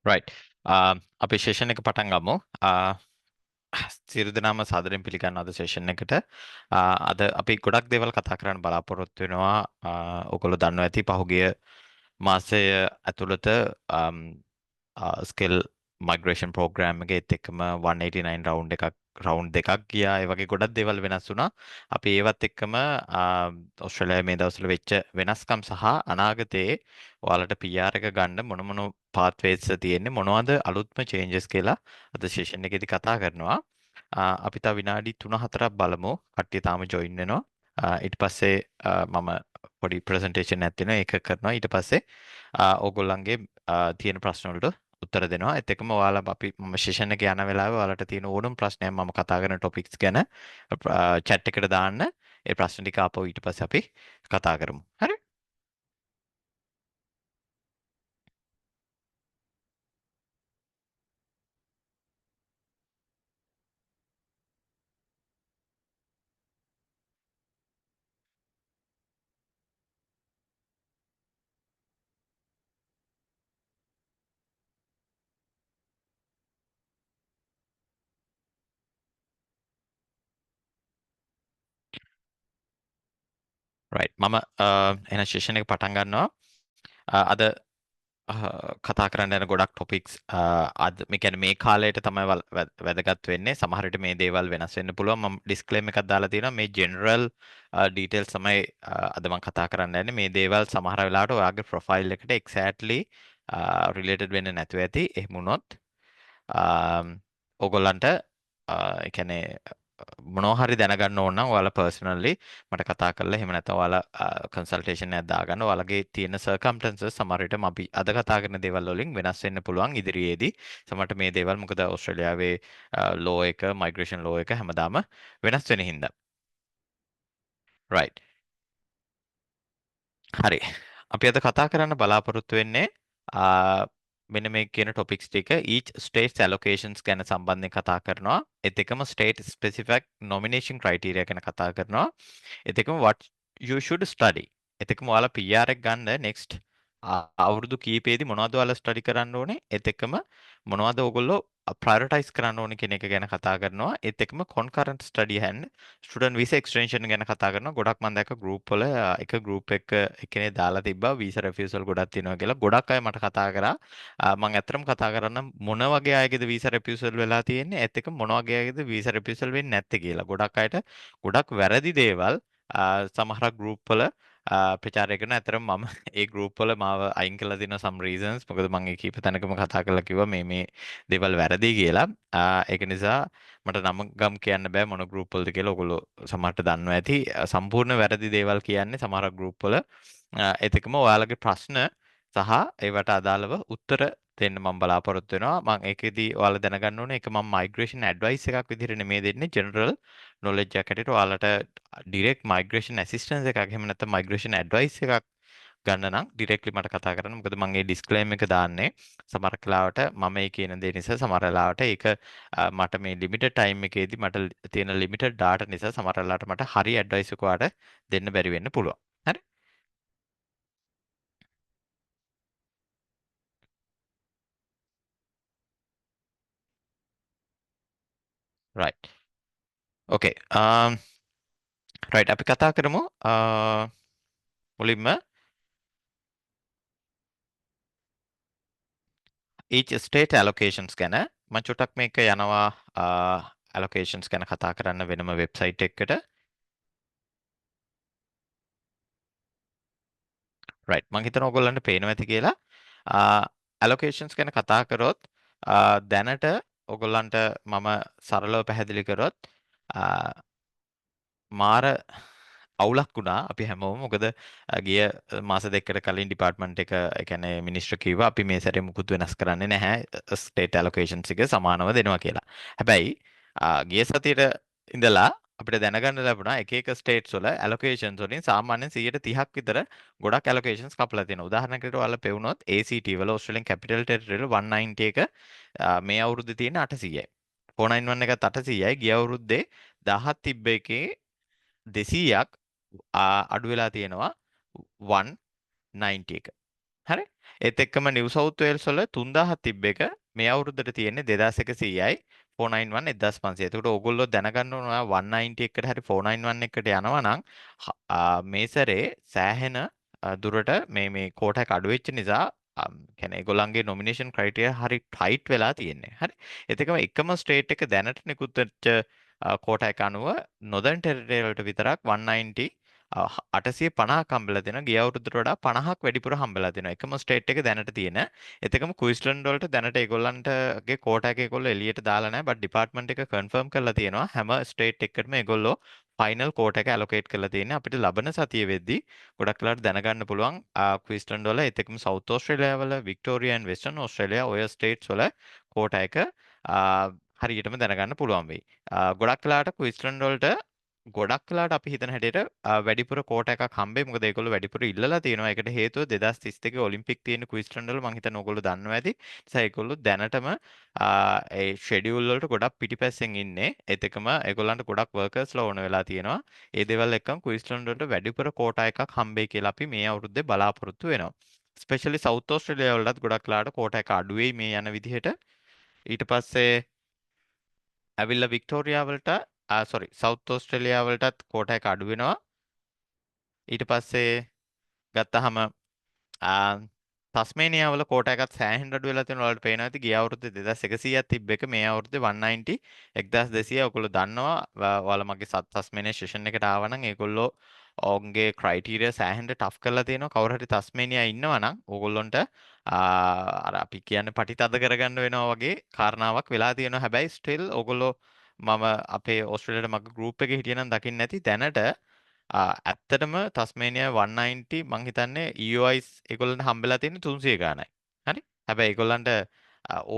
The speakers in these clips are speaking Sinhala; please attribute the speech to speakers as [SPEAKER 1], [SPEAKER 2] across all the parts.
[SPEAKER 1] රයිට්. අපි සෙෂන් එක පටන් ගමු. සියලු දෙනාම සාදරයෙන් පිළිගන්නවා අද සෙෂන් එකට. අද අපි ගොඩක් දේවල් කතා කරන්න බලාපොරොත්තු වෙනවා. ඔයගොල්ලෝ දන්නවා ඇති පහුගිය මාසය ඇතුළත ස්කිල් මයිග්‍රේෂන් ප්‍රෝග්‍රෑම් එකේත් එක්කම 189 රවුන්ඩ් එකක් රවුන්ඩ් දෙකක් ගියා. ඒ වගේ ගොඩක් දේවල් වෙනස් වුණා. අපි ඒවත් එක්කම ඕස්ට්‍රේලියාවේ මේ දවස්වල වෙච්ච වෙනස්කම් සහ අනාගතයේ ඔයාලට PR එක ගන්න මොන මොන පාත්වේස් තියෙන්නේ, මොනවද අලුත්ම චේන්ජස් කියලා අද සෙෂන් එකේදී කතා කරනවා. අපි තව විනාඩි 3-4ක් බලමු. කට්ටිය තාම ජොයින් වෙනවා. ඊට පස්සේ මම පොඩි ප්‍රසන්ටේෂන් එකක් දෙනවා. ඒක කරනවා. ඊට පස්සේ ඕගොල්ලන්ගේ තියෙන ප්‍රශ්න වලට උත්තර දෙනවා. ඒත් එක්කම ඔයාලා අපි මම සෙෂන් එක යන වෙලාවේ ඔයාලට තියෙන ඕනම ප්‍රශ්නයක් මම කතා කරන ටොපික්ස් ගැන චැට් එකට දාන්න. ඒ ප්‍රශ්න ටික ආපහු ඊට පස්සේ අපි කතා කරමු. හරි? රයිට්. මම එහෙනම් සෙෂන් එක පටන් ගන්නවා. අද කතා කරන්න යන ගොඩක් ටොපික්ස් අද මේ කියන්නේ මේ කාලයට තමයි වැදගත් වෙන්නේ. සමහර විට මේ දේවල් වෙනස් වෙන්න පුළුවන්. මම ඩිස්ක්ලේමර් එකක් දාලා තියෙනවා. මේ ජෙනරල් ඩීටේල්ස් තමයි අද මම කතා කරන්න යන්නේ. මේ දේවල් සමහර වෙලාවට ඔයාගේ ප්‍රොෆයිල් එකට එක්සැක්ට්ලි රිලේටඩ් වෙන්නේ නැතුව ඇති. එහෙම වුණොත් ඕගොල්ලන්ට ඒ කියන්නේ මොනවා හරි දැනගන්න ඕන නම් ඔයාලා පර්සනලි මට කතා කරලා එහෙම නැත්නම් ඔයාලා කන්සල්ටේෂන් එකක් දාගන්න. ඔයාලගේ තියෙන සර්කම්ටැන්සස් සමහර විට අපි අද කතා කරන දේවල් වලින් වෙනස් වෙන්න පුළුවන් ඉදිරියේදී. සමහරට මේ දේවල් මොකද ඕස්ට්‍රේලියාවේ ලෝ එක, මයිග්‍රේෂන් ලෝ එක හැමදාම වෙනස් වෙන හින්දා. රයිට්. හරි. අපි අද කතා කරන්න බලාපොරොත්තු වෙන්නේ මෙන්න මේ කියන ටොපික්ස් ටික each state's allocations ගැන සම්බන්ධයෙන් කතා කරනවා. ඒත් එක්කම state specific nomination criteria ගැන කතා කරනවා. ඒත් එක්කම what you should study. ඒත් එක්කම ඔයාලා PR එක ගන්න next අවුරුදු කීපෙදී මොනවද ඔයාලා ස්ටඩි කරන්න ඕනේ? ඒත් එක්කම මොනවද ඔයගොල්ලෝ ප්‍රයොරිටයිස් කරන්න ඕනේ කියන එක ගැන කතා කරනවා. ඒත් එක්කම concurrent study and student visa extension ගැන කතා කරනවා. ගොඩක් මම දැක්ක ගෲප් වල එක ගෲප් එක එක්කෙනෙක් දාලා තිබ්බා වීසා රිෆියුසල් ගොඩක් තියෙනවා කියලා. ගොඩක් අය මට කතා කරා. මම ඇත්තටම කතා කරන්න මොන වගේ අයගේද වීසා රිෆියුසල් වෙලා තියෙන්නේ, ඒත් එක්ක මොන වගේ අයගේද වීසා රිෆියුසල් වෙන්නේ නැත්තේ කියලා. ගොඩක් අයට ගොඩක් වැරදි දේවල් සමහර ගෲප් වල ප්‍රචාරය කරන. ඇත්තටම මම ඒ ගෲප් වල මාව අයින් කරලා තියෙනවා some reasons. මොකද මම ඒ කීප තැනකම කතා කරලා කිව්වා මේ මේ දේවල් වැරදි කියලා. ඒක නිසා මට නම ගම් කියන්න බෑ මොන ගෲප් වලද කියලා. ඔයගොල්ලෝ සමහරට දන්නවා ඇති. සම්පූර්ණ වැරදි දේවල් කියන්නේ සමහර ගෲප් වල. ඒත් එක්කම ඔයාලගේ ප්‍රශ්න සහ ඒවට අදාළව උත්තර දෙන්න මම බලාපොරොත්තු වෙනවා. මම ඒකෙදි ඔයාලා දැනගන්න ඕනේ ඒක මම මයිග්‍රේෂන් ඇඩ්වයිස් එකක් විදිහට නෙමෙයි දෙන්නේ, ජෙනරල් නොලෙජ් එකක් හැටියට ඔයාලට ඩිරෙක්ට් මයිග්‍රේෂන් ඇසිස්ටන්ස් එකක් එහෙම නැත්නම් මයිග්‍රේෂන් ඇඩ්වයිස් එකක් ගන්න නම් ඩිරෙක්ට්ලි මට කතා කරන්න. මොකද මම ඒ ඩිස්ක්ලේමර් එක දාන්නේ සමහර වෙලාවට මම ඒ කියන දේ නිසා සමහර වෙලාවට ඒක මට මේ ලිමිටඩ් ටයිම් එකේදී මට තියෙන ලිමිටඩ් ඩාටා නිසා සමහර වෙලාවට මට හරි ඇඩ්වයිස් එක ඔයාලට දෙන්න බැරි වෙන්න පුළුවන්. හරි? Right. Okay. Right. අපි කතා කරමු මුලින්ම each state allocations ගැන. මම චුට්ටක් මේක යනවා allocations ගැන කතා කරන්න වෙනම වෙබ්සයිට් එකකට. Right. මං හිතනවා ඔයගොල්ලන්ට පේනවා ඇති කියලා. Allocations ගැන කතා කරොත් දැනට ඔයගොල්ලන්ට මම සරලව පැහැදිලි කරොත් මාර අවුලක් වුණා අපි හැමෝම. මොකද ගිය මාස දෙකකට කලින් ඩිපාර්ට්මන්ට් එක, ඒ කියන්නේ මිනිස්ටර් කිව්වා අපි මේ සැරේ මුකුත් වෙනස් කරන්නේ නැහැ, ස්ටේට් ඇලොකේෂන්ස් එක සමානව දෙනවා කියලා. හැබැයි ගිය සතියේට ඉඳලා අපිට දැනගන්න ලැබුණා එක එක ස්ටේට්ස් වල ඇලොකේෂන්ස් වලින් සාමාන්‍යයෙන් 30ක් විතර ගොඩක් ඇලොකේෂන්ස් කපලා තියෙනවා. උදාහරණයකට ඔයාලා පෙවුනොත් ACT වල ඔස්ට්‍රේලියන් කැපිටල් ටෙරිටරි වල 190 එක මේ අවුරුද්දේ තියෙන 800යි. 491 එකත් 800යි. ගිය අවුරුද්දේ 1000ක් තිබ්බ එකේ 200ක් අඩු වෙලා තියෙනවා 190 එක. හරි? ඒත් එක්කම නිව් සවුත් වේල්ස් වල 3000ක් තිබ්බ එක මේ අවුරුද්දට තියෙන්නේ 2100යි, 491 1500. එතකොට ඕගොල්ලෝ දැනගන්න ඕන ඔයා 190 එකට හරි 491 එකට යනවා නම් මේ සැරේ සෑහෙන දුරට මේ මේ කෝටා එක අඩු වෙච්ච නිසා කියන්නේ ඒගොල්ලන්ගේ නොමිනේෂන් ක්‍රයිටීරියා හරි ටයිට් වෙලා තියෙන්නේ. හරි. ඒත් එක්කම එකම ස්ටේට් එක දැනට නිකුත් වෙච්ච කෝටා එක අනුව නොදර්න් ටෙරිටරි වලට විතරක් 190 850ක් හම්බෙලා තියෙනවා. ගිය අවුරුද්දට වඩා 50ක් වැඩිපුර හම්බෙලා තියෙනවා. එකම ස්ටේට් එක දැනට තියෙන. ඒත් එක්කම ක්වීන්ස්ලන්ඩ් වලට දැනට ඒගොල්ලන්ටගේ කෝටා එක ඒගොල්ලෝ එළියට දාලා නැහැ. බට් ඩිපාර්ට්මන්ට් එක කන්ෆර්ම් කරලා තියෙනවා. හැම ස්ටේට් එකකටම ඒගොල්ලෝ ෆයිනල් කෝටා එක ඇලොකේට් කරලා තියෙන්නේ. අපිට ලබන සතිය වෙද්දී ගොඩක් වෙලාවට දැනගන්න පුළුවන් ක්වීන්ස්ලන්ඩ් වල, ඒත් එක්කම සවුත් ඕස්ට්‍රේලියා වල, වික්ටෝරියා ඇන්ඩ් වෙස්ටර්න් ඕස්ට්‍රේලියා ඔය ස්ටේට්ස් වල කෝටා එක හරියටම දැනගන්න පුළුවන් වෙයි. ගොඩක් වෙලාවට ක්වීන්ස්ලන්ඩ් වලට ගොඩක් වෙලාවට අපි හිතන හැටියට වැඩිපුර කෝටා එකක් හම්බෙයි. මොකද ඒගොල්ලෝ වැඩිපුර ඉල්ලලා තියෙනවා. ඒකට හේතුව 2032 ඔලිම්පික් තියෙන ක්වීන්ස්ලන්ඩ් වල මං හිතන්නේ ඕගොල්ලෝ දන්නවා ඇති. ඒ නිසා ඒගොල්ලෝ දැනටම ඒ ෂෙඩියුල් වලට ගොඩක් පිටිපස්සෙන් ඉන්නේ. ඒත් එක්කම ඒගොල්ලන්ට ගොඩක් වර්කර්ස්ලා ඕන වෙලා තියෙනවා. ඒ දේවල් එක්කම ක්වීන්ස්ලන්ඩ් වලට වැඩිපුර කෝටා එකක් හම්බෙයි කියලා අපි මේ අවුරුද්දේ බලාපොරොත්තු වෙනවා. ස්පෙෂලි සවුත් ඕස්ට්‍රේලියා වලටත් ගොඩක් වෙලාවට කෝටා එක අඩු වෙයි මේ යන විදිහට. ඊට පස්සේ ඇවිල්ලා වික්ටෝරියා වලට, සොරි, සවුත් ඕස්ට්‍රේලියා වලටත් කෝටා එක අඩු වෙනවා. ඊට පස්සේ ගත්තහම තස්මේනියා වල කෝටා එකත් සෑහෙන අඩු වෙලා තියෙනවා. ඔයාලට පේනවා ඇති ගිය අවුරුද්දේ 2100ක් තිබ්බ එක මේ අවුරුද්දේ 190 1200. ඔයගොල්ලෝ දන්නවා ඔයාලා මගේ තස්මේනියා සෙෂන් එකට ආවා නම් ඒගොල්ලෝ ඔවුන්ගේ ක්‍රයිටීරියා සෑහෙන ටෆ් කරලා තියෙනවා. කවුරු හරි තස්මේනියා ඉන්නවා නම් ඕගොල්ලොන්ට අර අපි කියන්නේ පටි තද කරගන්න වෙනවා වගේ කාරණාවක් වෙලා තියෙනවා. හැබැයි ස්ටිල් ඕගොල්ලෝ මම අපේ ඕස්ට්‍රේලියාවට මගේ ගෲප් එකේ හිටියනම් දකින්න ඇති දැනට ඇත්තටම තස්මේනියා 190 මං හිතන්නේ EOIs ඒගොල්ලන්ට හම්බෙලා තියෙන්නේ 300 ගාණයි. හරි? හැබැයි ඒගොල්ලන්ට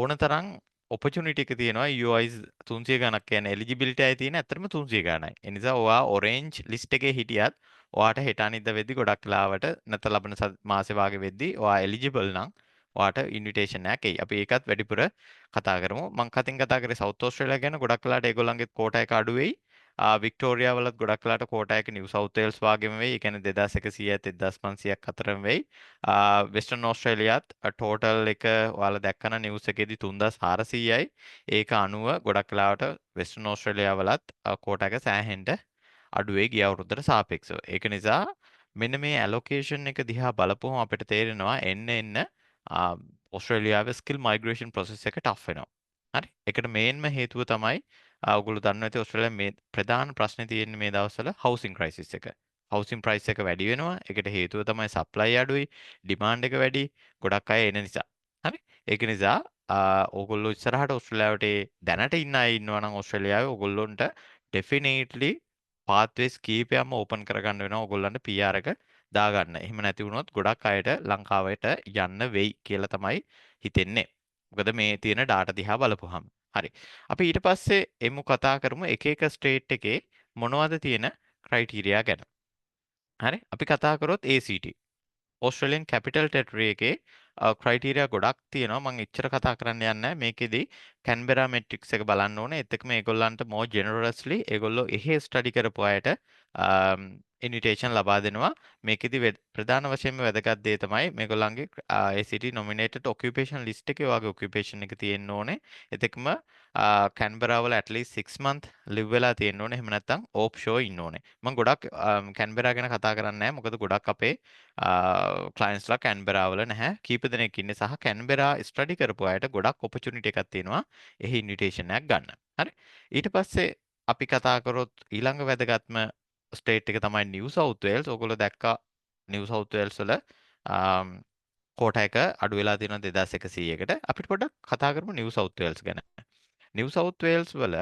[SPEAKER 1] ඕන තරම් ඔපචුනිටි එක තියෙනවා. EOIs 300 ගාණක් කියන්නේ එලිජිබිලිටි අය තියෙන ඇත්තටම 300 ගාණයි. ඒ නිසා ඔයා ඔරෙන්ජ් ලිස්ට් එකේ හිටියත් ඔයාට හෙට අනිද්දා වෙද්දි ගොඩක් වෙලාවට නැත්නම් ලබන මාසේ වාගේ වෙද්දි ඔයා එලිජිබල් නම් ඔයාට ඉන්විටේෂන් එකක් එයි. අපි ඒකත් වැඩිපුර කතා කරමු. මං කතින් කතා කරේ සවුත් ඕස්ට්‍රේලියා ගැන. ගොඩක් වෙලාවට ඒගොල්ලන්ගේ කෝටා එක අඩු වෙයි. වික්ටෝරියා වලත් ගොඩක් වෙලාවට කෝටා එක නිව් සවුත් වේල්ස් වාගේම වෙයි. ඒ කියන්නේ 2100ත් 1500ක් අතරම වෙයි. වෙස්ටර්න් ඕස්ට්‍රේලියාත් ටෝටල් එක ඔයාලා දැක්කන නිවුස් එකේදී 3400යි. ඒක අනුව ගොඩක් වෙලාවට වෙස්ටර්න් ඕස්ට්‍රේලියා වලත් කෝටා එක සෑහෙන්න අඩු වෙයි ගිය අවුරුද්දට සාපේක්ෂව. ඒක නිසා මෙන්න මේ ඇලොකේෂන් එක දිහා බලපුවම අපිට තේරෙනවා එන්න එන්න ඕස්ට්‍රේලියාවේ ස්කිල් මයිග්‍රේෂන් ප්‍රොසෙස් එක ටෆ් වෙනවා. හරි. ඒකට මේන්ම හේතුව තමයි ඔයගොල්ලෝ දන්නවා ඇති ඕස්ට්‍රේලියාවේ මේ ප්‍රධාන ප්‍රශ්නේ තියෙන්නේ මේ දවස්වල හවුසින් ක්‍රයිසිස් එක. හවුසින් ප්‍රයිස් එක වැඩි වෙනවා. ඒකට හේතුව තමයි සප්ලයි අඩුයි, ඩිමාන්ඩ් එක වැඩි, ගොඩක් අය එන නිසා. හරි. ඒක නිසා ඕගොල්ලෝ ඉස්සරහට ඕස්ට්‍රේලියාවට දැනට ඉන්න අය ඉන්නවා නම් ඕස්ට්‍රේලියාවේ ඕගොල්ලොන්ට ඩෙෆිනට්ලි පාත්වේස් කීපයක්ම ඕපන් කරගන්න වෙනවා ඕගොල්ලන්ට PR එක දාගන්න. එහෙම නැති වුණොත් ගොඩක් අයට ලංකාවට යන්න වෙයි කියලා තමයි හිතෙන්නේ. මොකද මේ තියෙන ඩාටා දිහා බලපුවහම. හරි. අපි ඊට පස්සේ එමු කතා කරමු එක එක ස්ටේට් එකේ මොනවද තියෙන ක්‍රයිටීරියා ගැන. හරි. අපි කතා කරොත් ACT. Australian capital territory එකේ ක්‍රයිටීරියා ගොඩක් තියෙනවා. මම එච්චර කතා කරන්න යන්නේ නැහැ. මේකෙදි කැන්බෙරා මෙට්‍රික්ස් එක බලන්න ඕනේ. ඒත් එක්කම ඒගොල්ලන්ට more generously ඒගොල්ලෝ එහෙ ස්ටඩි කරපු අයට ඉන්විටේෂන් ලබා දෙනවා. මේකෙදි ප්‍රධාන වශයෙන්ම වැදගත් දේ තමයි මේගොල්ලන්ගේ ACT nominated occupation list එකේ ඔයාගේ ඔකියුපේෂන් එක තියෙන්න ඕනේ. ඒත් එක්කම කැන්බරා වල at least 6 month live වෙලා තියෙන්න ඕනේ. එහෙම නැත්නම් ඔෆ්ෂෝර් ඉන්න ඕනේ. මම ගොඩක් කැන්බරා ගැන කතා කරන්නේ නැහැ. මොකද ගොඩක් අපේ ක්ලයන්ට්ස්ලා කැන්බරා වල නැහැ. කීප දෙනෙක් ඉන්නේ සහ කැන්බරා ස්ටඩි කරපු අයට ගොඩක් ඔපචුනිටි එකක් තියෙනවා එහි ඉන්විටේෂන් එකක් ගන්න. හරි. ඊට පස්සේ අපි කතා කරොත් ඊළඟ වැදගත්ම ස්ටේට් එක තමයි නිව් සවුත් වේල්ස්. ඔයගොල්ලෝ දැක්කා නිව් සවුත් වේල්ස් වල කෝටා එක අඩු වෙලා තියෙනවා 2100කට. අපිට පොඩ්ඩක් කතා කරමු නිව් සවුත් වේල්ස් ගැන. නිව් සවුත් වේල්ස් වල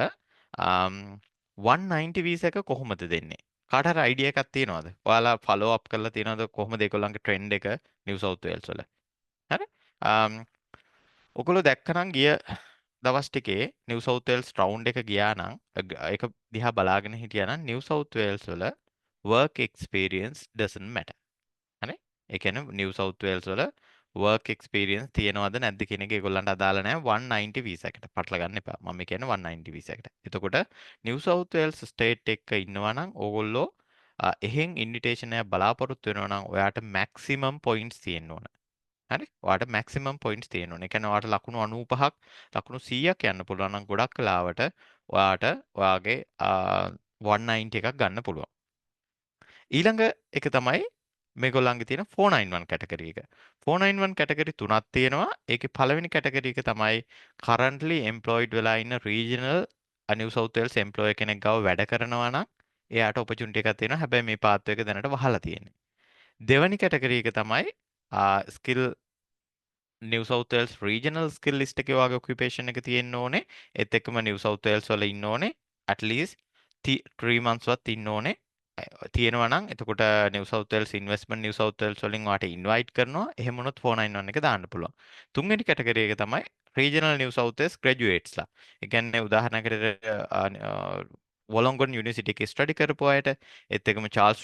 [SPEAKER 1] 190 වීසා එක කොහොමද දෙන්නේ? කාට හරි අයිඩියා එකක් තියෙනවද? ඔයාලා ෆලෝ අප් කරලා තියෙනවද කොහොමද ඒගොල්ලන්ගේ ට්‍රෙන්ඩ් එක නිව් සවුත් වේල්ස් වල? හරි? ඔයගොල්ලෝ දැක්කනම් ගිය දවස් ටිකේ නිව් සවුත් වේල්ස් රවුන්ඩ් එක ගියා නම් ඒක දිහා බලාගෙන හිටියා නම් නිව් සවුත් වේල්ස් වල work experience doesn't matter. හරි? ඒ කියන්නේ නිව් සවුත් වේල්ස් වල work experience තියෙනවද නැද්ද කියන එක ඒගොල්ලන්ට අදාළ නැහැ 190 වීසා එකට. පටල ගන්න එපා. මම කියන්නේ 190 වීසා එකට. එතකොට නිව් සවුත් වේල්ස් ස්ටේට් එක ඉන්නවා නම් ඕගොල්ලෝ එහෙන් ඉන්විටේෂන් එකක් බලාපොරොත්තු වෙනවා නම් ඔයාට මැක්සිමම් පොයින්ට්ස් තියෙන්න ඕන. හරි? ඔයාට මැක්සිමම් පොයින්ට්ස් තියෙන්න ඕනේ. ඒ කියන්නේ ඔයාට ලකුණු 95ක්, ලකුණු 100ක් යන්න පුළුවන් නම් ගොඩක් වෙලාවට ඔයාට ඔයාගේ 190 එකක් ගන්න පුළුවන්. ඊළඟ එක තමයි මේගොල්ලන්ගේ තියෙන 491 කැටගරි එක. 491 කැටගරි තුනක් තියෙනවා. ඒකේ පළවෙනි කැටගරි එක තමයි currently employed වෙලා ඉන්න regional New South Wales employer කෙනෙක් ගාව වැඩ කරනවා නම් එයාට ඔපචුනිටි එකක් තියෙනවා. හැබැයි මේ පාත්වේ එක දැනට වහලා තියෙන්නේ. දෙවැනි කැටගරි එක තමයි skill New South Wales regional skill list එකේ වගේ ඔකියුපේෂන් එක තියෙන්න ඕනේ. ඒත් එක්කම New South Wales වල ඉන්න ඕනේ. At least 3 months වත් ඉන්න ඕනේ. තියෙනවා නම් එතකොට New South Wales Investment New South Wales වලින් ඔයාට ඉන්වයිට් කරනවා. එහෙම වුණොත් 491 එක දාන්න පුළුවන්. තුන්වෙනි කැටගරි එක තමයි Regional New South Wales graduates ලා. ඒ කියන්නේ උදාහරණයකට වොලොන්ගොන් යුනිවර්සිටි එකේ ස්ටඩි කරපු අයට, ඒත් එක්කම චාල්ස්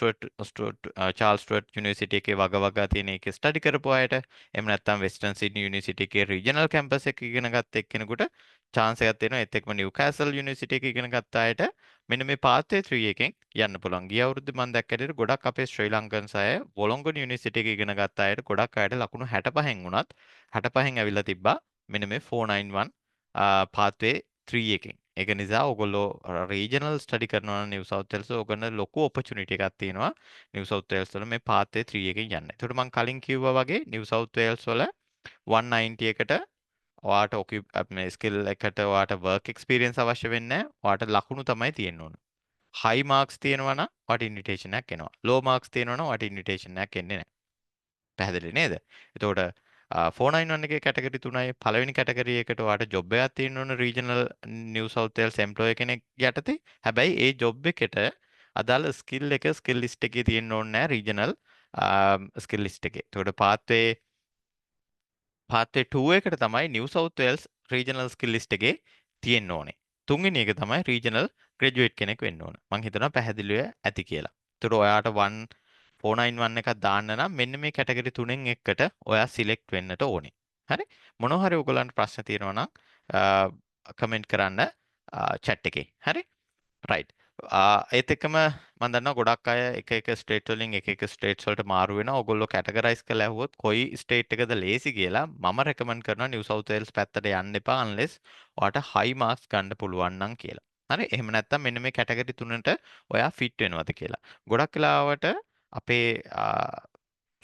[SPEAKER 1] ස්ටුවර්ට් යුනිවර්සිටි එකේ වග වගා තියෙන එකේ ස්ටඩි කරපු අයට, එහෙම නැත්නම් වෙස්ටර්න් සිඩ්නි යුනිවර්සිටි එකේ රීජනල් කැම්පස් එක ඉගෙන ගත්ත එක්කෙනෙකුට චාන්ස් එකක් තියෙනවා. ඒත් එක්කම නිව්කාසල් යුනිවර්සිටි එකේ ඉගෙන ගත්ත අයට මෙන්න මේ පාත්වේ 3 එකෙන් යන්න පුළුවන්. ගිය අවුරුද්දේ මම දැක්ක හැටියට ගොඩක් අපේ ශ්‍රී ලංකන්ස් අය වොලොන්ගොන් යුනිවර්සිටි එකේ ඉගෙන ගත්ත අයට ගොඩක් අයට ලකුණු 65න් වුණත් 65න් ඇවිල්ලා තිබ්බා මෙන්න මේ 491 පාත්වේ 3 එකෙන්. ඒක නිසා ඔයගොල්ලෝ රීජනල් ස්ටඩි කරනවා නම් නිව් සවුත් වේල්ස් ඔයගොල්ලෝ ලොකු ඔපචුනිටි එකක් තියෙනවා නිව් සවුත් වේල්ස් වල මේ පාත්වේ 3 එකෙන් යන්න. ඒතකොට මං කලින් කිව්වා වගේ නිව් සවුත් වේල්ස් වල 190 එකට ඔයාට මේ ස්කිල් එකට ඔයාට වර්ක් එක්ස්පීරියන්ස් අවශ්‍ය වෙන්නේ නැහැ. ඔයාට ලකුණු තමයි තියෙන්න ඕන. හයි මාක්ස් තියෙනවා නම් ඔයාට ඉන්විටේෂන් එකක් එනවා. ලෝ මාක්ස් තියෙනවා නම් ඔයාට ඉන්විටේෂන් එකක් එන්නේ නැහැ. පැහැදිලි නේද? එතකොට 491 එකේ කැටගරි තුනයි. පළවෙනි කැටගරි එකට ඔයාට ජොබ් එකක් තියෙන්න ඕන regional New south Wales employer කෙනෙක් යටතේ. හැබැයි ඒ ජොබ් එකට අදාළ ස්කිල් එක ස්කිල් ලිස්ට් එකේ තියෙන්න ඕනේ නෑ රීජනල් ස්කිල් ලිස්ට් එකේ. එතකොට පාත්වේ පාත්වේ 2 එකට තමයි New South Wales regional skill list එකේ තියෙන්න ඕනේ. තුන්වෙනි එක තමයි රීජනල් ග්‍රැජුවේට් කෙනෙක් වෙන්න ඕන. මං හිතනවා පැහැදිලිව ඇති කියලා. එතකොට ඔයාට 1491 එකක් දාන්න නම් මෙන්න මේ කැටගරි තුනෙන් එකකට ඔයා සිලෙක්ට් වෙන්නට ඕනේ. හරි? මොනවා හරි ඔයගොල්ලන්ට ප්‍රශ්න තියෙනවා නම් කමෙන්ට් කරන්න චැට් එකේ. හරි? රයිට්. ඒත් එක්කම මම දන්නවා ගොඩක් අය එක එක ස්ටේට් වලින් එක එක ස්ටේට්ස් වලට මාරු වෙනවා. ඔයගොල්ලෝ කැටගරයිස් කරලා ඇහුවොත් කොයි ස්ටේට් එකද ලේසි කියලා මම රෙකමන්ඩ් කරනවා නිව් සවුත් වේල්ස් පැත්තට යන්න එපා අන්ලෙස් ඔයාට හයි මාක්ස් ගන්න පුළුවන් නම් කියලා. හරි? එහෙම නැත්නම් මෙන්න මේ කැටගරි තුනට ඔයා ෆිට් වෙනවද කියලා. ගොඩක් වෙලාවට අපේ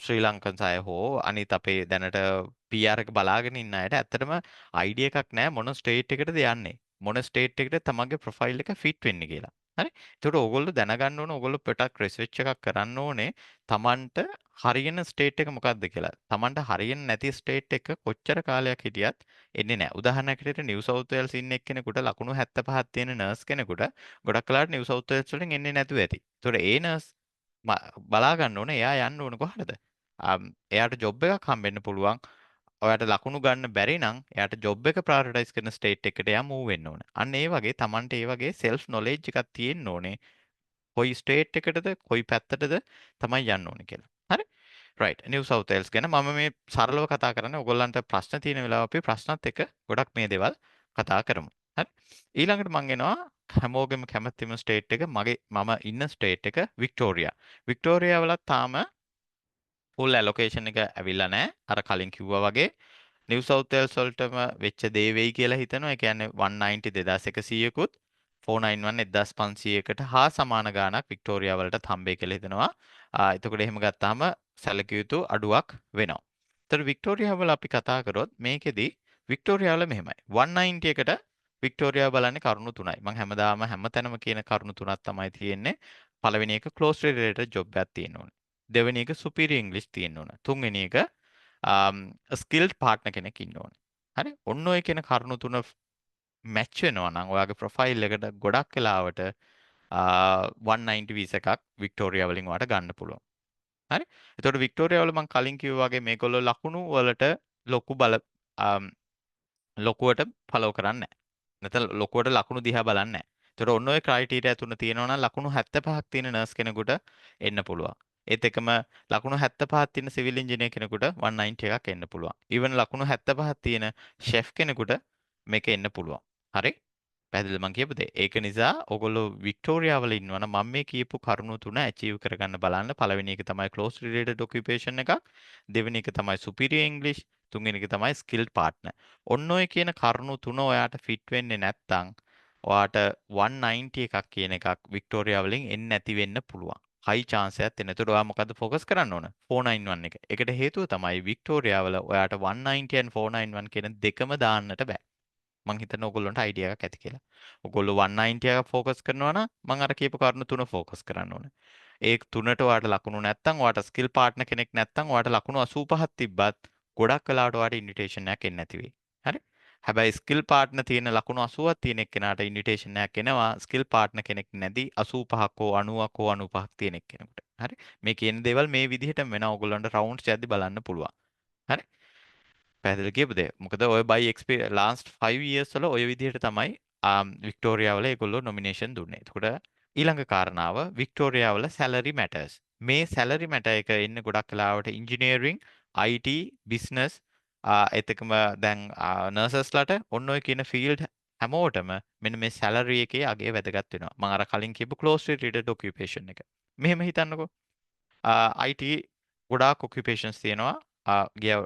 [SPEAKER 1] ශ්‍රී ලංකන්ස් අය හෝ අනිත් අපේ දැනට PR එක බලාගෙන ඉන්න අයට ඇත්තටම අයිඩියා එකක් නෑ මොන ස්ටේට් එකටද යන්නේ, මොන ස්ටේට් එකට තමන්ගේ ප්‍රොෆයිල් එක ෆිට් වෙන්නේ කියලා. හරි? ඒතකොට ඕගොල්ලෝ දැනගන්න ඕන, ඕගොල්ලෝ පොඩක් රිසර්ච් එකක් කරන්න ඕනේ තමන්ට හරියන ස්ටේට් එක මොකක්ද කියලා. තමන්ට හරියන්නේ නැති ස්ටේට් එක කොච්චර කාලයක් හිටියත් එන්නේ නැහැ. උදාහරණයක් විදිහට නිව් සවුත් වේල්ස් ඉන්න එක්කෙනෙකුට, ලකුණු 75ක් තියෙන නර්ස් කෙනෙකුට ගොඩක් වෙලාවට නිව් සවුත් වේල්ස් වලින් එන්නේ නැතුව ඇති. ඒතකොට ඒ නර්ස් බලා ගන්න ඕනේ එයා යන්න ඕන කොහටද? එයාට ජොබ් එකක් හම්බෙන්න පුළුවන්. ඔයාට ලකුණු ගන්න බැරි නම් එයාට ජොබ් එක ප්‍රයොරිටයිස් කරන ස්ටේට් එකට එයා මූව් වෙන්න ඕනේ. අන්න ඒ වගේ තමන්ට ඒ වගේ සෙල්ෆ් නොලෙජ් එකක් තියෙන්න ඕනේ. කොයි ස්ටේට් එකටද, කොයි පැත්තටද තමයි යන්න ඕනේ කියලා. හරි? රයිට්. නිව් සවුත් වේල්ස් ගැන මම මේ සරලව කතා කරන්නේ. ඔයගොල්ලන්ට ප්‍රශ්න තියෙන වෙලාව අපි ප්‍රශ්නත් එක්ක ගොඩක් මේ දේවල් කතා කරමු. හරි? ඊළඟට මං එනවා හැමෝගෙම කැමැතිම ස්ටේට් එක, මගේ මම ඉන්න ස්ටේට් එක වික්ටෝරියා. වික්ටෝරියා වලත් තාම ෆුල් ඇලොකේෂන් එක ඇවිල්ලා නැහැ. අර කලින් කිව්වා වගේ නිව් සවුත් වේල්ස් වලටම වෙච්ච දේ වෙයි කියලා හිතනවා. ඒ කියන්නේ 190 2100කුත් 491 1500කට හා සමාන ගාණක් වික්ටෝරියා වලටත් හම්බෙයි කියලා හිතනවා. එතකොට එහෙම ගත්තාම සැලකිය යුතු අඩුවක් වෙනවා. එතකොට වික්ටෝරියා වල අපි කතා කරොත් මේකෙදි වික්ටෝරියා වල මෙහෙමයි. 190 එකට වික්ටෝරියා බලන්නේ කරුණු තුනයි. මං හැමදාම හැමතැනම කියන කරුණු තුනක් තමයි තියෙන්නේ. පළවෙනි එක ක්ලෝස්ලි රිලේටඩ් ජොබ් එකක් තියෙන්න ඕනේ. දෙවෙනි එක සුපීරියර් ඉංග්‍රීසි තියෙන්න ඕන. තුන්වෙනි එක ස්කිල්ඩ් පාර්ට්නර් කෙනෙක් ඉන්න ඕනේ. හරි? ඔන්න ඔය කියන කරුණු තුන මැච් වෙනවා නම් ඔයාගේ ප්‍රොෆයිල් එකට ගොඩක් වෙලාවට 190 වීසා එකක් වික්ටෝරියා වලින් ඔයාට ගන්න පුළුවන්. හරි? එතකොට වික්ටෝරියා වල මං කලින් කිව්වා වගේ මේගොල්ලෝ ලකුණු වලට ලොකු බල ලොකුවට ෆලෝ කරන්නේ නැහැ. නැත්නම් ලොකුවට ලකුණු දිහා බලන්නේ නැහැ. එතකොට ඔන්න ඔය ක්‍රයිටීරියා තුන තියෙනවා නම් ලකුණු 75ක් තියෙන නර්ස් කෙනෙකුට එන්න පුළුවන්. ඒත් එක්කම ලකුණු 75ක් තියෙන සිවිල් ඉංජිනේර කෙනෙකුට 190 එකක් එන්න පුළුවන්. ඊවන් ලකුණු 75ක් තියෙන ෂෙෆ් කෙනෙකුට මේක එන්න පුළුවන්. හරි? පැහැදිලිද මං කියපු දේ? ඒක නිසා ඔයගොල්ලෝ වික්ටෝරියා වල ඉන්නවා නම් මම මේ කියපු කරුණු තුන ඇචීව් කරගන්න බලන්න. පළවෙනි එක තමයි ක්ලෝස් රිලේටඩ් ඔකියුපේෂන් එකක්. දෙවෙනි එක තමයි සුපීරියර් ඉංග්‍රීසි. තුන්වෙනි එක තමයි ස්කිල්ඩ් පාර්ට්නර්. ඔන්න ඔය කියන කරුණු තුන ඔයාට ෆිට් වෙන්නේ නැත්නම් ඔයාට 190 එකක් කියන එකක් වික්ටෝරියා වලින් එන්නේ නැති වෙන්න පුළුවන්. හයි චාන්ස් එකක් තියෙනවා. එතකොට ඔයා මොකද්ද ෆෝකස් කරන්න ඕන? 491 එක. ඒකට හේතුව තමයි වික්ටෝරියා වල ඔයාට 190 and 491 කියන දෙකම දාන්නට බෑ. මං හිතන්නේ ඔයගොල්ලන්ට අයිඩියා එකක් ඇති කියලා. ඔයගොල්ලෝ 190 එකක් ෆෝකස් කරනවා නම් මං අර කියපු කරුණු තුන ෆෝකස් කරන්න ඕන. ඒ තුනට ඔයාට ලකුණු නැත්තම්, ඔයාට ස්කිල් පාර්ට්නර් කෙනෙක් නැත්තම්, ඔයාට ලකුණු 85ක් තිබ්බත් ගොඩක් වෙලාවට ඔයාට ඉන්විටේෂන් එකක් එන්නේ නැති වෙයි. හරි? හැබැයි ස්කිල් පාර්ට්නර් තියෙන ලකුණු 80ක් තියෙන එක්කෙනාට ඉන්විටේෂන් එකක් එනවා, ස්කිල් පාර්ට්නර් කෙනෙක් නැති 85ක් හෝ 90ක් හෝ 95ක් තියෙන එක්කෙනෙකුට. හරි? මේ කියන දේවල් මේ විදිහටම වෙනවා, ඔයගොල්ලන්ට රවුන්ඩ්ස් යද්දි බලන්න පුළුවන්. හරි? පැහැදිලි කියපු දේ. මොකද ඔය by experience last 5 years වල ඔය විදිහට තමයි වික්ටෝරියා වල ඒගොල්ලෝ නොමිනේෂන් දුන්නේ. එතකොට ඊළඟ කාරණාව වික්ටෝරියා වල සැලරි මැටර්ස්. මේ සැලරි මැටර් එක එන්නේ ගොඩක් වෙලාවට ඉංජිනේරින්, IT, business, ඒත් එක්කම දැන් නර්සස්ලාට, ඔන්න ඔය කියන ෆීල්ඩ් හැමෝටම මෙන්න මේ සැලරි එකේ අගය වැදගත් වෙනවා. මම අර කලින් කියපු ක්ලෝස් රිලේටඩ් ඔකියුපේෂන් එක. මෙහෙම හිතන්නකෝ. IT ගොඩාක් ඔකියුපේෂන්ස් තියෙනවා. ගිය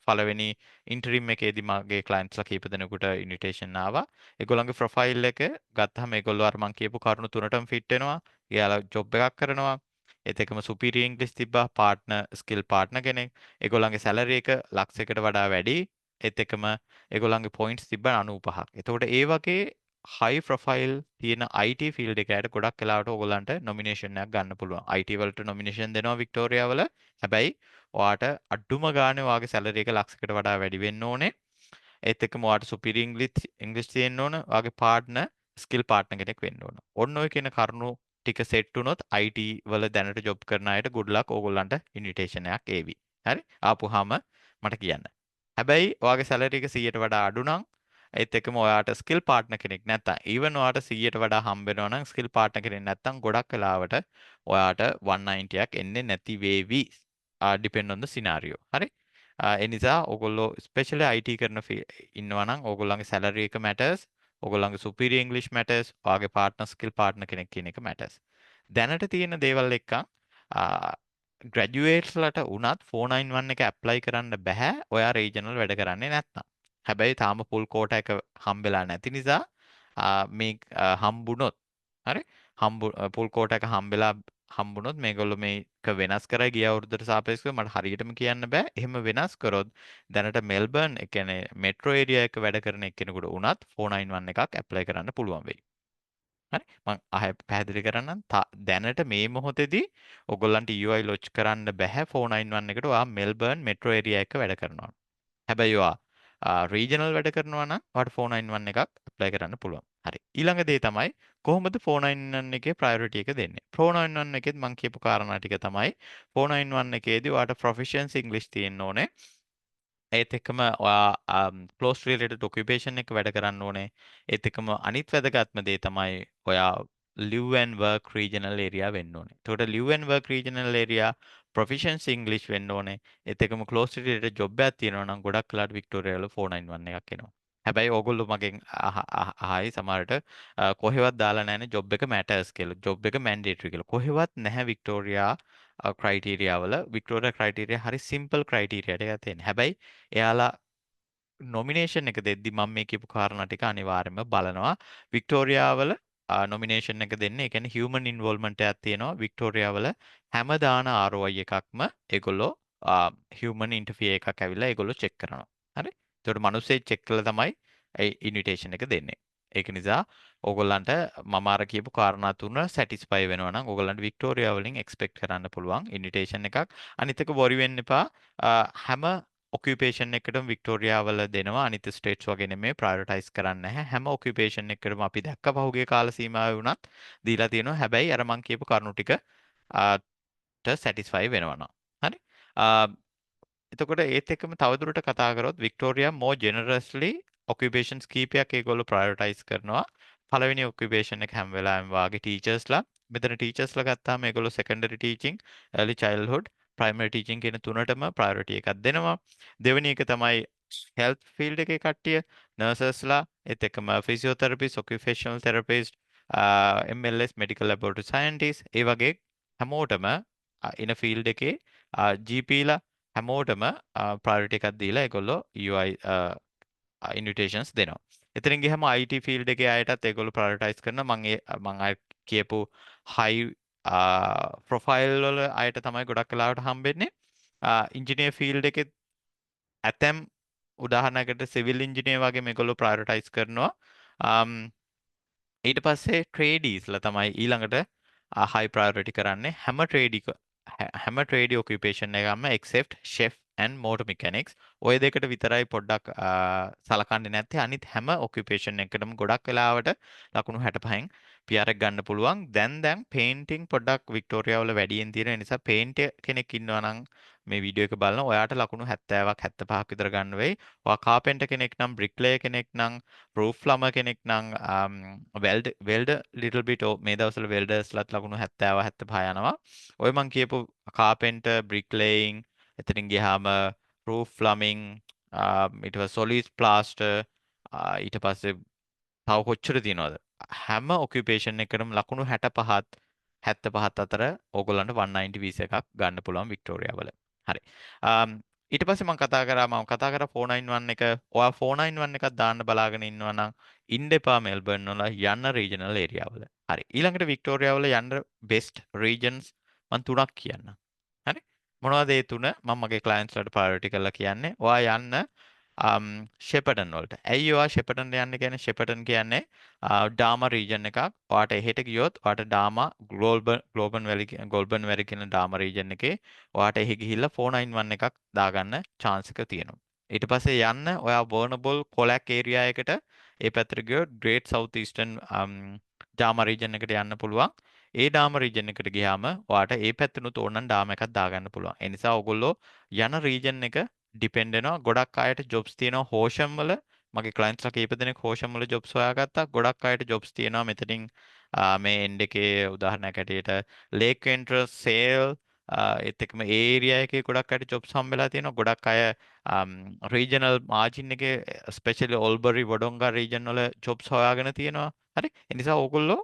[SPEAKER 1] පළවෙනි ඉන්ටරිම් එකේදී මගේ ක්ලයන්ට්ස්ලා කීප දෙනෙකුට ඉන්විටේෂන් ආවා. ඒගොල්ලන්ගේ ප්‍රොෆයිල් එක ගත්තාම ඒගොල්ලෝ අර මං කියපු කරුණු තුනටම ෆිට් වෙනවා. එයාලා ජොබ් එකක් කරනවා. ඒත් එක්කම සුපීරියර් ඉංග්‍රීසි තිබ්බා, පාර්ට්නර්, ස්කිල් පාර්ට්නර් කෙනෙක්. ඒගොල්ලන්ගේ සැලරි එක ලක්ෂයකට වඩා වැඩි. ඒත් එක්කම ඒගොල්ලන්ගේ පොයින්ට්ස් තිබ්බා 95ක්. එතකොට ඒ වගේ හයි ප්‍රොෆයිල් තියෙන IT field එකකට ගොඩක් වෙලාවට ඕගොල්ලන්ට නොමිනේෂන් එකක් ගන්න පුළුවන්. IT වලට නොමිනේෂන් දෙනවා වික්ටෝරියා වල. හැබැයි ඔයාට අඩුම ගානේ ඔයාගේ සැලරි එක ලක්ෂයකට වඩා වැඩි වෙන්න ඕනේ. ඒත් එක්කම ඔයාට සුපීරියර් ඉංග්‍රීසි තියෙන්න ඕන. ඔයාගේ පාර්ට්නර් ස්කිල් පාර්ට්නර් කෙනෙක් වෙන්න ඕන. ඔන්න ඔය කියන කරුණු ටික සෙට් වුණොත් IT වල දැනට ජොබ් කරන අයට ගුඩ් ලක්, ඕගොල්ලන්ට ඉන්විටේෂන් එකක් ඒවි. හරි? ආපුවාම මට කියන්න. හැබැයි ඔයාගේ සැලරි එක 100ට වඩා අඩු නම්, ඒත් එක්කම ඔයාට ස්කිල් පාර්ට්නර් කෙනෙක් නැත්තම්, ඊවන් ඔයාට 100ට වඩා හම්බ වෙනවා නම්, ස්කිල් පාර්ට්නර් කෙනෙක් නැත්තම් ගොඩක් වෙලාවට ඔයාට 190ක් එන්නේ නැති වේවි. Depend on the scenario. හරි? ඒ නිසා ඔයගොල්ලෝ ස්පෙෂලි IT කරන ඉන්නවා නම් ඕගොල්ලන්ගේ සැලරි එක මැටර්ස්, ඔයගොල්ලන්ගේ සුපීරියර් ඉංග්‍රීසි මැටර්ස්, ඔයාගේ පාර්ට්නර් ස්කිල් පාර්ට්නර් කෙනෙක් කියන එක මැටර්ස්. දැනට තියෙන දේවල් එක්ක ග්‍රැජුවේට්ස්ලට වුණත් 491 එක ඇප්ලයි කරන්න බැහැ ඔයා රීජනල් වැඩ කරන්නේ නැත්නම්. හැබැයි තාම ෆුල් කෝටා එක හම්බෙලා නැති නිසා මේ හම්බුනොත්, හරි, හම්බු ෆුල් කෝටා එක හම්බුනොත් මේගොල්ලෝ මේක වෙනස් කරයි ගිය අවුරුද්දට සාපේක්ෂව, මට හරියටම කියන්න බෑ. එහෙම වෙනස් කරොත් දැනට මෙල්බර්න්, ඒ කියන්නේ මෙට්‍රෝ ඒරියා එක වැඩ කරන එක්කෙනෙකුට වුණත් 491 එකක් ඇප්ලයි කරන්න පුළුවන් වෙයි. හරි, මං ආයෙ පැහැදිලි කරන්නම්. දැනට මේ මොහොතේදී ඔයගොල්ලන්ට EOI ලොජ් කරන්න බැහැ 491 එකට ඔයා මෙල්බර්න් මෙට්‍රෝ ඒරියා එක වැඩ කරනවා. හැබැයි ඔයා රීජනල් වැඩ කරනවා නම් ඔයාට 491 එකක් ඇප්ලයි කරන්න පුළුවන්. හරි. ඊළඟ දේ තමයි කොහොමද 491 එකේ ප්‍රයොරිටි එක දෙන්නේ? 491 එකෙත් මං කියපු කාරණා ටික තමයි. 491 එකේදී ඔයාට ප්‍රොෆිෂියන්සි ඉංග්‍රීසි තියෙන්න ඕනේ. ඒත් එක්කම ඔයා ක්ලෝස් රිලේටඩ් ඔකියුපේෂන් එක වැඩ කරන්න ඕනේ. ඒත් එක්කම අනිත් වැදගත්ම දේ තමයි ඔයා live and work regional area වෙන්න ඕනේ. එතකොට live and work regional area, proficiency English වෙන්න ඕනේ. ඒත් එක්කම close related job එකක් තියෙනවා නම් ගොඩක් වෙලාවට වික්ටෝරියා වල 491 එකක් එනවා. හැබැයි ඕගොල්ලෝ මගෙන් අහයි සමහරට කොහෙවත් දාලා නැහැනේ ජොබ් එක මැටර්ස් කියලා. ජොබ් එක මැන්ඩේටරි කියලා. කොහෙවත් නැහැ වික්ටෝරියා ක්‍රයිටීරියා වල. වික්ටෝරියා ක්‍රයිටීරියා හරි සිම්පල් ක්‍රයිටීරියා ටිකක් තියෙනවා. හැබැයි එයාලා නොමිනේෂන් එක දෙද්දි මම මේ කියපු කාරණා ටික අනිවාර්යයෙන්ම බලනවා. වික්ටෝරියා වල නොමිනේෂන් එක දෙන්නේ, ඒ කියන්නේ හියුමන් ඉන්වෝල්ව්මන්ට් එකක් තියෙනවා. වික්ටෝරියා වල හැම දාන ROI එකක්ම ඒගොල්ලෝ හියුමන් ඉන්ටර්ෆියර් එකක් ඇවිල්ලා ඒගොල්ලෝ චෙක් කරනවා. හරි? එතකොට මිනිස්සෙක් චෙක් කළා තමයි ඒ ඉන්විටේෂන් එක දෙන්නේ. ඒක නිසා ඕගොල්ලන්ට මම අර කියපු කාරණා තුන සැටිස්ෆයි වෙනවා නම් ඕගොල්ලන්ට වික්ටෝරියා වලින් එක්ස්පෙක්ට් කරන්න පුළුවන් ඉන්විටේෂන් එකක්. අනිත් එක වොරි වෙන්න එපා. හැම ඔකියුපේෂන් එකකටම වික්ටෝරියා වල දෙනවා. අනිත් ස්ටේට්ස් වගේ නෙමෙයි, ප්‍රයොරිටයිස් කරන්නේ නැහැ. හැම ඔකියුපේෂන් එකකටම අපි දැක්ක පහුගිය කාල සීමාවේ වුණත් දීලා තියෙනවා. හැබැයි අර මං කියපු කරුණු ටික සැටිස්ෆයි වෙනවා නම්. හරි. එතකොට ඒත් එක්කම තවදුරට කතා කරොත් වික්ටෝරියා more generously occupations කීපයක් ඒගොල්ලෝ ප්‍රයොරිටයිස් කරනවා. පළවෙනි ඔකියුපේෂන් එක හැම වෙලාවෙම වාගේ ටීචර්ස්ලා. මෙතන ටීචර්ස්ලා ගත්තාම ඒගොල්ලෝ secondary teaching, early childhood, primary teaching කියන තුනටම ප්‍රයොරිටි එකක් දෙනවා. දෙවෙනි එක තමයි හෙල්ත් ෆීල්ඩ් එකේ කට්ටිය, නර්සස්ලා, ඒත් එක්කම physiotherapist, occupational therapist, MLS, medical laboratory scientist, ඒ වගේ හැමෝටම ඉන ෆීල්ඩ් එකේ GP ලා හැමෝටම ප්‍රයොරිටි එකක් දීලා ඒගොල්ලෝ EOI ඉන්විටේෂන්ස් දෙනවා. එතනින් ගියහම IT field එකේ අයටත් ඒගොල්ලෝ ප්‍රයොරිටයිස් කරනවා. මං ඒ මං අය කියපු හයි ප්‍රොෆයිල් වල අයට තමයි ගොඩක් වෙලාවට හම්බෙන්නේ. ඉංජිනේර් ෆීල්ඩ් එකේ ඇතැම් උදාහරණයකට සිවිල් ඉංජිනේර් වගේ මේගොල්ලෝ ප්‍රයොරිටයිස් කරනවා. ඊට පස්සේ ට්‍රේඩීස්ලා තමයි ඊළඟට හයි ප්‍රයොරිටි කරන්නේ. හැම ට්‍රේඩි ඔකියුපේෂන් එකක්ම except chef and motor mechanics, ඔය දෙකට විතරයි පොඩ්ඩක් සලකන්නේ නැත්තේ. අනිත් හැම ඔකියුපේෂන් එකකටම ගොඩක් වෙලාවට ලකුණු 65න් PR එක ගන්න පුළුවන්. දැන් දැන් පේන්ටිං පොඩ්ඩක් වික්ටෝරියා වල වැඩියෙන් තියෙන නිසා පේන්ට් කෙනෙක් ඉන්නවා නම් මේ වීඩියෝ එක බලන ඔයාට ලකුණු 70ක් 75ක් විතර ගන්න වෙයි. ඔයා කාපෙන්ටර් කෙනෙක් නම්, බ්‍රික්ලේයර් කෙනෙක් නම්, රූෆ් ප්ලමර් කෙනෙක් නම්, වෙල්ඩර් ලිටල් බිට්, මේ දවස්වල වෙල්ඩර්ස්ලත් ලකුණු 70 75 යනවා. ඔය මං කියපු කාපෙන්ටර්, බ්‍රික්ලේයිං, එතනින් ගියාම රූෆ් ප්ලමින්, ඊට පස්සේ සොලිඩ් ප්ලාස්ටර්, ඊට පස්සේ තව කොච්චර තියෙනවද, හැම ඔකියුපේෂන් එකකටම ලකුණු 65ත් 75ත් අතර ඕගොල්ලන්ට 190 වීසා එකක් ගන්න පුළුවන් වික්ටෝරියා වල. හරි. ඊට පස්සේ මම කතා කරා 491 එක. ඔයා 491 එකක් දාන්න බලාගෙන ඉන්නවා නම් ඉන්න එපා මෙල්බර්න් වල, යන්න රීජනල් ඒරියා වල. හරි. ඊළඟට වික්ටෝරියා වල යන්න බෙස්ට් රීජන්ස් මම තුනක් කියන්නම්. හරි. මොනවද ඒ තුන? මම මගේ ක්ලයන්ට්ස් වලට ප්‍රයොරිටි කරලා කියන්නේ. ඔයා යන්න ෂෙපර්ටන් වලට. ඇයි ඔයා ෂෙපර්ටන් යන්න කියන්නේ? ෂෙපර්ටන් කියන්නේ ඩාමා රීජන් එකක්. ඔයාට එහෙට ගියොත් ඔයාට ඩාමා ගෝල්බන් ග්ලෝබන් වැලි ගෝල්බන් වැලි කියන ඩාමා රීජන් එකේ ඔයාට එහෙ ගිහිල්ලා 491 එකක් දාගන්න චාන්ස් එක තියෙනවා. ඊට පස්සේ යන්න ඔයා වර්නබල් කොලැක් ඒරියා එකට. ඒ පැත්තට ගියොත් ග්‍රේට් සවුත් ඊස්ටර්න් ඩාමා රීජන් එකට යන්න පුළුවන්. ඒ ඩාමා රීජන් එකට ගියාම ඔයාට ඒ පැත්තෙනුත් ඕනනම් ඩාමා එකක් දාගන්න පුළුවන්. ඒ නිසා ඔයගොල්ලෝ යන රීජන් එක ඩිපෙන්ඩ් වෙනවා. ගොඩක් අයට ජොබ්ස් තියෙනවා හෝෂම් වල. මගේ ක්ලයන්ට්ස්ලා කීප දෙනෙක් හෝෂම් වල ජොබ්ස් හොයාගත්තා. ගොඩක් අයට ජොබ්ස් තියෙනවා මෙතනින් මේ එන්ඩ් එකේ, උදාහරණයක් හැටියට ලේක් එන්ට්‍රන්ස්, සේල්, ඒත් එක්කම ඒ ඒරියා එකේ ගොඩක් අයට ජොබ්ස් හම්බෙලා තියෙනවා. ගොඩක් අය රීජනල් මාජින් එකේ, ස්පෙෂලි ඔල්බරි, වොඩොංගා රීජන් වල ජොබ්ස් හොයාගෙන තියෙනවා. හරි. ඒ නිසා ඕගොල්ලෝ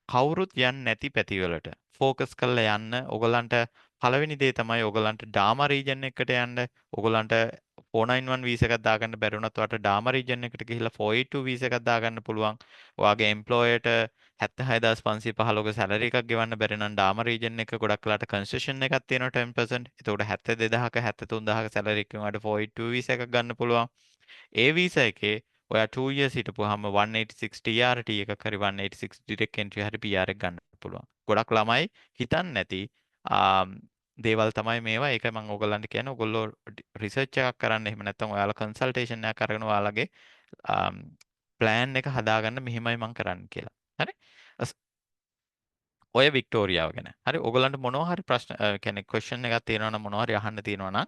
[SPEAKER 1] කවුරුත් යන්නේ නැති පැතිවලට ෆෝකස් කරලා යන්න. ඕගොල්ලන්ට පළවෙනි දේ තමයි ඕගොල්ලන්ට ඩාමා රීජන් එකට යන්න. ඕගොල්ලන්ට 491 වීසා එකක් දාගන්න බැරි වුණත් ඔයාට ඩාමා රීජන් එකට ගිහිල්ලා 482 වීසා එකක් දාගන්න පුළුවන්. ඔයාගේ එම්ප්ලොයර්ට 76,515ක සැලරි එකක් ගෙවන්න බැරි නම් ඩාමා රීජන් එක ගොඩක් වෙලාට කන්සෙෂන් එකක් තියෙනවා 10%. එතකොට 72,000ක 73,000ක සැලරි එකකින් ඔයාට 482 වීසා එකක් ගන්න පුළුවන්. ඒ වීසා එකේ ඔයා 2 years හිටපුවාම 186 TRT එකක් හරි 186 direct entry හරි PR එක ගන්න පුළුවන්. ගොඩක් ළමයි හිතන්නේ නැති දේවල් තමයි මේවා. ඒක මම ඔයගොල්ලන්ට කියන්නේ ඔයගොල්ලෝ රිසර්ච් එකක් කරන්න, එහෙම නැත්නම් ඔයාලා කන්සල්ටේෂන් එකක් අරගෙන ඔයාලගේ ප්ලෑන් එක හදාගන්න මෙහෙමයි මං කරන්න කියලා. හරි? ඔය වික්ටෝරියාව ගැන. හරි, ඔයගොල්ලන්ට මොනවා හරි ප්‍රශ්න, කියන්නේ ක්වෙස්චන් එකක් තියෙනවා නම්, මොනවා හරි අහන්න තියෙනවා නම්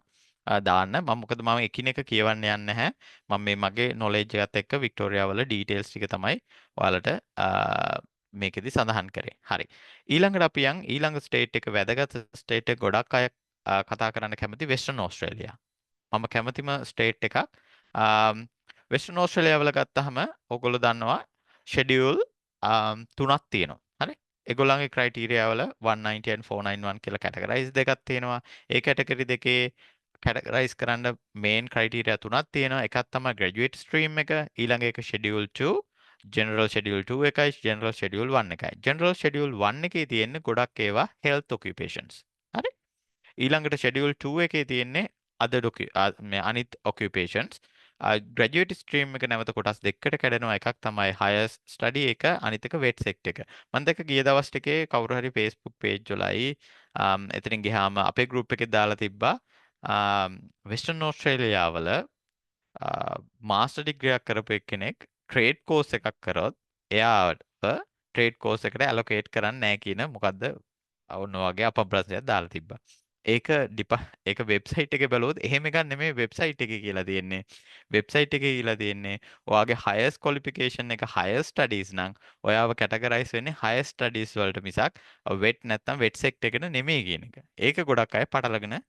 [SPEAKER 1] දාන්න. මම මොකද මම එකිනෙක කියවන්න යන්නේ නැහැ. මම මේ මගේ නොලෙජ් එකත් එක්ක වික්ටෝරියා වල ඩීටේල්ස් ටික තමයි ඔයාලට මේකෙදි සඳහන් කරේ. හරි. ඊළඟට අපි යන් ඊළඟ ස්ටේට් එක, වැදගත් ස්ටේට් එක, ගොඩක් අය කතා කරන්න කැමති වෙස්ටර්න් ඕස්ට්‍රේලියා. මම කැමතිම ස්ටේට් එකක්. වෙස්ටර්න් ඕස්ට්‍රේලියා වල ගත්තාම ඔයගොල්ලෝ දන්නවා ෂෙඩියුල් තුනක් තියෙනවා. හරි. ඒගොල්ලන්ගේ ක්‍රයිටීරියා වල 190 and 491 කියලා කැටගරයිස් දෙකක් තියෙනවා. ඒ කැටගරි දෙකේ කැටගරයිස් කරන්න මේන් ක්‍රයිටීරියා තුනක් තියෙනවා. එකක් තමයි ග්‍රැජුවේට් ස්ට්‍රීම් එක, ඊළඟ එක ෂෙඩියුල් 2, ජෙනරල් ෂෙඩියුල් 2 එකයි, ජෙනරල් ෂෙඩියුල් 1 එකයි. ජෙනරල් ෂෙඩියුල් 1 එකේ තියෙන්නේ ගොඩක් ඒවා හෙල්ත් ඔකියුපේෂන්ස්. හරි? ඊළඟට ෂෙඩියුල් 2 එකේ තියෙන්නේ අදර් මේ අනිත් ඔකියුපේෂන්ස්. ග්‍රැජුවේට් ස්ට්‍රීම් එක නැවත කොටස් දෙකකට කැඩෙනවා. එකක් තමයි හයර් ස්ටඩි එක, අනිත් එක වෙට් සෙක්ටර් එක. මම දැක්ක ගිය දවස් ටිකේ කවුරු හරි Facebook page වලයි එතනින් ගියාම අපේ ගෲප් එකේ දාලා තිබ්බා වෙස්ටර්න් ඕස්ට්‍රේලියා වල මාස්ටර් ඩිග්‍රී එකක් කරපු එක්කෙනෙක් ට්‍රේඩ් කෝස් එකක් කරොත් එයාට ට්‍රේඩ් කෝස් එකට ඇලොකේට් කරන්නේ නැහැ කියන මොකද්ද ඔන්න වගේ අපබ්‍රංශයක් දාලා තිබ්බා. ඒක වෙබ්සයිට් එකේ බැලුවොත් එහෙම එකක් නෙමෙයි වෙබ්සයිට් එකේ කියලා තියෙන්නේ. වෙබ්සයිට් එකේ කියලා තියෙන්නේ ඔයාගේ හයර් ක්වොලිෆිකේෂන් එක හයර් ස්ටඩීස් නම් ඔයාව කැටගරයිස් වෙන්නේ හයර් ස්ටඩීස් වලට මිසක් වෙට් නැත්තම් වෙට් සෙක්ටර් එකට නෙමෙයි කියන එක. ඒක ගොඩක් අය පටලගෙන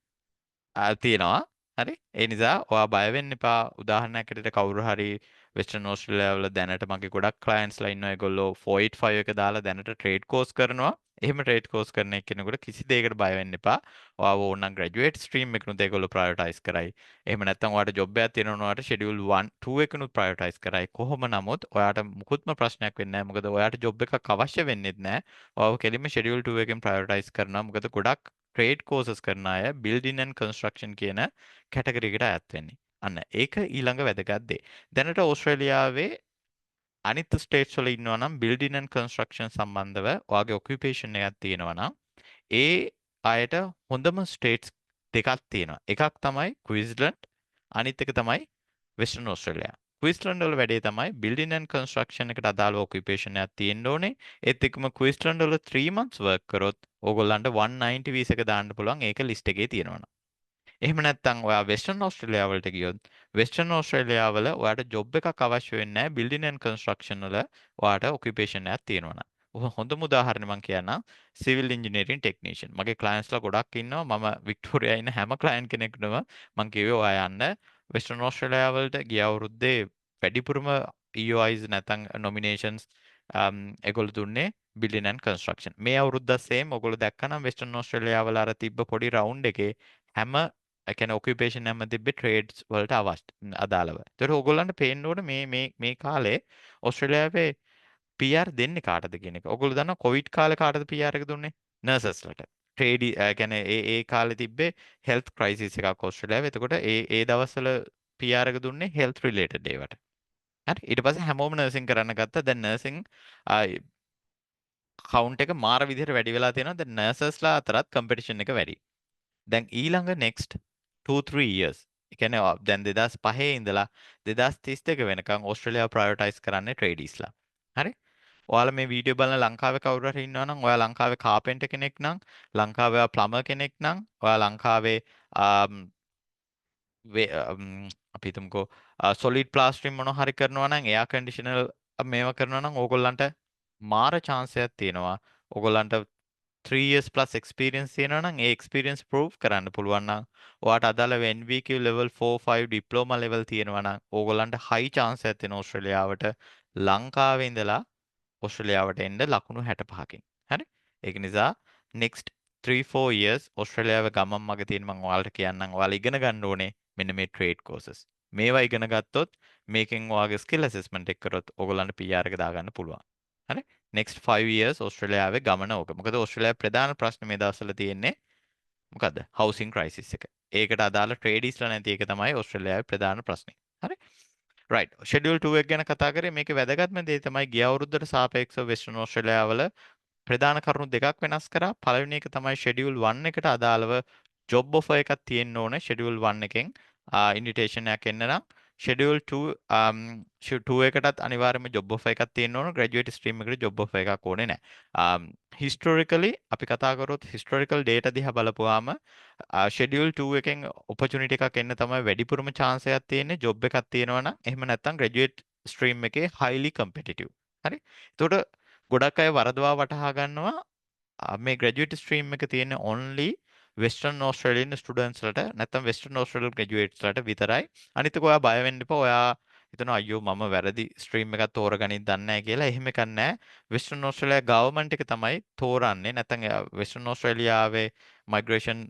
[SPEAKER 1] තියෙනවා. හරි? ඒ නිසා ඔයා බය වෙන්න එපා. උදාහරණයක් ඇටියට කවුරු හරි වෙස්ටර්න් ඕස්ට්‍රේලියා වල දැනට මගේ ගොඩක් ක්ලයන්ට්ස්ලා ඉන්නවා. ඒගොල්ලෝ 485 එක දාලා දැනට ට්‍රේඩ් කෝස් කරනවා. එහෙම ට්‍රේඩ් කෝස් කරන එක්කෙනෙකුට කිසි දෙයකට බය වෙන්න එපා. ඔයාව ඕන නම් ග්‍රැජුවේට් ස්ට්‍රීම් එකනුත් ඒගොල්ලෝ ප්‍රයොරිටයිස් කරයි. එහෙම නැත්නම් ඔයාට ජොබ් එකක් තියෙනවා ඔයාට ෂෙඩියුල් 1 2 එකනුත් ප්‍රයොරිටයිස් කරයි. කොහොම නමුත් ඔයාට මුකුත්ම ප්‍රශ්නයක් වෙන්නේ නැහැ. මොකද ඔයාට ජොබ් එකක් අවශ්‍ය වෙන්නෙත් නැහැ. ඔයාව කෙලින්ම ෂෙඩියුල් 2 එකෙන් ප්‍රයොරිටයිස් කරනවා. මොකද ගොඩක් ට්‍රේඩ් කෝසස් කරන අය බිල්ඩින් ඇන්ඩ් කන්ස්ට්‍රක්ෂන් කියන කැටගරි එකට අයත් වෙන්නේ. අන්න ඒක ඊළඟ වැදගත් දේ. දැනට ඕස්ට්‍රේලියාවේ අනිත් ස්ටේට්ස් වල ඉන්නවා නම් බිල්ඩින් ඇන්ඩ් කන්ස්ට්‍රක්ෂන් සම්බන්ධව ඔයාගේ ඔකියුපේෂන් එකක් තියෙනවා නම් ඒ අයට හොඳම ස්ටේට්ස් දෙකක් තියෙනවා. එකක් තමයි ක්වීන්ස්ලන්ඩ්, අනිත් එක තමයි වෙස්ටර්න් ඕස්ට්‍රේලියා. ක්වීන්ස්ලන්ඩ් වල වැඩේ තමයි බිල්ඩින් ඇන්ඩ් කන්ස්ට්‍රක්ෂන් එකට අදාළව ඔකියුපේෂන් එකක් තියෙන්න ඕනේ. ඒත් එක්කම ක්වීන්ස්ලන්ඩ් වල 3 months work කරොත් ඕගොල්ලන්ට 190 වීසා එක දාන්න පුළුවන්, ඒක ලිස්ට් එකේ තියෙනවා නම්. එහෙම නැත්නම් ඔයා වෙස්ටර්න් ඕස්ට්‍රේලියා වලට ගියොත් වෙස්ටර්න් ඕස්ට්‍රේලියා වල ඔයාට ජොබ් එකක් අවශ්‍ය වෙන්නේ නැහැ, බිල්ඩින් ඇන්ඩ් කන්ස්ට්‍රක්ෂන් වල ඔයාට ඔකියුපේෂන් එකක් තියෙනවා නම්. හොඳම උදාහරණය මම කියන්නම්, සිවිල් ඉංජිනේරින් ටෙක්නීෂියන්. මගේ ක්ලයන්ට්ස්ලා ගොඩක් ඉන්නවා. මම වික්ටෝරියා ඉන්න හැම ක්ලයන්ට් කෙනෙකුටම මං කිව්වේ ඔයා යන්න වෙස්ටර්න් ඕස්ට්‍රේලියා වලට. ගිය අවුරුද්දේ වැඩිපුරම EOIs නැත්නම් නොමිනේෂන්ස් ඒගොල්ලෝ දුන්නේ බිල්ඩින් ඇන්ඩ් කන්ස්ට්‍රක්ෂන්. මේ අවුරුද්දත් සේම්. ඔයගොල්ලෝ දැක්කනම් වෙස්ටර්න් ඕස්ට්‍රේලියා වල අර තිබ්බ පොඩි රවුන්ඩ් එකේ හැම, ඒ කියන්නේ ඔකියුපේෂන් හැම තිබ්බේ ට්‍රේඩ්ස් වලට අවශ්‍ය අදාළව. ඒතර ඔයගොල්ලන්ට පේන්න ඕනේ මේ මේ මේ කාලේ ඕස්ට්‍රේලියාවේ PR දෙන්නේ කාටද කියන එක. ඔයගොල්ලෝ දන්නවා කොවිඩ් කාලේ කාටද PR එක දුන්නේ? නර්සස්ලට. ට්‍රේඩ්, ඒ කියන්නේ ඒ ඒ කාලේ තිබ්බේ හෙල්ත් ක්‍රයිසිස් එකක් ඕස්ට්‍රේලියාවේ. එතකොට ඒ ඒ දවස්වල PR එක දුන්නේ හෙල්ත් රිලේටඩ් ඒවට. හරි. ඊට පස්සේ හැමෝම නර්සිං කරන්න ගත්තා. දැන් නර්සිං කවුන්ට් එක මාර විදිහට වැඩි වෙලා තියෙනවා. දැන් නර්සස්ලා අතරත් කම්පිටිෂන් එක වැඩි. දැන් ඊළඟ next 2 3 years, ඒ කියන්නේ දැන් 2005 ඉඳලා 2032 වෙනකන් ඕස්ට්‍රේලියාව ප්‍රයොරිටයිස් කරන්නේ ට්‍රේඩීස්ලා. හරි? ඔයාලා මේ වීඩියෝ බලන ලංකාවේ කවුරු හරි ඉන්නවා නම්, ඔයා ලංකාවේ කාපෙන්ටර් කෙනෙක් නම්, ලංකාවේ ඔයා ප්ලමර් කෙනෙක් නම්, ඔයා ලංකාවේ අපි හිතමුකෝ සොලිඩ් ප්ලාස්ටරින් මොනවා හරි කරනවා නම්, එයා කන්ඩිෂනර් මේවා කරනවා නම්, ඕගොල්ලන්ට මාර චාන්ස් එකක් තියෙනවා. ඕගොල්ලන්ට 3 years plus experience තියෙනවා නම්, ඒ experience prove කරන්න පුළුවන් නම්, ඔයාට අදාළ NVQ level 4 5 diploma level තියෙනවා නම්, ඕගොල්ලන්ට high chance එකක් තියෙනවා ඕස්ට්‍රේලියාවට ලංකාවේ ඉඳලා ඕස්ට්‍රේලියාවට එන්න ලකුණු 65කින්. හරි? ඒක නිසා next 3 4 years ඕස්ට්‍රේලියාවේ ගමන් මග තියෙන මම ඔයාලට කියන්නම්, ඔයාලා ඉගෙන ගන්න ඕනේ මෙන්න මේ ට්‍රේඩ් කෝසස්. මේවා ඉගෙන ගත්තොත්, මේකෙන් ඔයාගේ ස්කිල් ඇසෙස්මන්ට් එක කරොත් ඕගොල්ලන්ට PR එක දාගන්න පුළුවන්. හරි? Next 5 years ඕස්ට්‍රේලියාවේ ගමන ඕක. මොකද ඕස්ට්‍රේලියාවේ ප්‍රධාන ප්‍රශ්න මේ දවස්වල තියෙන්නේ මොකද්ද? හවුසින් ක්‍රයිසිස් එක. ඒකට අදාළ ට්‍රේඩීස්ලා නැති එක තමයි ඕස්ට්‍රේලියාවේ ප්‍රධාන ප්‍රශ්නේ. හරි? රයිට්. ෂෙඩියුල් 2 එක ගැන කතා කරේ. මේකේ වැදගත්ම දේ තමයි ගිය අවුරුද්දට සාපේක්ෂව වෙස්ටර්න් ඕස්ට්‍රේලියා වල ප්‍රධාන කරුණු දෙකක් වෙනස් කරා. පළවෙනි එක තමයි ෂෙඩියුල් 1 එකට අදාළව ජොබ් ඔෆර් එකක් තියෙන්න ඕනේ ෂෙඩියුල් 1 එකෙන් ඉන්විටේෂන් එකක් එන්න නම්. ෂෙඩියුල් 2 එකටත් අනිවාර්යයෙන්ම ජොබ් ඔෆර් එකක් තියෙන්න ඕන. ග්‍රැජුවේට් ස්ට්‍රීම් එකට ජොබ් ඔෆර් එකක් ඕනේ නෑ. හිස්ටොරිකලි අපි කතා කරොත්, හිස්ටොරිකල් ඩේටා දිහා බලපුවාම ෂෙඩියුල් 2 එකෙන් ඔපචුනිටි එකක් එන්න තමයි වැඩිපුරම චාන්ස් එකක් තියෙන්නේ ජොබ් එකක් තියෙනවා නම්. එහෙම නැත්නම් ග්‍රැජුවේට් ස්ට්‍රීම් එකේ හයිලි කම්පිටිටිව්. හරි. එතකොට ගොඩක් අය වරදවා වටහා ගන්නවා මේ ග්‍රැජුවේට් ස්ට්‍රීම් එක තියෙන්නේ ඔන්ලි වෙස්ටර්න් ඕස්ට්‍රේලියන් ස්ටුඩන්ට්ස්ලට නැත්නම් වෙස්ටර්න් ඕස්ට්‍රේලියන් ග්‍රැජුවේට්ස්ලට විතරයි. අනිත් එක ඔයා බය වෙන්න එපා. ඔයා හිතනවා අයියෝ මම වැරදි ස්ට්‍රීම් එකක් තෝරගනින් දන්නේ නැහැ කියලා. එහෙම එකක් නැහැ. වෙස්ටර්න් ඕස්ට්‍රේලියා ගවර්න්මන්ට් එක තමයි තෝරන්නේ. නැත්නම් වෙස්ටර්න් ඕස්ට්‍රේලියාවේ මයිග්‍රේෂන්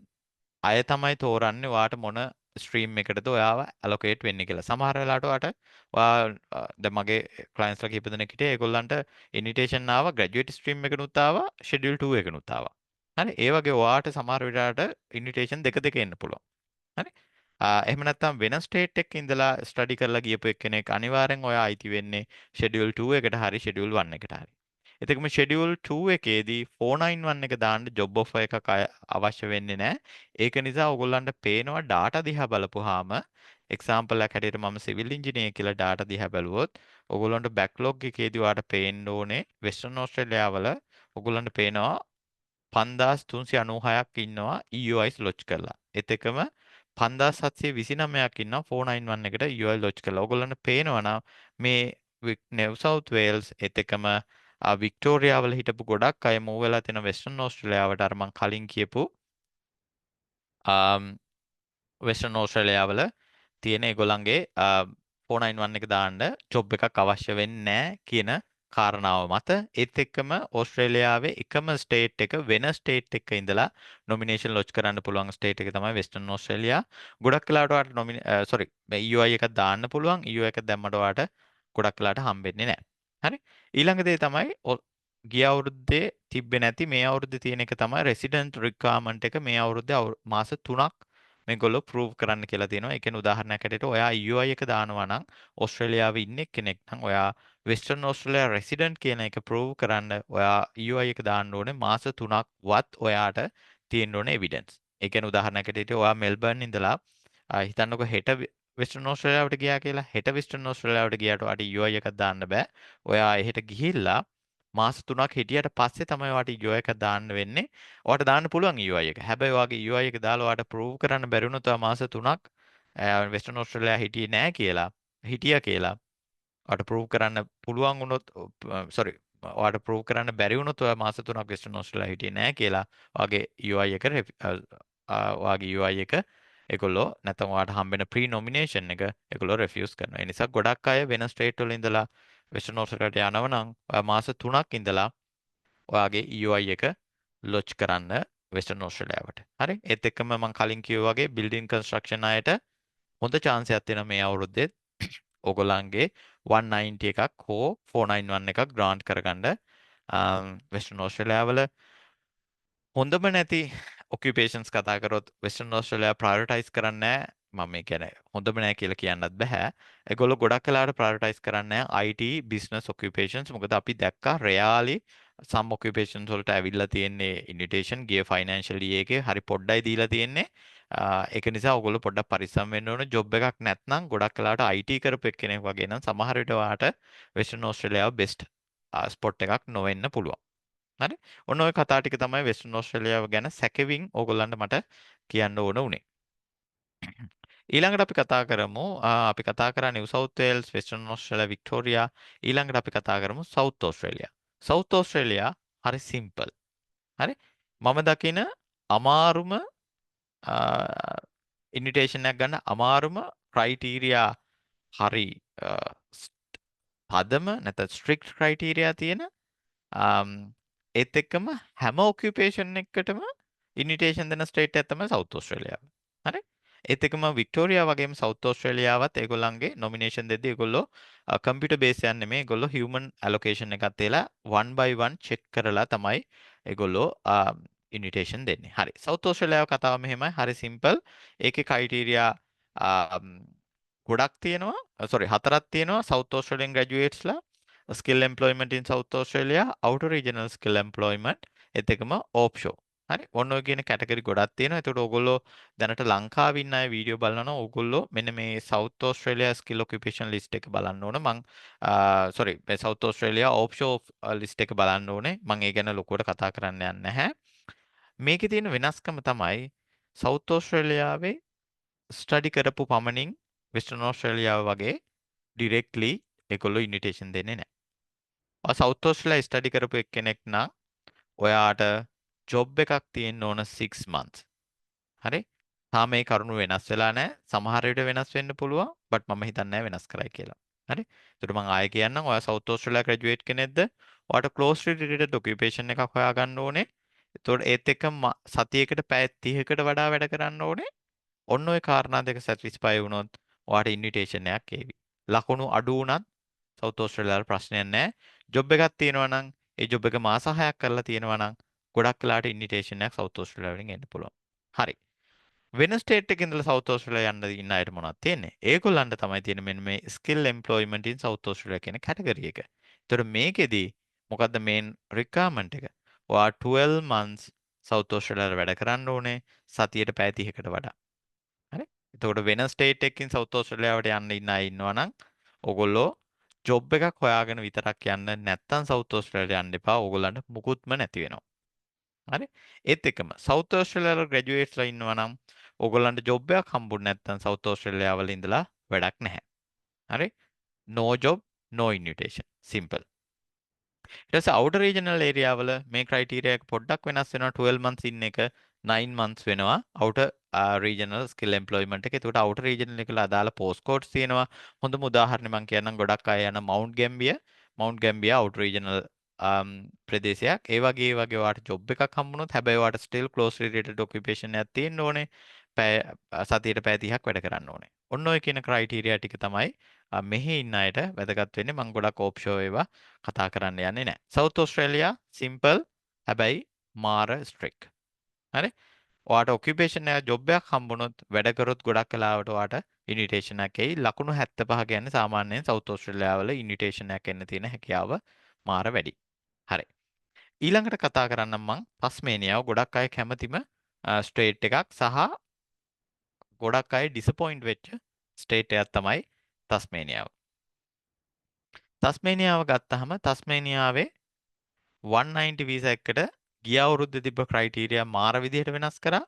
[SPEAKER 1] අය තමයි තෝරන්නේ ඔයාට මොන ස්ට්‍රීම් එකටද ඔයාව ඇලොකේට් වෙන්නේ කියලා. සමහර වෙලාවට ඔයාට ඔයා දැන් මගේ ක්ලයන්ට්ස්ලා කීප දෙනෙක් හිටියේ, ඒගොල්ලන්ට ඉන්විටේෂන් ආවා, ග්‍රැජුවේට් ස්ට්‍රීම් එකනුත් ආවා, ෂෙඩියුල් 2 එකනුත් ආවා. හරි, ඒ වගේ ඔයාට සමහර වෙලාවට ඉන්විටේෂන් දෙක දෙක එන්න පුළුවන්. හරි, එහෙම නැත්නම් වෙන ස්ටේට් එකක ඉඳලා ස්ටඩි කරලා ගියපු එක්කෙනෙක් අනිවාර්යෙන් ඔයා අයිති වෙන්නේ ෂෙඩියුල් 2 එකට හරි ෂෙඩියුල් 1 එකට හරි. එතකම ෂෙඩියුල් 2 එකේදී 491 එක දාන්න ජොබ් ඔෆර් එකක් අවශ්‍ය වෙන්නේ නැහැ. ඒක නිසා ඔයගොල්ලන්ට පේනවා ඩාටා දිහා බලපුවාම, එක්සාම්පල් එකක් හැටියට මම සිවිල් ඉංජිනේර් කියලා ඩාටා දිහා බැලුවොත්, ඔයගොල්ලන්ට බැක්ලොග් එකේදී ඔයාලට පේන්න ඕනේ වෙස්ටර්න් ඕස්ට්‍රේලියා වල ඔයගොල්ලන්ට පේනවා 5396ක් ඉන්නවා EOIs ලොජ් කරලා. ඒත් එක්කම 5729ක් ඉන්නවා 491 එකට EOI ලොජ් කරලා. ඔයගොල්ලන්ට පේනවා නම් මේ නිව් සවුත් වේල්ස් ඒත් එක්කම වික්ටෝරියා වල හිටපු ගොඩක් අය මූව් වෙලා තියෙන වෙස්ටර්න් ඕස්ට්‍රේලියාවට. අර මං කලින් කියපු වෙස්ටර්න් ඕස්ට්‍රේලියා වල තියෙන ඒගොල්ලන්ගේ 491 එක දාන්න ජොබ් එකක් අවශ්‍ය වෙන්නේ නැහැ කියන කාරණාව මත, ඒත් එක්කම ඕස්ට්‍රේලියාවේ එකම ස්ටේට් එක වෙන ස්ටේට් එකක ඉඳලා නොමිනේෂන් ලොජ් කරන්න පුළුවන් ස්ටේට් එක තමයි වෙස්ටර්න් ඕස්ට්‍රේලියා. ගොඩක් වෙලාවට ඔයාලට සෝරි, මේ EOI එකක් දාන්න පුළුවන්. EOI එකක් දැම්මට ඔයාලට ගොඩක් වෙලාවට හම්බෙන්නේ නැහැ. හරි. ඊළඟ දේ තමයි ගිය අවුරුද්දේ තිබ්බේ නැති මේ අවුරුද්දේ තියෙන එක තමයි රෙසිඩන්ට් රික්වයර්මන්ට් එක. මේ අවුරුද්දේ මාස 3ක් මේගොල්ලෝ ප්‍රූව් කරන්න කියලා තියෙනවා. ඒ කියන්නේ උදාහරණයක් හැටියට ඔයා EOI එක දානවා නම්, ඕස්ට්‍රේලියාවේ ඉන්න කෙනෙක් නම්, ඔයා වෙස්ටර්න් ඕස්ට්‍රේලියා රෙසිඩන්ට් කියන එක ප්‍රූව් කරන්න ඔයා EOI එක දාන්න ඕනේ මාස 3ක්වත් ඔයාට තියෙන්න ඕනේ එවිඩන්ස්. ඒ කියන්නේ උදාහරණයක් හැටියට ඔයා මෙල්බර්න් ඉඳලා හිතන්නකෝ හෙට වෙස්ටර්න් ඕස්ට්‍රේලියාවට ගියා කියලා. හෙට වෙස්ටර්න් ඕස්ට්‍රේලියාවට ගියාට ඔයාට EOI එකක් දාන්න බෑ. ඔයා එහෙට ගිහිල්ලා මාස 3ක් හිටියට පස්සේ තමයි ඔයාට EOI එකක් දාන්න වෙන්නේ. ඔයාට දාන්න පුළුවන් EOI එක. හැබැයි ඔයාගේ EOI එක දාලා ඔයාට ප්‍රූව් කරන්න බැරි වුණොත් ඔයා මාස 3ක් වෙස්ටර්න් ඕස්ට්‍රේලියා හිටියේ නෑ කියලා, හිටියා කියලා ඔයාට ප්‍රූව් කරන්න පුළුවන් වුණොත්, සෝරි, ඔයාට ප්‍රූව් කරන්න බැරි වුණොත් ඔයා මාස 3ක් වෙස්ටර්න් ඕස්ට්‍රේලියා හිටියේ නෑ කියලා, ඔයාගේ EOI එක ඔයාගේ EOI එක ඒගොල්ලෝ නැත්නම් ඔයාට හම්බෙන ප්‍රී නොමිනේෂන් එක ඒගොල්ලෝ රෙෆියුස් කරනවා. ඒ නිසා ගොඩක් අය වෙන ස්ටේට් වල ඉඳලා වෙස්ටර්න් ඕස්ට්‍රේලියාවට යනවා නම් ඔයා මාස 3ක් ඉඳලා ඔයාගේ EOI එක ලොජ් කරන්න වෙස්ටර්න් ඕස්ට්‍රේලියාවට. හරි? ඒත් එක්කම මම කලින් කිව්වා වගේ බිල්ඩින් කන්ස්ට්‍රක්ෂන් අයට හොඳ චාන්ස් එකක් තියෙනවා මේ අවුරුද්දේ ඕගොල්ලන්ගේ 190 එකක් හෝ 491 එකක් ග්‍රාන්ට් කරගන්න. වෙස්ටර්න් ඕස්ට්‍රේලියාවල හොඳම නැති ඔකියුපේෂන්ස් කතා කරොත් වෙස්ටර්න් ඕස්ට්‍රේලියා ප්‍රයොරිටයිස් කරන්නේ නැහැ. මම මේ කියන්නේ හොඳම නෑ කියලා කියන්නත් බෑ. ඒගොල්ලෝ ගොඩක් වෙලාවට ප්‍රයොරිටයිස් කරන්නේ නැහැ IT business occupations. මොකද අපි දැක්කා රෙයාලි සම් ඔකියුපේෂන්ස් වලට ඇවිල්ලා තියෙන්නේ ඉන්විටේෂන් ගිය ෆයිනෑන්ෂල් ඉයර් එකේ හරි පොඩ්ඩයි දීලා තියෙන්නේ. ඒක නිසා ඔයගොල්ලෝ පොඩ්ඩක් පරිස්සම් වෙන්න ඕන. ජොබ් එකක් නැත්නම් ගොඩක් වෙලාවට IT කරපු එක්කෙනෙක් වගේ නම් සමහර විට ඔයාට වෙස්ටර්න් ඕස්ට්‍රේලියාව බෙස්ට් ස්පොට් එකක් නොවෙන්න පුළුවන්. හරි? ඔන්න ඔය කතා ටික තමයි වෙස්ටර්න් ඕස්ට්‍රේලියාව ගැන සැකෙවින් ඕගොල්ලන්ට මට කියන්න ඕන උනේ. ඊළඟට අපි කතා කරමු, අපි කතා කරා New south Wales, western Australia, Victoria. ඊළඟට අපි කතා කරමු සවුත් ඕස්ට්‍රේලියා. සවුත් ඕස්ට්‍රේලියා හරි සිම්පල්. හරි? මම දකින අමාරුම ඉන්විටේෂන් එකක් ගන්න අමාරුම ක්‍රයිටීරියා හරි පදම නැත්නම් ස්ට්‍රික්ට් ක්‍රයිටීරියා තියෙන, ඒත් එක්කම හැම ඔකියුපේෂන් එකකටම ඉන්විටේෂන් දෙන ස්ටේට් එකක් තමයි සවුත් ඕස්ට්‍රේලියාව. හරි? ඒත් එක්කම වික්ටෝරියා වගේම සවුත් ඕස්ට්‍රේලියාවත් ඒගොල්ලන්ගේ නොමිනේෂන් දෙද්දී ඒගොල්ලෝ කම්පියුටර් බේස් එකක් නෙමෙයි, ඒගොල්ලෝ හියුමන් ඇලොකේෂන් එකක් තියලා one by one check කරලා තමයි ඒගොල්ලෝ ඉන්විටේෂන් දෙන්නේ. හරි. සවුත් ඕස්ට්‍රේලියාව කතාව මෙහෙමයි. හරි සිම්පල්. ඒකේ ක්‍රයිටීරියා ගොඩක් තියෙනවා. සෝරි, හතරක් තියෙනවා. සවුත් ඕස්ට්‍රේලියන් ග්‍රැජුවේට්ස්ලා, skill employment in South Australia, outer regional skill employment, ඒත් එක්කම offshore. හරි. ඔන්න ඔය කියන කැටගරි ගොඩක් තියෙනවා. එතකොට ඔයගොල්ලෝ දැනට ලංකාවේ ඉන්න අය වීඩියෝ බලනවා නම් ඔයගොල්ලෝ මෙන්න මේ South Australia skill occupation list එක බලන්න ඕන. මං සෝරි, මේ South Australia offshore list එක බලන්න ඕනේ. මං ඒ ගැන ලොකුවට කතා කරන්න යන්නේ නැහැ. මේකේ තියෙන වෙනස්කම තමයි සවුත් ඕස්ට්‍රේලියාවේ ස්ටඩි කරපු පමණින් වෙස්ටර්න් ඕස්ට්‍රේලියාව වගේ ඩිරෙක්ට්ලි ඒගොල්ලෝ ඉන්විටේෂන් දෙන්නේ නැහැ. ඔයා සවුත් ඕස්ට්‍රේලියා ස්ටඩි කරපු එක්කෙනෙක් නම් ඔයාට ජොබ් එකක් තියෙන්න ඕන 6 months. හරි? තාම මේ කරුණු වෙනස් වෙලා නැහැ. සමහර විට වෙනස් වෙන්න පුළුවන්. බට් මම හිතන්නේ නැහැ වෙනස් කරයි කියලා. හරි? ඒකට මම ආයෙ කියන්නම්, ඔයා සවුත් ඕස්ට්‍රේලියා ග්‍රැජුවේට් කෙනෙක්ද? ඔයාට ක්ලෝස්ලි රිලේටඩ් ඔකියුපේෂන් එකක් හොයාගන්න ඕනේ. එතකොට ඒත් එක්ක සතියකට පැය 30කට වඩා වැඩ කරන්න ඕනේ. ඔන්න ඔය කාරණා දෙක සැටිස්ෆයි වුණොත් ඔයාට ඉන්විටේෂන් එකක් ඒවි. ලකුණු අඩු වුණත් සවුත් ඕස්ට්‍රේලියාවල ප්‍රශ්නයක් නැහැ. ජොබ් එකක් තියෙනවා නම්, ඒ ජොබ් එක මාස 6ක් කරලා තියෙනවා නම් ගොඩක් වෙලාවට ඉන්විටේෂන් එකක් සවුත් ඕස්ට්‍රේලියාව වලින් එන්න පුළුවන්. හරි. වෙන ස්ටේට් එකක ඉඳලා සවුත් ඕස්ට්‍රේලියා යන්න ඉන්න අයට මොනවද තියෙන්නේ? ඒගොල්ලන්ට තමයි තියෙන්නේ මෙන්න මේ skill employment in South Australia කියන කැටගරි එක. ඒතර මේකෙදි මොකද්ද මේන් රික්වයර්මන්ට් එක? ඔයා 12 months සවුත් ඕස්ට්‍රේලියාවල වැඩ කරන්න ඕනේ සතියට පැය 30කට වඩා. හරි? එතකොට වෙන ස්ටේට් එකකින් සවුත් ඕස්ට්‍රේලියාවට යන්න ඉන්න අය ඉන්නවා නම් ඔයගොල්ලෝ ජොබ් එකක් හොයාගෙන විතරක් යන්න නැත්තම් සවුත් ඕස්ට්‍රේලියාවට යන්න එපා. ඕගොල්ලන්ට මුකුත්ම නැති වෙනවා. හරි? ඒත් එක්කම සවුත් ඕස්ට්‍රේලියාවල ග්‍රැජුවේට්ස්ලා ඉන්නවා නම් ඕගොල්ලන්ට ජොබ් එකක් හම්බුනේ නැත්තම් සවුත් ඕස්ට්‍රේලියාවල ඉඳලා වැඩක් නැහැ. හරි? No job, no invitation. Simple. ඊට පස්සේ outer regional area වල මේ ක්‍රයිටීරියා එක පොඩ්ඩක් වෙනස් වෙනවා. 12 months ඉන්න එක 9 months වෙනවා outer regional skill employment එක. එතකොට outer regional එකට අදාළ post codes තියෙනවා. හොඳම උදාහරණය මම කියන්නම්, ගොඩක් අය යන මවුන්ට් ගැම්බියර්. මවුන්ට් ගැම්බියර් outer regional ප්‍රදේශයක්. ඒ වගේ ඔයාට ජොබ් එකක් හම්බුනොත්, හැබැයි ඔයාට still closely related occupation එකක් තියෙන්න ඕනේ. පැය සතියට පැය 30ක් වැඩ කරන්න ඕනේ. ඔන්න ඔය කියන ක්‍රයිටීරියා ටික තමයි මෙහි ඉන්න අයට වැදගත් වෙන්නේ. මම ගොඩක් ඕෆ්ෂෝර් ඒවා කතා කරන්න යන්නේ නැහැ. සවුත් ඕස්ට්‍රේලියා සිම්පල්, හැබැයි මාර ස්ට්‍රික්ට්. හරි? ඔයාට ඔකියුපේෂන් එක ජොබ් එකක් හම්බුනොත්, වැඩ කරොත්, ගොඩක් වෙලාවට ඔයාට ඉන්විටේෂන් එකක් එයි. ලකුණු 75 කියන්නේ සාමාන්‍යයෙන් සවුත් ඕස්ට්‍රේලියාව වල ඉන්විටේෂන් එකක් එන්න තියෙන හැකියාව මාර වැඩි. හරි. ඊළඟට කතා කරන්නම් මං තස්මේනියාව. ගොඩක් අය කැමතිම ස්ටේට් එකක් සහ ගොඩක් අය ඩිසපොයින්ට් වෙච්ච ස්ටේට් එකක් තමයි තස්මේනියාව. තස්මේනියාව ගත්තහම තස්මේනියාවේ 190 වීසා එකකට ගිය අවුරුද්දේ තිබ්බ ක්‍රයිටීරියා මාර විදිහට වෙනස් කරා.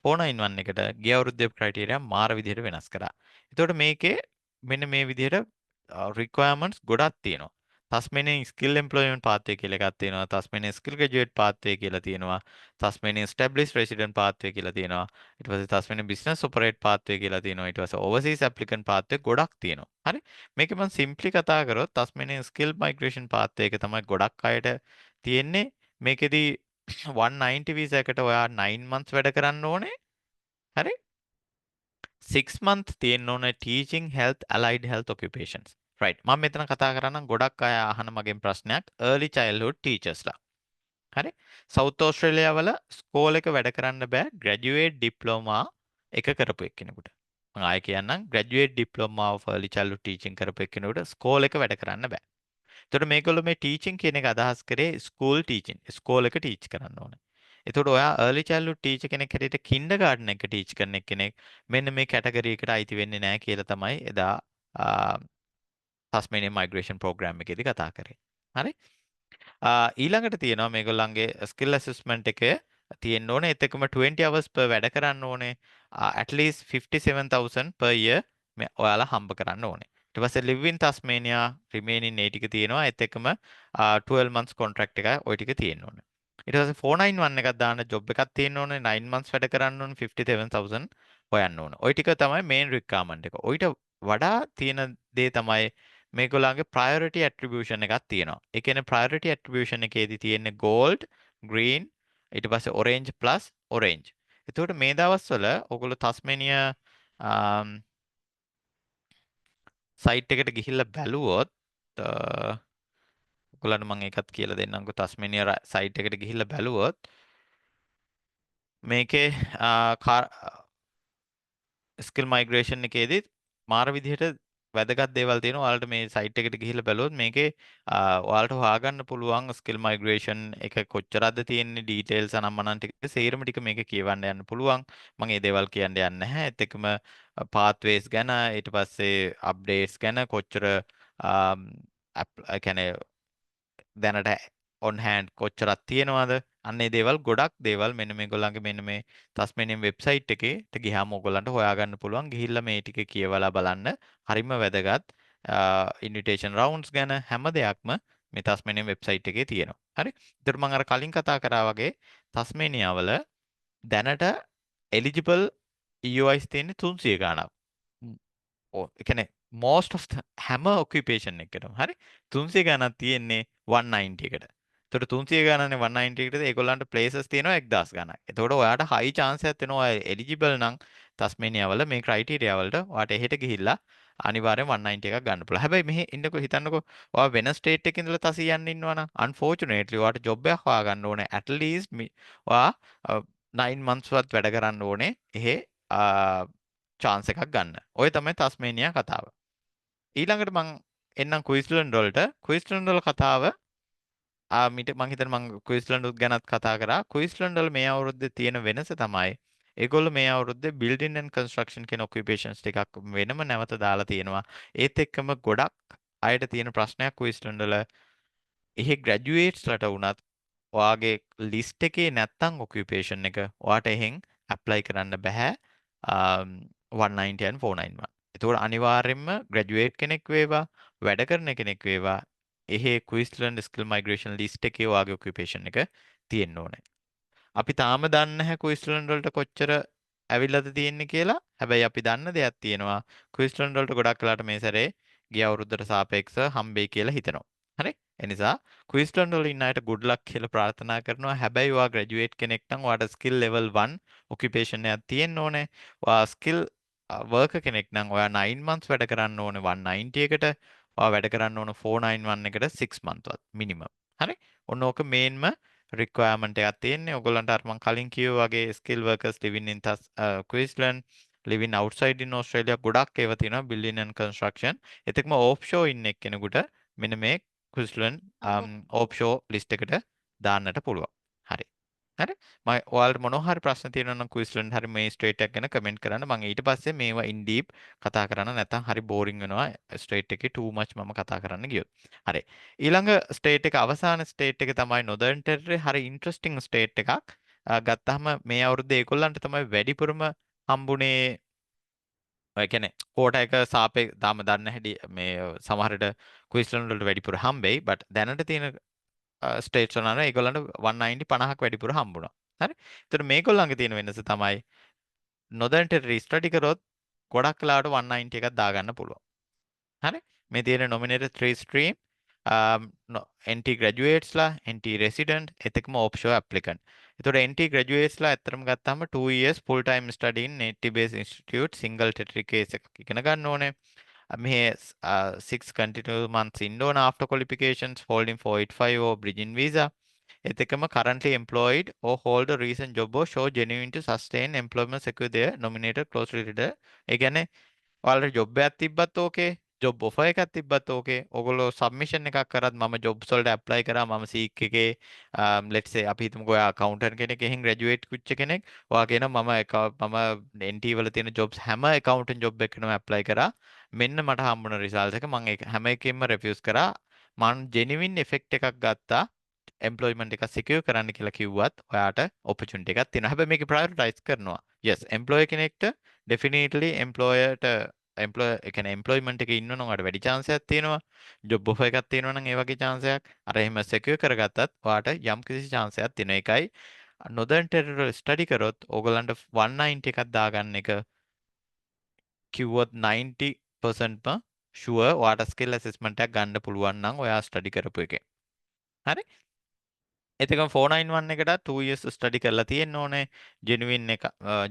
[SPEAKER 1] 491 එකට ගිය අවුරුද්දේ ක්‍රයිටීරියා මාර විදිහට වෙනස් කරා. එතකොට මේකේ මෙන්න මේ විදිහට රික්වයර්මන්ට්ස් ගොඩක් තියෙනවා. තස්මේනියන් ස්කිල් එම්ප්ලොයිමන්ට් පාත්වේ කියලා එකක් තියෙනවා. තස්මේනියන් ස්කිල් ග්‍රැජුවේට් පාත්වේ කියලා තියෙනවා. තස්මේනියන් එස්ටැබ්ලිෂ් රෙසිඩන්ට් පාත්වේ කියලා තියෙනවා. ඊට පස්සේ තස්මේනියන් බිස්නස් ඔපරේට් පාත්වේ කියලා තියෙනවා. ඊට පස්සේ ඕවර්සීස් ඇප්ලිකන්ට් පාත්වේ ගොඩක් තියෙනවා. හරි. මේක මම සිම්ප්ලි කතා කරොත් තස්මේනියන් ස්කිල් මයිග්‍රේෂන් පාත්වේ එක තමයි ගොඩක් අයට තියෙන්නේ. මේකෙදි 190 වීසා එකට ඔයා 9 months වැඩ කරන්න ඕනේ. හරි? 6 month තියෙන්න ඕනේ teaching, health, allied health occupations. Right. මම මෙතන කතා කරන්නම් ගොඩක් අය අහන මගෙන් ප්‍රශ්නයක්, early childhood teachers ලා. හරි? සවුත් ඕස්ට්‍රේලියා වල ස්කෝල් එක වැඩ කරන්න බෑ ග්‍රැජුවේට් ඩිප්ලෝමා එක කරපු එක්කෙනෙකුට. මම ආයෙ කියන්නම්, graduate diploma of early childhood teaching කරපු එක්කෙනෙකුට ස්කෝල් එක වැඩ කරන්න බෑ. එතකොට මේගොල්ලෝ මේ ටීචින් කියන එක අදහස් කරේ ස්කූල් ටීචින්. ස්කෝල් එක ටීච් කරන්න ඕනේ. එතකොට ඔයා early childhood teacher කෙනෙක් හැටියට කින්ඩර්ගාර්ටන් එක ටීච් කරන කෙනෙක් මෙන්න මේ කැටගරි එකට අයිති වෙන්නේ නැහැ කියලා තමයි එදා තස්මේනියන් මයිග්‍රේෂන් ප්‍රෝග්‍රෑම් එකේදී කතා කරේ. හරි? ඊළඟට තියෙනවා මේගොල්ලන්ගේ ස්කිල් ඇසෙස්මන්ට් එක තියෙන්න ඕනේ. ඒත් එක්කම 20 hours per වැඩ කරන්න ඕනේ. At least 57,000 per year මේ ඔයාලා හම්බ කරන්න ඕනේ. ඊට පස්සේ live in Tasmania, remain in, ඒ ටික තියෙනවා. ඒත් එක්කම 12 months contract එක ඔය ටික තියෙන්න ඕනේ. ඊට පස්සේ 491 එකක් දාන්න ජොබ් එකක් තියෙන්න ඕනේ. 9 months වැඩ කරන්න ඕනේ. 57,000 හොයන්න ඕනේ. ඔය ටික තමයි මේන් රික්වයර්මන්ට් එක. ඔయిత වඩා තියෙන දේ තමයි මේගොල්ලන්ගේ ප්‍රයොරිටි ඇට්‍රිබියුෂන් එකක් තියෙනවා. ඒ කියන්නේ ප්‍රයොරිටි ඇට්‍රිබියුෂන් එකේදී තියෙන්නේ ගෝල්ඩ්, ග්‍රීන්, ඊට පස්සේ ඔරෙන්ජ් ප්ලස් ඔරෙන්ජ්. එතකොට මේ දවස්වල ඔයගොල්ලෝ තස්මේනියා සයිට් එකට ගිහිල්ලා බැලුවොත්, ඔයගොල්ලන්ට මම ඒකත් කියලා දෙන්නම්කෝ. තස්මේනියා සයිට් එකට ගිහිල්ලා බැලුවොත් මේකේ ස්කිල් මයිග්‍රේෂන් එකේදී මාර විදිහට වැදගත් දේවල් තියෙනවා. ඔයාලට මේ සයිට් එකට ගිහිල්ලා බැලුවොත් මේකේ ඔයාලට හොයාගන්න පුළුවන් ස්කිල් මයිග්‍රේෂන් එක කොච්චරක්ද තියෙන්නේ, ඩීටේල්ස් අනම්මනම් ටික සේරම ටික මේක කියවන්න යන්න පුළුවන්. මම ඒ දේවල් කියන්න යන්නේ නැහැ. ඒත් එක්කම පාත්වේස් ගැන, ඊට පස්සේ අප්ඩේට්ස් ගැන, කොච්චර ඒ කියන්නේ දැනට ඔන් හෑන්ඩ් කොච්චරක් තියෙනවද, අන්න ඒ දේවල්, ගොඩක් දේවල් මෙන්න මේගොල්ලන්ගේ මෙන්න මේ තස්මේනියන් වෙබ්සයිට් එකේට ගියාම ඔයගොල්ලන්ට හොයාගන්න පුළුවන්. ගිහිල්ලා මේ ටික කියවලා බලන්න. හරිම වැදගත්. ඉන්විටේෂන් රවුන්ඩ්ස් ගැන හැම දෙයක්ම මේ තස්මේනියන් වෙබ්සයිට් එකේ තියෙනවා. හරි. ඒතර මම අර කලින් කතා කරා වගේ තස්මේනියා වල දැනට එලිජිබල් EOIs තියෙන්නේ 300 ගාණක්. ඔව්, ඒ කියන්නේ most of the හැම ඔකියුපේෂන් එකකටම, හරි, 300 ගාණක් තියෙන්නේ 190 එකට. එතකොට 300 ගාණනේ 190 එකට ඒගොල්ලන්ට ප්ලේසස් තියෙනවා 1000 ගාණක්. එතකොට ඔයාට හයි චාන්ස් එකක් වෙනවා, ඔයා එලිජිබල් නම් තස්මේනියා වල මේ ක්‍රයිටීරියා වලට, ඔයාට එහෙට ගිහිල්ලා අනිවාර්යෙන් 190 එකක් ගන්න පුළුවන්. හැබැයි මෙහෙ ඉන්නකෝ, හිතන්නකෝ ඔයා වෙන ස්ටේට් එකක ඉඳලා තසි යන්න ඉන්නවා නම්, අන්ෆෝචුනේට්ලි ඔයාට ජොබ් එකක් හොයාගන්න ඕනේ. ඇට් ලීස්ට් ඔයා 9 months වත් වැඩ කරන්න ඕනේ එහෙ චාන්ස් එකක් ගන්න. ඔය තමයි තස්මේනියා කතාව. ඊළඟට මං එන්නම් ක්වීන්ස්ලන්ඩ් වලට. ක්වීන්ස්ලන්ඩ් වල කතාව මීට මං හිතන්නේ මං ක්වීන්ස්ලන්ඩ් ගැනත් කතා කරා. ක්වීන්ස්ලන්ඩ් වල මේ අවුරුද්දේ තියෙන වෙනස තමයි ඒගොල්ලෝ මේ අවුරුද්දේ බිල්ඩින් ඇන්ඩ් කන්ස්ට්‍රක්ෂන් කියන ඔකියුපේෂන්ස් ටිකක් වෙනම නැවත දාලා තියෙනවා. ඒත් එක්කම ගොඩක් අයට තියෙන ප්‍රශ්නයක් ක්වීන්ස්ලන්ඩ් වල එහෙ ග්‍රැජුවේට්ස්ලට වුණත් ඔයාගේ ලිස්ට් එකේ නැත්තම් ඔකියුපේෂන් එක ඔයාට එහෙන් ඇප්ලයි කරන්න බෑ 190 and 491. එතකොට අනිවාර්යයෙන්ම ග්‍රැජුවේට් කෙනෙක් වේවා, වැඩ කරන කෙනෙක් වේවා, එහෙ ක්වීන්ස්ලන්ඩ් ස්කිල් මයිග්‍රේෂන් ලිස්ට් එකේ ඔයාගේ ඔකියුපේෂන් එක තියෙන්න ඕනේ. අපි තාම දන්නේ නැහැ ක්වීන්ස්ලන්ඩ් වලට කොච්චර ඇවිල්ලාද තියෙන්නේ කියලා. හැබැයි අපි දන්න දෙයක් තියෙනවා. ක්වීන්ස්ලන්ඩ් වලට ගොඩක් වෙලාට මේ සැරේ ගිය අවුරුද්දට සාපේක්ෂව හම්බෙයි කියලා හිතෙනවා. හරි? ඒ නිසා ක්වීන්ස්ලන්ඩ් වල ඉන්න අයට ගුඩ් ලක් කියලා ප්‍රාර්ථනා කරනවා. හැබැයි ඔයා ග්‍රැජුවේට් කෙනෙක් නම් ඔයාට ස්කිල් ලෙවල් 1 ඔකියුපේෂන් එකක් තියෙන්න ඕනේ. ඔයා ස්කිල් වර්කර් කෙනෙක් නම් ඔයා 9 months වැඩ කරන්න ඕනේ 190 එකට. ඔයා වැඩ කරන්න ඕන 491 එකට 6 month වත් මිනිමම්. හරි? ඔන්න ඕක මේන්ම රික්වයර්මන්ට් එකක් තියෙන්නේ. ඔයගොල්ලන්ට අර මං කලින් කිව්වා වගේ skill workers living in Queensland, living outside in Australia ගොඩක් ඒවා තියෙනවා, building and construction. ඒත් එක්කම offshore ඉන්න එක්කෙනෙකුට මෙන්න මේ Queensland offshore list එකට දාන්නට පුළුවන්. හරි. හරි, මම ඔයාලට මොනවා හරි ප්‍රශ්න තියෙනවා නම් ක්වීන්ස්ලන්ඩ් හරි මේ ස්ටේට් එක ගැන කමෙන්ට් කරන්න. මම ඊට පස්සේ මේවා ඉන් ඩීප් කතා කරන්න, නැත්නම් හරි බෝරින් වෙනවා ස්ටේට් එකේ too much මම කතා කරන්න ගියොත්. හරි. ඊළඟ ස්ටේට් එක, අවසාන ස්ටේට් එක තමයි නොදර්න් ටෙරිටරි. හරි ඉන්ට්‍රස්ටිං ස්ටේට් එකක්. ගත්තාම මේ අවුරුද්දේ ඒගොල්ලන්ට තමයි වැඩිපුරම හම්බුනේ. ඔය කියන්නේ කෝටා එක සාපේ තාම දන්න හැටි මේ සමහරට ක්වීන්ස්ලන්ඩ් වලට වැඩිපුර හම්බෙයි. බට් දැනට තියෙන ස්ටේට්ස් වල නම් ඒගොල්ලන්ට 190 50ක් වැඩිපුර හම්බුණා. හරි. ඒතර මේගොල්ලන්ගේ තියෙන වෙනස තමයි නොදර්න් ටෙරිටරි ස්ටඩි කරොත් ගොඩක් වෙලාවට 190 එකක් දාගන්න පුළුවන්. හරි. මේ තියෙන nominated three stream NT graduates ලා, NT resident, ඒත් එක්කම offshore applicant. ඒතකොට NT graduates ලා ඇත්තටම ගත්තාම 2 years full time study in NT based institute, single territory case එකක් ඉගෙන ගන්න ඕනේ. මෙහෙ 6 continuous months ඉන්න ඕන after qualifications, holding 485 or bridging visa. ඒත් එක්කම currently employed or hold a recent job or show genuine to sustain employment, secure their nominated closely related. ඒ කියන්නේ ඔයාලට ජොබ් එකක් තිබ්බත් ඕකේ, ජොබ් ඔෆර් එකක් තිබ්බත් ඕකේ. ඔයගොල්ලෝ සබ්මිෂන් එකක් කරත්, මම ජොබ්ස් වලට ඇප්ලයි කරා, මම සීක් එකේ, let's say අපි හිතමුකෝ ඔයා ඇකවුන්ටන්ට් කෙනෙක්, එහෙන් ග්‍රැජුවේට් වෙච්ච කෙනෙක්. ඔයා කියනවා මම NT වල තියෙන ජොබ්ස් හැම ඇකවුන්ටන්ට් ජොබ් එකකටම ඇප්ලයි කරා. මෙන්න මට හම්බුන රිසල්ට් එක. මං ඒක හැම එකෙන්ම රිෆියුස් කරා. මං ජෙනුයින් එෆර්ට් එකක් ගත්තා එම්ප්ලොයිමන්ට් එකක් සිකියර් කරන්න කියලා කිව්වත් ඔයාට ඔපචුනිටි එකක් තියෙනවා. හැබැයි මේක ප්‍රයොරිටයිස් කරනවා. Yes, employer කෙනෙක්ට ඩෙෆිනිට්ලි එම්ප්ලොයර්ට එම්ප්ලොයර් ඒ කියන්නේ එම්ප්ලොයිමන්ට් එකේ ඉන්නවනම් ඔයාට වැඩි චාන්ස් එකක් තියෙනවා. ජොබ් ඔෆර් එකක් තියෙනවා නම් ඒ වගේ චාන්ස් එකක්. අර එහෙම සිකියර් කරගත්තත් ඔයාට යම් කිසි චාන්ස් එකක් තියෙනවා. ඒකයි නොදර්න් ටෙරිටරි ස්ටඩි කරොත් ඕගොල්ලන්ට 190 එකක් දාගන්න එක කිව්වොත් 90%ම ෂුවර් ඔයාට ස්කිල් ඇසෙස්මන්ට් එකක් ගන්න පුළුවන් නම් ඔයා ස්ටඩි කරපු එකේ. හරි? එතකම 491 එකට 2 years study කරලා තියෙන්න ඕනේ. ජෙනුයින් එක,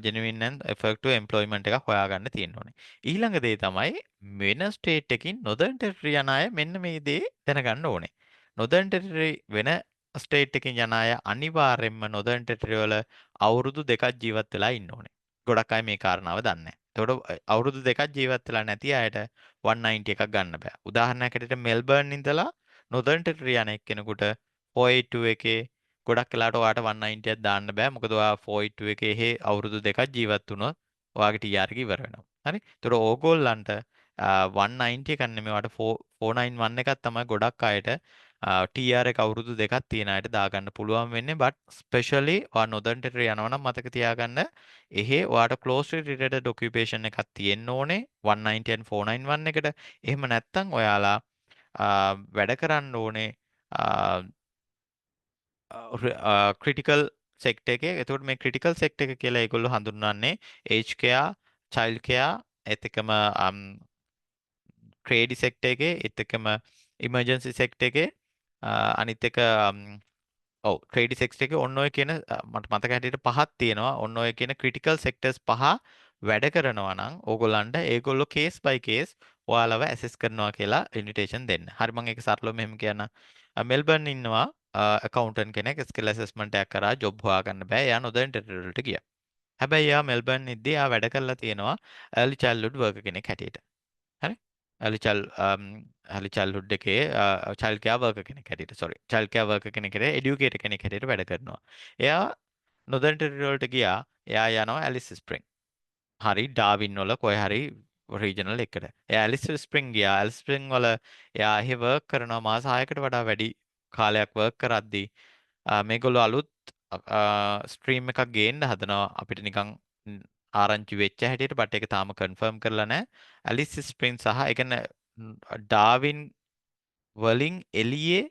[SPEAKER 1] ජෙනුයින් and effective employment එකක් හොයාගන්න තියෙන්න ඕනේ. ඊළඟ දේ තමයි වෙන ස්ටේට් එකකින් නොදර්න් ටෙරිටරි යන අය මෙන්න මේ දේ දැනගන්න ඕනේ. නොදර්න් ටෙරිටරි වෙන ස්ටේට් එකකින් යන අය අනිවාර්යෙන්ම නොදර්න් ටෙරිටරි වල අවුරුදු 2ක් ජීවත් වෙලා ඉන්න ඕනේ. ගොඩක් අය මේ කාරණාව දන්නේ නැහැ. එතකොට අවුරුදු 2ක් ජීවත් වෙලා නැති අයට 190 එකක් ගන්න බෑ. උදාහරණයක් හැටියට මෙල්බර්න් ඉඳලා නොදර්න් ටෙරිටරි යන එක්කෙනෙකුට 482 එකේ ගොඩක් වෙලාවට ඔයාට 190 එකක් දාන්න බෑ. මොකද ඔයා 482 එකේ එහෙ අවුරුදු 2ක් ජීවත් වුණොත් ඔයාගේ TR එක ඉවර වෙනවා. හරි? ඒතකොට ඕගොල්ලන්ට 190 එකක් නෙමෙයි, ඔයාට 491 එකක් තමයි ගොඩක් අයට TR එක අවුරුදු 2ක් තියෙන අයට දාගන්න පුළුවන් වෙන්නේ. But specially ඔයා නොදර්න් ටෙරිටරි යනවා නම් මතක තියාගන්න එහෙ ඔයාට closely related occupation එකක් තියෙන්න ඕනේ 190 and 491 එකට. එහෙම නැත්නම් ඔයාලා වැඩ කරන්න ඕනේ ක්‍රිටිකල් සෙක්ටර් එකේ. එතකොට මේ ක්‍රිටිකල් සෙක්ටර් එක කියලා ඒගොල්ලෝ හඳුන්වන්නේ ඒජ් කෙයාර්, චයිල්ඩ් කෙයාර්, ඒත් එක්කම ට්‍රේඩ් සෙක්ටර් එකේ, ඒත් එක්කම ඉමර්ජන්සි සෙක්ටර් එකේ, අනිත් එක ඔව් ට්‍රේඩ් සෙක්ටර් එකේ ඔන්න ඔය කියන මට මතක හැටියට පහක් තියෙනවා. ඔන්න ඔය කියන ක්‍රිටිකල් සෙක්ටර්ස් පහ වැඩ කරනවා නම් ඕගොල්ලන්ට ඒගොල්ලෝ කේස් බයි කේස් ඔයාලව ඇසෙස් කරනවා කියලා ඉන්විටේෂන් දෙන්න. හරි, මම ඒක සරලව මෙහෙම කියන්නම්. මෙල්බර්න් ඉන්නවා ඇකවුන්ටන්ට් කෙනෙක්. ස්කිල් ඇසෙස්මන්ට් එකක් කරා, ජොබ් හොයාගන්න බෑ. එයා නොදර්න් ටෙරිටරි වලට ගියා. හැබැයි එයා මෙල්බර්න් ඉද්දී එයා වැඩ කරලා තියෙනවා අර්ලි චයිල්ඩ්හුඩ් වර්කර් කෙනෙක් හැටියට. හරි? අර්ලි චයිල්ඩ්හුඩ් එකේ චයිල්ඩ් කෙයාර් වර්කර් කෙනෙක් හැටියට, සෝරි, චයිල්ඩ් කෙයාර් වර්කර් කෙනෙක් හැටියට, එඩියුකේටර් කෙනෙක් හැටියට වැඩ කරනවා. එයා නොදර්න් ටෙරිටරි වලට ගියා. එයා යනවා ඇලිස් ස්ප්‍රින්ග්. හරි, ඩාවින් වල කොහේ හරි රීජනල් එකට. එයා ඇලිස් ස්ප්‍රින්ග් ගියා. ඇලිස් ස්ප්‍රින්ග් වල එයා එහෙ වර්ක් කරනවා. මාස 6කට වඩා වැඩි කාලයක් වර්ක් කරද්දී මේගොල්ලෝ අලුත් ස්ට්‍රීම් එකක් ගේන්න හදනවා අපිට නිකන් ආරංචි වෙච්ච හැටියට, බට් ඒක තාම කන්ෆර්ම් කරලා නැහැ. ඇලිස් ස්ප්‍රින්ග් සහ ඒ කියන්නේ ඩාවින් වලින් එළියේ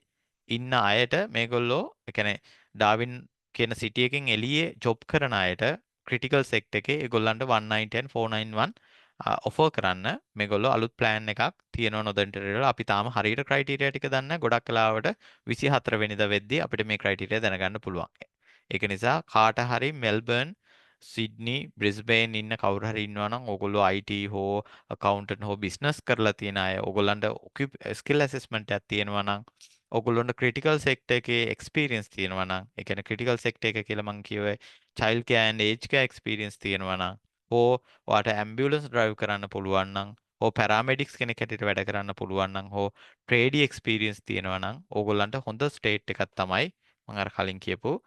[SPEAKER 1] ඉන්න අයට මේගොල්ලෝ ඒ කියන්නේ ඩාවින් කියන සිටි එකෙන් එළියේ ජොබ් කරන අයට ක්‍රිටිකල් සෙක්ටර් එකේ ඒගොල්ලන්ට 190 and 491 offer කරන්න මේගොල්ලෝ අලුත් ප්ලෑන් එකක් තියෙනවා නොදර්න් ටෙරිටරි වල. අපි තාම හරියට ක්‍රයිටීරියා ටික දන්නේ නැහැ. ගොඩක් වෙලාවට 24 වෙනිදා වෙද්දී අපිට මේ ක්‍රයිටීරියා දැනගන්න පුළුවන්. ඒක නිසා කාට හරි මෙල්බර්න්, සිඩ්නි, බ්‍රිස්බේන් ඉන්න කවුරු හරි ඉන්නවා නම් ඕගොල්ලෝ IT හෝ ඇකවුන්ටන්ට් හෝ බිස්නස් කරලා තියෙන අය, ඕගොල්ලන්ට ස්කිල් ඇසෙස්මන්ට් එකක් තියෙනවා නම්, ඕගොල්ලන්ට ක්‍රිටිකල් සෙක්ටර් එකේ එක්ස්පීරියන්ස් තියෙනවා නම්, ඒ කියන්නේ ක්‍රිටිකල් සෙක්ටර් එක කියලා මං කියුවේ child care and age care experience තියෙනවා නම්, හෝ ඔයාට ඇම්බියුලන්ස් ඩ්‍රයිව් කරන්න පුළුවන් නම්, හෝ පැරාමෙඩික්ස් කෙනෙක් හැටියට වැඩ කරන්න පුළුවන් නම්, හෝ ට්‍රේඩි එක්ස්පීරියන්ස් තියෙනවා නම්, ඕගොල්ලන්ට හොඳ ස්ටේට් එකක් තමයි මං අර කලින් කියපු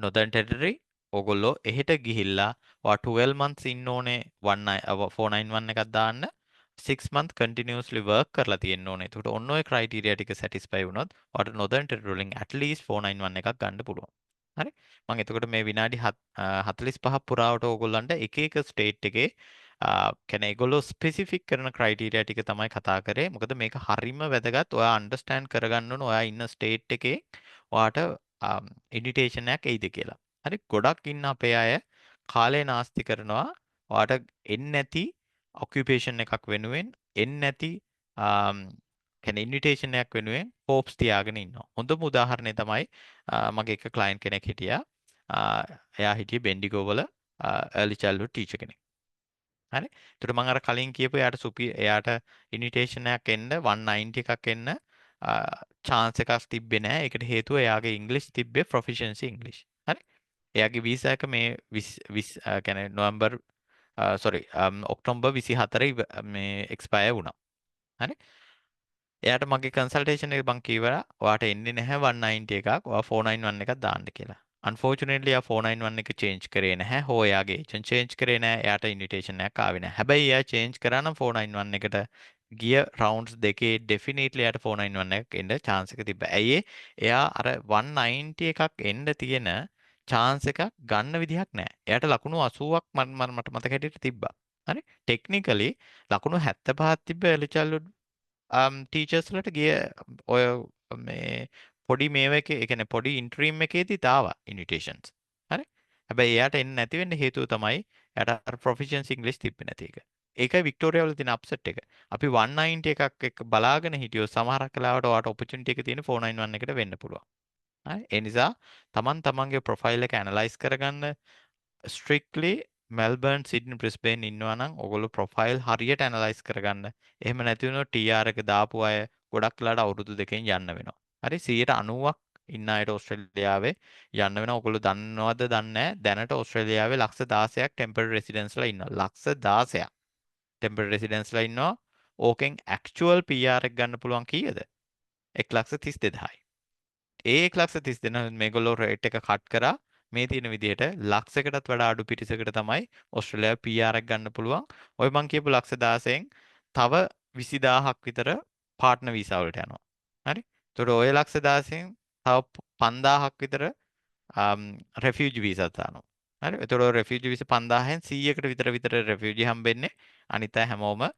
[SPEAKER 1] නොදර්න් ටෙරිටරි. ඕගොල්ලෝ එහෙට ගිහිල්ලා ඔයා 12 months ඉන්න ඕනේ 491 එකක් දාන්න, 6 month continuously work කරලා තියෙන්න ඕනේ. එතකොට ඔන්න ඔය ක්‍රයිටීරියා ටික සැටිස්ෆයි වුණොත් ඔයාට නොදර්න් ටෙරිටරි වලින් at least 491 එකක් ගන්න පුළුවන්. හරි? මම එතකොට මේ විනාඩි 45 පුරාවට ඕගොල්ලන්ට එක එක ස්ටේට් එකේ කියන්නේ ඒගොල්ලෝ ස්පෙසිෆික් කරන ක්‍රයිටීරියා ටික තමයි කතා කරේ. මොකද මේක හරිම වැදගත්. ඔයා අන්ඩර්ස්ටෑන්ඩ් කරගන්න ඕන ඔයා ඉන්න ස්ටේට් එකේ ඔයාට ඉන්විටේෂන් එකක් එයිද කියලා. හරි? ගොඩක් ඉන්න අපේ අය කාලය නාස්ති කරනවා ඔයාට එන්නේ නැති ඔකියුපේෂන් එකක් වෙනුවෙන්, එන්නේ නැති කියන්නේ ඉන්විටේෂන් එකක් වෙනුවෙන් හෝප්ස් තියාගෙන ඉන්නවා. හොඳම උදාහරණය තමයි මගේ එක ක්ලයන්ට් කෙනෙක් හිටියා. එයා හිටියේ බෙන්ඩිගෝ වල early childhood teacher කෙනෙක්. හරි? ඒතකොට මම අර කලින් කියපු එයාට එයාට ඉන්විටේෂන් එකක් එන්න 190 එකක් එන්න චාන්ස් එකක් තිබ්බේ නෑ. ඒකට හේතුව එයාගේ ඉංග්‍රීසි තිබ්බේ ප්‍රොෆිෂියන්සි ඉංග්‍රීසි. හරි? එයාගේ වීසා එක මේ විස් කියන්නේ නොවැම්බර්, සෝරි, ඔක්තෝබර් 24 මේ එක්ස්පයර් වුණා. හරි? එයාට මගේ කන්සල්ටේෂන් එක මං කිව්වා ඔයාට එන්නේ නැහැ 190 එකක්, ඔයා 491 එකක් දාන්න කියලා. අන්ෆෝචුනේට්ලි එයා 491 එක චේන්ජ් කරේ නැහැ. හෝ එයාගේ ඒජන්ට් චේන්ජ් කරේ නැහැ. එයාට ඉන්විටේෂන් එකක් ආවේ නැහැ. හැබැයි එයා චේන්ජ් කරා නම් 491 එකට ගිය රවුන්ඩ්ස් දෙකේ ඩෙෆිනිට්ලි එයාට 491 එකක් එන්න චාන්ස් එක තිබ්බා. ඇයි ඒ? එයා අර 190 එකක් එන්න තියෙන චාන්ස් එකක් ගන්න විදිහක් නැහැ. එයාට ලකුණු 80ක් මට මතක හැටියට තිබ්බා. හරි? ටෙක්නිකලි ලකුණු 75ක් තිබ්බ early childhood teachers වලට ගිය ඔය මේ පොඩි මේව එකේ, ඒ කියන්නේ පොඩි ඉන්ට්‍රීම් එකේදී තාවා ඉන්විටේෂන්ස්. හරි? හැබැයි එයාට එන්නේ නැති වෙන්න හේතුව තමයි එයාට අර ප්‍රොෆිෂියන්සි ඉංග්‍රීසි තිබ්බේ නැති එක. ඒකයි වික්ටෝරියා වල තියෙන අප්සෙට් එක. අපි 190 එකක් එක්ක බලාගෙන හිටියොත් සමහරක් වෙලාවට ඔයාට ඔපචුනිටි එක තියෙන 491 එකට වෙන්න පුළුවන්. හරි? ඒ නිසා තමන් තමන්ගේ ප්‍රොෆයිල් එක ඇනලයිස් කරගන්න. ස්ට්‍රික්ට්ලි මෙල්බර්න්, සිඩ්නි, බ්‍රිස්බේන් ඉන්නවා නම් ඔයගොල්ලෝ ප්‍රොෆයිල් හරියට ඇනලයිස් කරගන්න. එහෙම නැති වුණොත් TR එක දාපු අය ගොඩක් වෙලාවට අවුරුදු දෙකෙන් යන්න වෙනවා. හරි? 90% ඉන්න අයට ඕස්ට්‍රේලියාවේ යන්න වෙනවා. ඔයගොල්ලෝ දන්නවද දන්නේ නැහැ. දැනට ඕස්ට්‍රේලියාවේ ලක්ෂ 16ක් ටෙම්පරරි රෙසිඩන්ස්ලා ඉන්නවා. ලක්ෂ 16ක් ටෙම්පරරි රෙසිඩන්ස්ලා ඉන්නවා. ඕකෙන් ඇක්චුਅල් PR එක ගන්න පුළුවන් කීයද? එක් ලක්ෂ තිස් දෙදහයි. ඒ එක් ලක්ෂ තිස් දෙදහ මේගොල්ලෝ රේට් එක කට් කරා. මේ තියෙන විදිහට ලක්ෂයකටත් වඩා අඩු පිරිසකට තමයි ඕස්ට්‍රේලියාවේ PR එක ගන්න පුළුවන්. ඔය මං කියපු ලක්ෂ 16න් තව විසිදාහක් විතර පාර්ට්නර් වීසා වලට යනවා. හරි? එතකොට ඔය ලක්ෂ 16න් තව 5000ක් විතර රෙෆියුජි වීසා දානවා. හරි? එතකොට ඔය රෙෆියුජි වීසා 5000න් 100කට විතර රෙෆියුජි හම්බෙන්නේ. අනිත් අය හැමෝම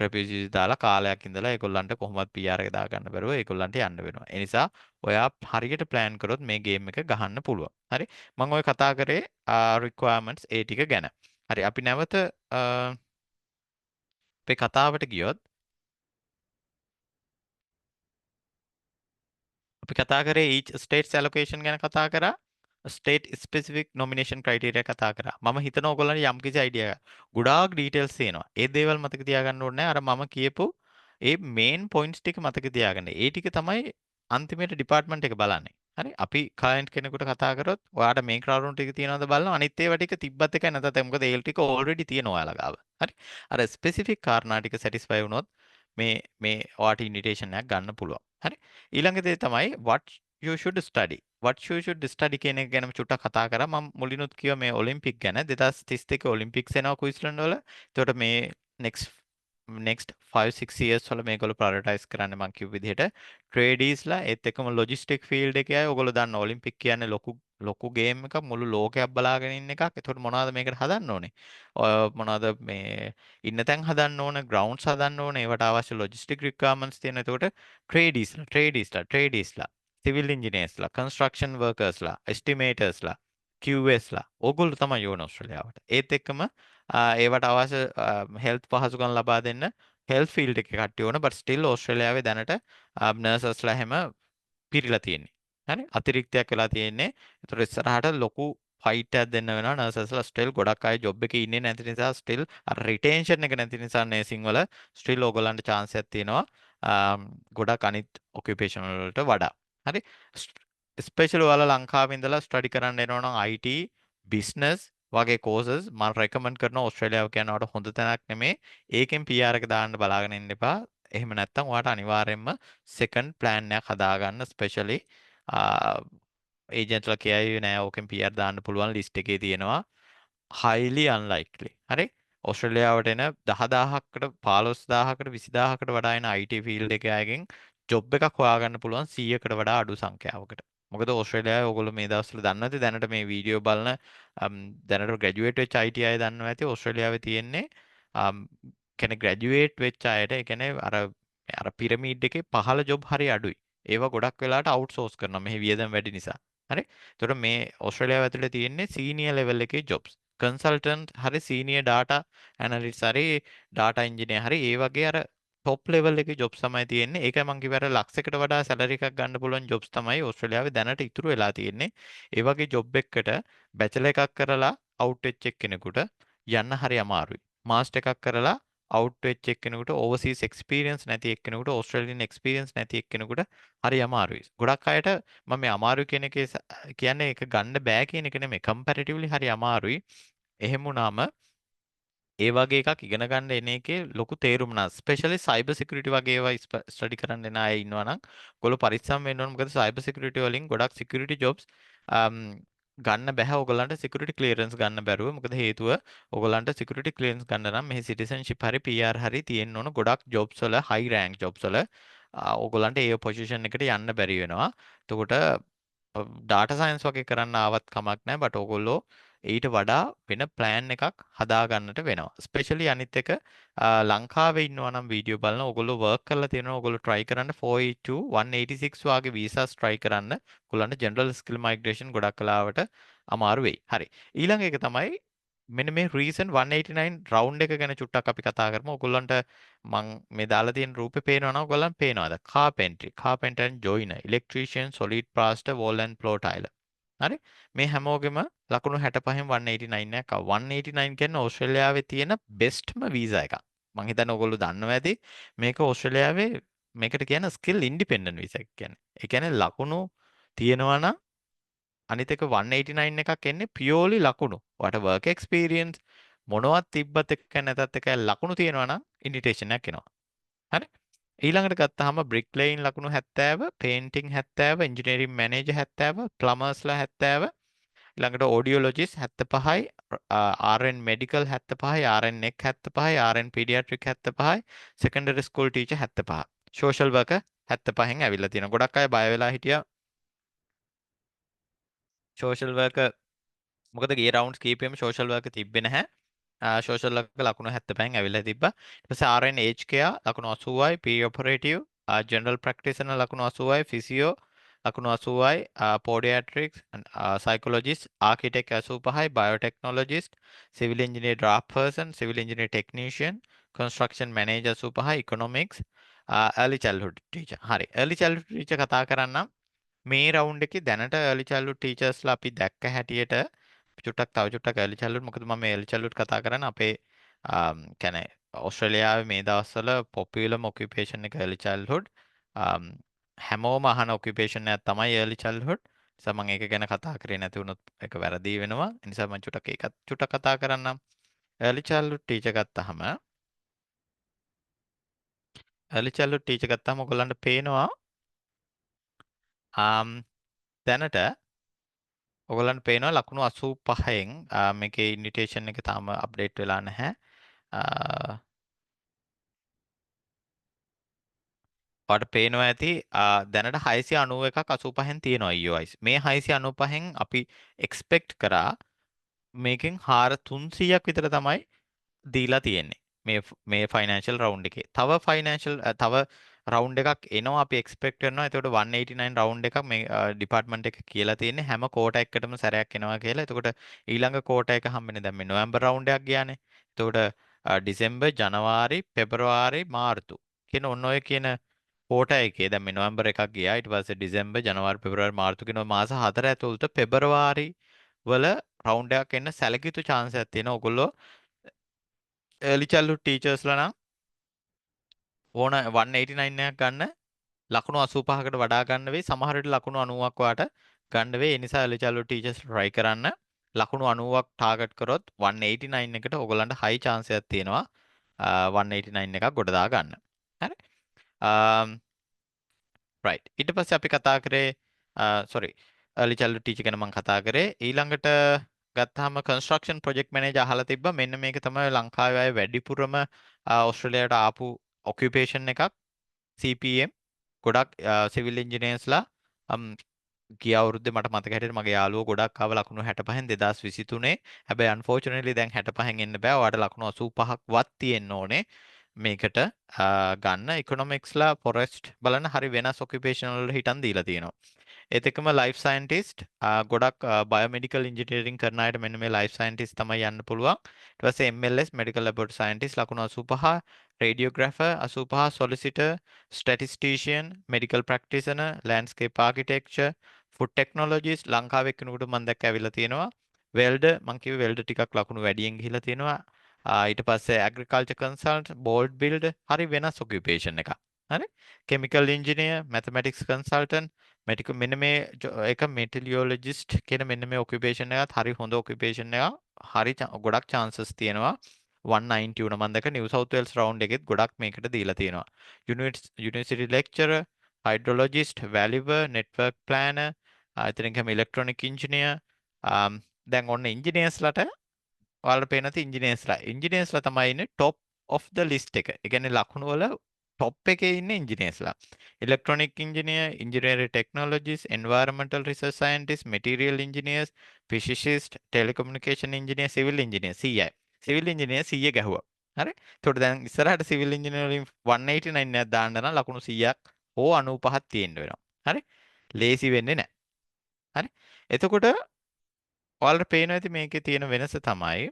[SPEAKER 1] රෙෆියුජි දාලා කාලයක් ඉඳලා ඒගොල්ලන්ට කොහොමවත් PR එක දාගන්න බැරුව ඒගොල්ලන්ට යන්න වෙනවා. ඒ නිසා ඔයා හරියට ප්ලෑන් කරොත් මේ ගේම් එක ගහන්න පුළුවන්. හරි? මම ඔය කතා කරේ රික්වයර්මන්ට්ස් ඒ ටික ගැන. හරි, අපි නැවත අපේ කතාවට ගියොත් අපි කතා කරේ each states allocation ගැන කතා කරා. State specific nomination criteria කතා කරා. මම හිතනවා ඔයගොල්ලන්ට යම්කිසි idea එකක්. ගොඩාක් details තියෙනවා. ඒ දේවල් මතක තියාගන්න ඕනේ නෑ. අර මම කියපු ඒ main points ටික මතක තියාගන්න. ඒ ටික තමයි අන්තිමේට ඩිපාර්ට්මන්ට් එක බලන්නේ. හරි? අපි ක්ලයන්ට් කෙනෙකුට කතා කරොත් ඔයාට මේ කරුණු ටික තියෙනවද බලනවා. අනිත් ඒවා ටික තිබ්බත් එකයි නැතත් එකයි. මොකද ඒ ටික ඔල්රෙඩි තියෙනවා ඔයාලා ගාව. හරි? අර ස්පෙසිෆික් කාරණා ටික සැටිස්ෆයි වුණොත් මේ ඔයාට ඉන්විටේෂන් එකක් ගන්න පුළුවන්. හරි? ඊළඟ දේ තමයි what you should study. What you should study කියන එක ගැනම චුට්ටක් කතා කරා. මම මුලිනුත් කිව්වා මේ ඔලිම්පික් ගැන. 2032 ඔලිම්පික්ස් එනවා ක්වීන්ස්ලන්ඩ් වල. එතකොට මේ next 5-6 years වල මේගොල්ලෝ ප්‍රයොරිටයිස් කරන්නේ මං කිව්ව විදිහට ට්‍රේඩීස්ලා, ඒත් එක්කම ලොජිස්ටික් ෆීල්ඩ් එකේ අය. ඔයගොල්ලෝ දන්න ඔලිම්පික් කියන්නේ ලොකු ගේම් එකක්, මුළු ලෝකයක් බලාගෙන ඉන්න එකක්. එතකොට මොනවද මේකට හදන්න ඕනේ? ඔය මොනවද මේ ඉන්න තැන් හදන්න ඕන, ග්‍රවුන්ඩ්ස් හදන්න ඕන, ඒවට අවශ්‍ය ලොජිස්ටික් රික්වයර්මන්ට්ස් තියෙනවා. එතකොට ට්‍රේඩීස්ලා. සිවිල් ඉංජිනේර්ස්ලා, කන්ස්ට්‍රක්ෂන් වර්කර්ස්ලා, එස්ටිමේටර්ස්ලා, QSලා ඕගොල්ලෝ තමයි ඕන ඕස්ට්‍රේලියාවට. ඒත් එක්කම ඒවට අවශ්‍ය හෙල්ත් පහසුකම් ලබා දෙන්න හෙල්ත් ෆීල්ඩ් එකේ කට්ටිය ඕන. බට් ස්ටිල් ඕස්ට්‍රේලියාවේ දැනට නර්සස්ලා හැම පිරීලා තියෙන්නේ. හරි, අතිරික්තයක් වෙලා තියෙන්නේ. ඒතර ඉස්සරහට ලොකු ෆයිට් එකක් දෙන්න වෙනවා නර්සස්ලා. ස්ටිල් ගොඩක් අය ජොබ් එකේ ඉන්නේ නැති නිසා, ස්ටිල් අර රිටෙන්ෂන් එක නැති නිසා නර්සිං වල ස්ටිල් ඕගොල්ලන්ට චාන්ස් එකක් තියෙනවා ගොඩක් අනිත් ඔකියුපේෂන් වලට වඩා. හරි, ස්පෙෂල් ඔයාලා ලංකාවේ ඉඳලා ස්ටඩි කරන්න එනවා නම් IT, business වගේ කෝසස් මම රෙකමන්ඩ් කරනවා. ඕස්ට්‍රේලියාව කියන්නේ ඔයාලට හොඳ තැනක් නෙමේ. ඒකෙන් PR එක දාන්න බලාගෙන ඉන්න එපා. එහෙම නැත්නම් ඔයාට අනිවාර්යයෙන්ම සෙකන්ඩ් ප්ලෑන් එකක් හදාගන්න. ස්පෙෂලි ඒජන්ට්ලා කියයි නෑ ඕකෙන් PR දාන්න පුළුවන් ලිස්ට් එකේ තියෙනවා. Highly unlikely. හරි, ඕස්ට්‍රේලියාවට එන 10,000කට 15,000කට 20,000කට වඩා එන IT field එකේ අයගෙන් ජොබ් එකක් හොයාගන්න පුළුවන් 100කට වඩා අඩු සංඛ්‍යාවකට. මොකද ඕස්ට්‍රේලියාවේ ඔයගොල්ලෝ මේ දවස්වල දන්නවා ඇති, දැනට මේ වීඩියෝ බලන දැනට ග්‍රැජුවේට් වෙච්ච IT අය දන්නවා ඇති, ඕස්ට්‍රේලියාවේ තියෙන්නේ කියන්නේ ග්‍රැජුවේට් වෙච්ච අයට, ඒ කියන්නේ අර අර පිරමීඩ් එකේ පහළ ජොබ් හරි අඩුයි. ඒවා ගොඩක් වෙලාවට අවුට්සෝස් කරනවා මෙහි වියදම් වැඩි නිසා. හරි. ඒතකොට මේ ඕස්ට්‍රේලියාව ඇතුලේ තියෙන්නේ සීනියර් ලෙවල් එකේ ජොබ්ස්. කන්සල්ටන්ට් හරි සීනියර් ඩාටා ඇනලිස්ට් හරි ඩාටා ඉංජිනේර් හරි ඒ වගේ අර ටොප් ලෙවල් එකේ ජොබ්ස් තමයි තියෙන්නේ. ඒකයි මං කිව්වේ අර ලක්ෂයකට වඩා සැලරි එකක් ගන්න පුළුවන් ජොබ්ස් තමයි ඕස්ට්‍රේලියාවේ දැනට ඉතුරු වෙලා තියෙන්නේ. ඒ වගේ ජොබ් එකකට බැචලර් එකක් කරලා අවුට් වෙච්ච එක්කෙනෙකුට යන්න හරි අමාරුයි. මාස්ටර් එකක් කරලා අවුට් වෙච්ච එක්කෙනෙකුට, ඕවර්සීස් එක්ස්පීරියන්ස් නැති එක්කෙනෙකුට, ඕස්ට්‍රේලියන් එක්ස්පීරියන්ස් නැති එක්කෙනෙකුට හරි අමාරුයි. ගොඩක් අයට මම මේ අමාරුයි කියන එකේ කියන්නේ ඒක ගන්න බෑ කියන එක නෙමෙයි. කම්පැරටිව්ලි හරි අමාරුයි. එහෙම වුණාම ඒ වගේ එකක් ඉගෙන ගන්න එන එකේ ලොකු තේරුම නෑ. ස්පෙෂලි සයිබර් සිකියුරිටි වගේ ඒවා ස්ටඩි කරන්න එන අය ඉන්නවා නම් ඔයගොල්ලෝ පරිස්සම් වෙන්න ඕන. මොකද සයිබර් සිකියුරිටි වලින් ගොඩක් සිකියුරිටි ජොබ්ස් ගන්න බැහැ ඔයගොල්ලන්ට සිකියුරිටි ක්ලියරන්ස් ගන්න බැරුව. මොකද හේතුව ඔයගොල්ලන්ට සිකියුරිටි ක්ලියරන්ස් ගන්න නම් මෙහි සිටිසන්ෂිප් හරි PR හරි තියෙන්න ඕන. ගොඩක් ජොබ්ස් වල, හයි රෑන්ක් ජොබ්ස් වල ඔයගොල්ලන්ට ඒ පොසිෂන් එකට යන්න බැරි වෙනවා. එතකොට ඩාටා සයන්ස් වගේ කරන්න ආවත් කමක් නැහැ. බට් ඔයගොල්ලෝ ඊට වඩා වෙන ප්ලෑන් එකක් හදා ගන්නට වෙනවා. ස්පෙෂලි අනිත් එක ලංකාවේ ඉන්නවා නම් වීඩියෝ බලන ඔයගොල්ලෝ වර්ක් කරලා තියෙනවා, ඔයගොල්ලෝ try කරන්න 482 186 වගේ වීසාස් try කරන්න. ඔයගොල්ලන්ට ජෙනරල් ස්කිල් මයිග්‍රේෂන් ගොඩක් වෙලාවට අමාරු වෙයි. හරි. ඊළඟ එක තමයි මෙන්න මේ රීසන්ට් 189 රවුන්ඩ් එක ගැන චුට්ටක් අපි කතා කරමු. ඔයගොල්ලන්ට මං මේ දාලා තියෙන රූපේ පේනවා නම් ඔයගොල්ලන් පේනවද? Carpentry, carpenter and joiner, electrician, solid plaster, wall and floor tiler. හරි, මේ හැමෝගෙම ලකුණු 65න් 189 එකක් ආවා. 189 කියන්නේ ඕස්ට්‍රේලියාවේ තියෙන බෙස්ට්ම වීසා එකක්. මං හිතන්නේ ඔයගොල්ලෝ දන්නවා ඇති මේක ඕස්ට්‍රේලියාවේ මේකට කියන ස්කිල් ඉන්ඩිපෙන්ඩන්ට් වීසා එක කියන්නේ. ඒ කියන්නේ ලකුණු තියෙනවා නම්, අනිත් එක 189 එකක් එන්නේ පියෝලි ලකුණු. ඔයාට වර්ක් එක්ස්පීරියන්ස් මොනවත් තිබ්බත් එක නැතත් එක ලකුණු තියෙනවා නම් ඉන්විටේෂන් එකක් එනවා. හරි. ඊළඟට ගත්තාම බ්‍රික් ලේයින් ලකුණු 70, පේන්ටිං 70, ඉංජිනේරින් මැනේජර් 70, ප්ලමර්ස්ලා 70, ඊළඟට ඔඩියොලොජිස්ට් 75යි, RN medical 75යි, RN එක් 75යි, RN paediatric 75යි, secondary school teacher 75, social worker 75න් ඇවිල්ලා තියෙනවා. ගොඩක් අය බය වෙලා හිටියා සෝෂල් වර්කර්, මොකද ගිය රවුන්ඩ්ස් කීපෙම සෝෂල් වර්කර් තිබ්බේ නැහැ. සෝෂල් වර්කර් ලකුණු 75න් ඇවිල්ලා තිබ්බා. ඊට පස්සේ RN aged care ලකුණු 80යි, P operative, general practitioner ලකුණු 80යි, ෆිසියෝ ලකුණු 80යි, පොඩියාට්‍රික්ස්, සයිකොලොජිස්ට්, ආකිටෙක්ට් 85යි, biotechnologist, civil engineer draft person, civil engineer technician, construction manager 85යි, Economics, early childhood teacher. හරි. අර්ලි චයිල්ඩ්හුඩ් ටීචර් කතා කරන්නම්. මේ රවුන්ඩ් එකේ දැනට අර්ලි චයිල්ඩ්හුඩ් ටීචර්ස්ලා අපි දැක්ක හැටියට චුට්ටක් තව චුට්ටක් අර්ලි චයිල්ඩ්හුඩ්, මොකද මම මේ අර්ලි චයිල්ඩ්හුඩ් කතා කරන්නේ අපේ කියන්නේ ඕස්ට්‍රේලියාවේ මේ දවස්වල පොපියුලර්ම ඔකියුපේෂන් එක අර්ලි චයිල්ඩ්හුඩ්. හැමෝම අහන ඔකියුපේෂන් එකක් තමයි අර්ලි චයිල්ඩ්හුඩ්. නිසා මම ඒක ගැන කතා කරේ නැති වුණොත් ඒක වැරදි වෙනවා. ඒ නිසා මම චුට්ටක් ඒකත් චුට්ටක් කතා කරන්නම්. අර්ලි චයිල්ඩ්හුඩ් ටීචර් ගත්තාම, අර්ලි චයිල්ඩ්හුඩ් ටීචර් ගත්තාම ඔයගොල්ලන්ට පේනවා දැනට ඔයගොල්ලන්ට පේනවා ලකුණු 85න් මේකේ ඉන්විටේෂන් එක තාම අප්ඩේට් වෙලා නැහැ. ඔයාලට පේනවා ඇති දැනට 691ක් 85න් තියෙනවා EOIs. මේ 695න් අපි එක්ස්පෙක්ට් කරා මේකෙන් 300ක් විතර තමයි දීලා තියෙන්නේ. මේ මේ ෆයිනෑන්ෂල් රවුන්ඩ් එකේ. තව ෆයිනෑන්ෂල් තව රවුන්ඩ් එකක් එනවා අපි එක්ස්පෙක්ට් කරනවා. එතකොට 189 රවුන්ඩ් එකක් මේ ඩිපාර්ට්මන්ට් එක කියලා තියෙන්නේ හැම කෝටා එකකටම සැරයක් එනවා කියලා. එතකොට ඊළඟ කෝටා එක හම්බෙන්නේ දැන් මේ නොවැම්බර් රවුන්ඩ් එකක් ගියානේ. එතකොට ඩිසෙම්බර්, ජනවාරි, පෙබරවාරි, මාර්තු කියන ඔන්න ඔය කියන කෝටා එකේ දැන් මේ නොවැම්බර් එකක් ගියා. ඊට පස්සේ ඩිසෙම්බර්, ජනවාරි, පෙබරවාරි, මාර්තු කියන මාස 4 ඇතුළත පෙබරවාරි වල රවුන්ඩ් එකක් එන්න සැලකිය යුතු චාන්ස් එකක් තියෙනවා. ඔයගොල්ලෝ early childhood teachers ලා නම් ඕන 189 එකක් ගන්න ලකුණු 85කට වඩා ගන්න වෙයි. සමහර විට ලකුණු 90ක් ඔයාට ගන්න වෙයි. ඒ නිසා early childhood teachers try කරන්න. ලකුණු 90ක් ටාගට් කරොත් 189 එකට ඔයගොල්ලන්ට හයි චාන්ස් එකක් තියෙනවා 189 එකක් ගොඩ දා ගන්න. හරි. රයිට්. ඊට පස්සේ අපි කතා කරේ, සෝරි, early childhood teacher ගැන මම කතා කරේ. ඊළඟට ගත්තාම කන්ස්ට්‍රක්ෂන් ප්‍රොජෙක්ට් මැනේජර් අහලා තිබ්බා. මෙන්න මේක තමයි ලංකාවේ අය වැඩිපුරම ඕස්ට්‍රේලියාවට ආපු ඔකියුපේෂන් එකක්, CPM. ගොඩක් සිවිල් ඉන්ජිනියර්ස්ලා ගිය අවුරුද්දේ මට මතක හැටියට මගේ යාළුවෝ ගොඩක් ආව ලකුණු 65න් 2023. හැබැයි අන්ෆෝචුනේට්ලි දැන් 65න් එන්න බෑ. ඔයාලට ලකුණු 85ක් වත් තියෙන්න ඕනේ මේකට ගන්න. ඉකොනොමික්ස්ලා, ෆොරෙස්ට් බලන්න හරි වෙනස් ඔකියුපේෂන් වල හිටන් දීලා තියෙනවා. ඒත් එක්කම ලයිෆ් සයන්ටිස්ට්, ගොඩක් බයෝමෙඩිකල් ඉන්ජිනියරින් කරන අයට මෙන්න මේ ලයිෆ් සයන්ටිස්ට් තමයි යන්න පුළුවන්. ඊට පස්සේ MLS, medical laboratory scientist, ලකුණු 85, රේඩියෝග්‍රැෆර් 85, solicitor, statistician, medical practitioner, landscape architecture, food technologist ලංකාවේ එක්කෙනෙකුට මම දැක්ක ඇවිල්ලා තියෙනවා. වෙල්ඩර්, මං කිව්වේ වෙල්ඩර් ටිකක් ලකුණු වැඩියෙන් ගිහිලා තියෙනවා. ඊට පස්සේ ඇග්‍රිකල්චර් කන්සල්ටන්ට්, බෝට් බිල්ඩර්, හරි වෙනස් ඔකියුපේෂන් එකක්. හරි, chemical engineer, mathematics consultant, medical මෙන්න මේ එක මෙටිරියොලොජිස්ට් කියන මෙන්න මේ ඔකියුපේෂන් එකත් හරි හොඳ ඔකියුපේෂන් එකක්. හරි ගොඩක් චාන්සස් තියෙනවා. 190 වුණ මම දැක්ක නිව් සවුත් වේල්ස් රවුන්ඩ් එකෙත් ගොඩක් මේකට දීලා තියෙනවා. යුනිවර්සිටි ලෙක්චරර්, හයිඩ්‍රොලොජිස්ට්, වැලිවර්, නෙට්වර්ක් ප්ලෑනර්, ඉතින් ගම ඉලෙක්ට්‍රොනික ඉංජිනේර්. දැන් ඔන්න ඉංජිනේර්ස්ලාට ඔයාලට පේන ඇති ඉංජිනේර්ස්ලා ඉංජිනේර්ස්ලා තමයි ඉන්නේ টොප් ඔෆ් the list එක. ඒ කියන්නේ ලකුණු වල টොප් එකේ ඉන්නේ ඉංජිනේර්ස්ලා. Electronic engineer, engineering technologist, environmental research scientist, material engineers, physicist, telecommunication engineer, civil engineer 100යි. Civil engineer 100 ගැහුවා. හරි? එතකොට දැන් ඉස්සරහට සිවිල් ඉංජිනේර් වලින් 189 එකක් දාන්න නම් ලකුණු 100ක් හෝ 95ක් තියෙන්න වෙනවා. හරි? ලේසි වෙන්නේ නැහැ. හරි? එතකොට ඔයාලට පේනවා ඇති මේකේ තියෙන වෙනස තමයි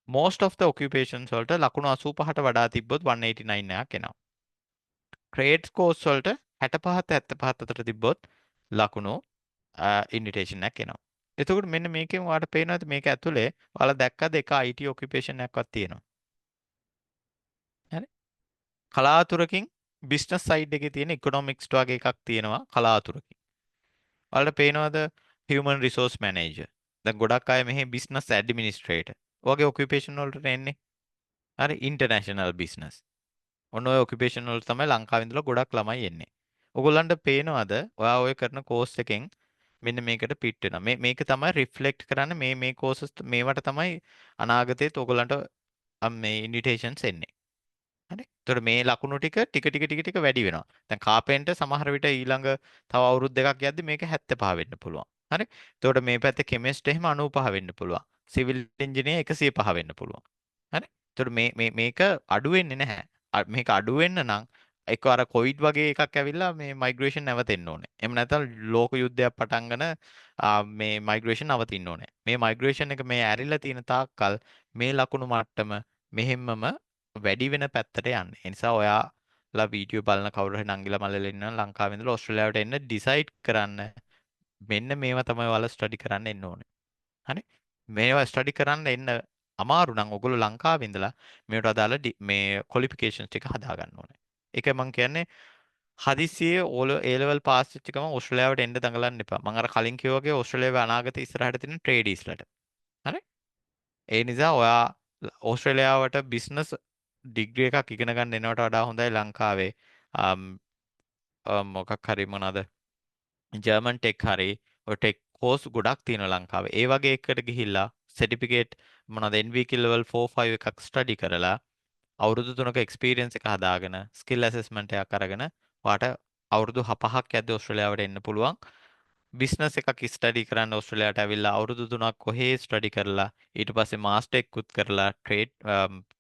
[SPEAKER 1] most of the occupations වලට ලකුණු 85ට වඩා තිබ්බොත් 189 එකක් එනවා. ට්‍රේඩ් කෝස් වලට 65 75 අතර තිබ්බොත් ලකුණු ඉන්විටේෂන් එකක් එනවා. එතකොට මෙන්න මේකෙන් ඔයාලට පේනවා ඇති මේක ඇතුලේ ඔයාලා දැක්කද එක IT occupation එකක්වත් තියෙනවා. හරි? කලාතුරකින් බිස්නස් සයිඩ් එකේ තියෙන ඉකොනොමික්ස් වගේ එකක් තියෙනවා කලාතුරකින්. ඔයාලට පේනවද හියුමන් රිසෝස් මැනේජර්. දැන් ගොඩක් අය මෙහි බිස්නස් ඇඩ්මිනිස්ට්‍රේටර් වගේ ඔකියුපේෂන් වලට එන්නේ. හරි, ඉන්ටර්නැෂනල් බිස්නස්. ඔන්න ඔය ඔකියුපේෂන් වලට තමයි ලංකාවේ ඉඳලා ගොඩක් ළමයි එන්නේ. ඔයගොල්ලන්ට පේනවද ඔයා ඔය කරන කෝස් එකෙන් මෙන්න මේකට පිට වෙනවා. මේ මේක තමයි රිෆ්ලෙක්ට් කරන්නේ. මේ මේ කෝසස් මේවට තමයි අනාගතේත් ඔයගොල්ලන්ට මේ ඉන්විටේෂන්ස් එන්නේ. හරි. එතකොට මේ ලකුණු ටික ටික ටික ටික ටික වැඩි වෙනවා. දැන් කාපෙන්ටර් සමහර විට ඊළඟ තව අවුරුදු 2ක් යද්දි මේක 75 වෙන්න පුළුවන්. හරි. එතකොට මේ පැත්තේ කෙමිස්ට් එහෙම 95 වෙන්න පුළුවන්. සිවිල් ඉංජිනේර් 105 වෙන්න පුළුවන්. හරි. එතකොට මේ මේ මේක අඩු වෙන්නේ නැහැ. මේක අඩු වෙන්න නම් එක්ක අර කොවිඩ් වගේ එකක් ඇවිල්ලා මේ මයිග්‍රේෂන් නැවතෙන්න ඕනේ. එහෙම නැත්නම් ලෝක යුද්ධයක් පටන් ගෙන මේ මයිග්‍රේෂන් නවතින්න ඕනේ. මේ මයිග්‍රේෂන් එක මේ ඇරිලා තියෙන තාක්කල් මේ ලකුණු මට්ටම මෙහෙම්මම වැඩි වෙන පැත්තට යන්නේ. ඒ නිසා ඔයාලා වීඩියෝ බලන කවුරු හරි නංගිලා මල්ලිලා ඉන්නවා ලංකාවේ ඉඳලා ඕස්ට්‍රේලියාවට එන්න ඩිසයිඩ් කරන්න, මෙන්න මේවා තමයි ඔයාලා ස්ටඩි කරන්න එන්න ඕනේ. හරි? මේවා ස්ටඩි කරන්න එන්න අමාරු නම් ඔයගොල්ලෝ ලංකාවේ ඉඳලා මේවට අදාළ මේ ක්වොලිෆිකේෂන්ස් ටික හදා ගන්න ඕනේ. ඒක මං කියන්නේ හදිස්සියේ ඒ ලෙවල් පාස් වෙච්ච ගමන් ඕස්ට්‍රේලියාවට එන්න දඟලන්න එපා. මං අර කලින් කිව්වා වගේ ඕස්ට්‍රේලියාවේ අනාගතේ ඉස්සරහට තියෙන ට්‍රේඩීස්ලට. හරි? ඒ නිසා ඔයා ඕස්ට්‍රේලියාවට බිස්නස් ඩිග්‍රී එකක් ඉගෙන ගන්න එනවට වඩා හොඳයි ලංකාවේ මොකක් හරි මොනවාද ජර්මන් ටෙක් හරි ඔය ටෙක් කෝස් ගොඩක් තියෙනවා ලංකාවේ. ඒ වගේ එකකට ගිහිල්ලා සර්ටිෆිකේට් මොනවාද NVQ level 4 5 එකක් ස්ටඩි කරලා අවුරුදු 3ක එක්ස්පීරියන්ස් එක හදාගෙන ස්කිල් ඇසෙස්මන්ට් එකක් අරගෙන ඔයාට අවුරුදු 5ක් යද්දි ඕස්ට්‍රේලියාවට එන්න පුළුවන්. බිස්නස් එකක් ස්ටඩි කරන්න ඕස්ට්‍රේලියාවට ඇවිල්ලා අවුරුදු 3ක් කොහේ ස්ටඩි කරලා ඊට පස්සේ මාස්ටර් එකකුත් කරලා ට්‍රේඩ්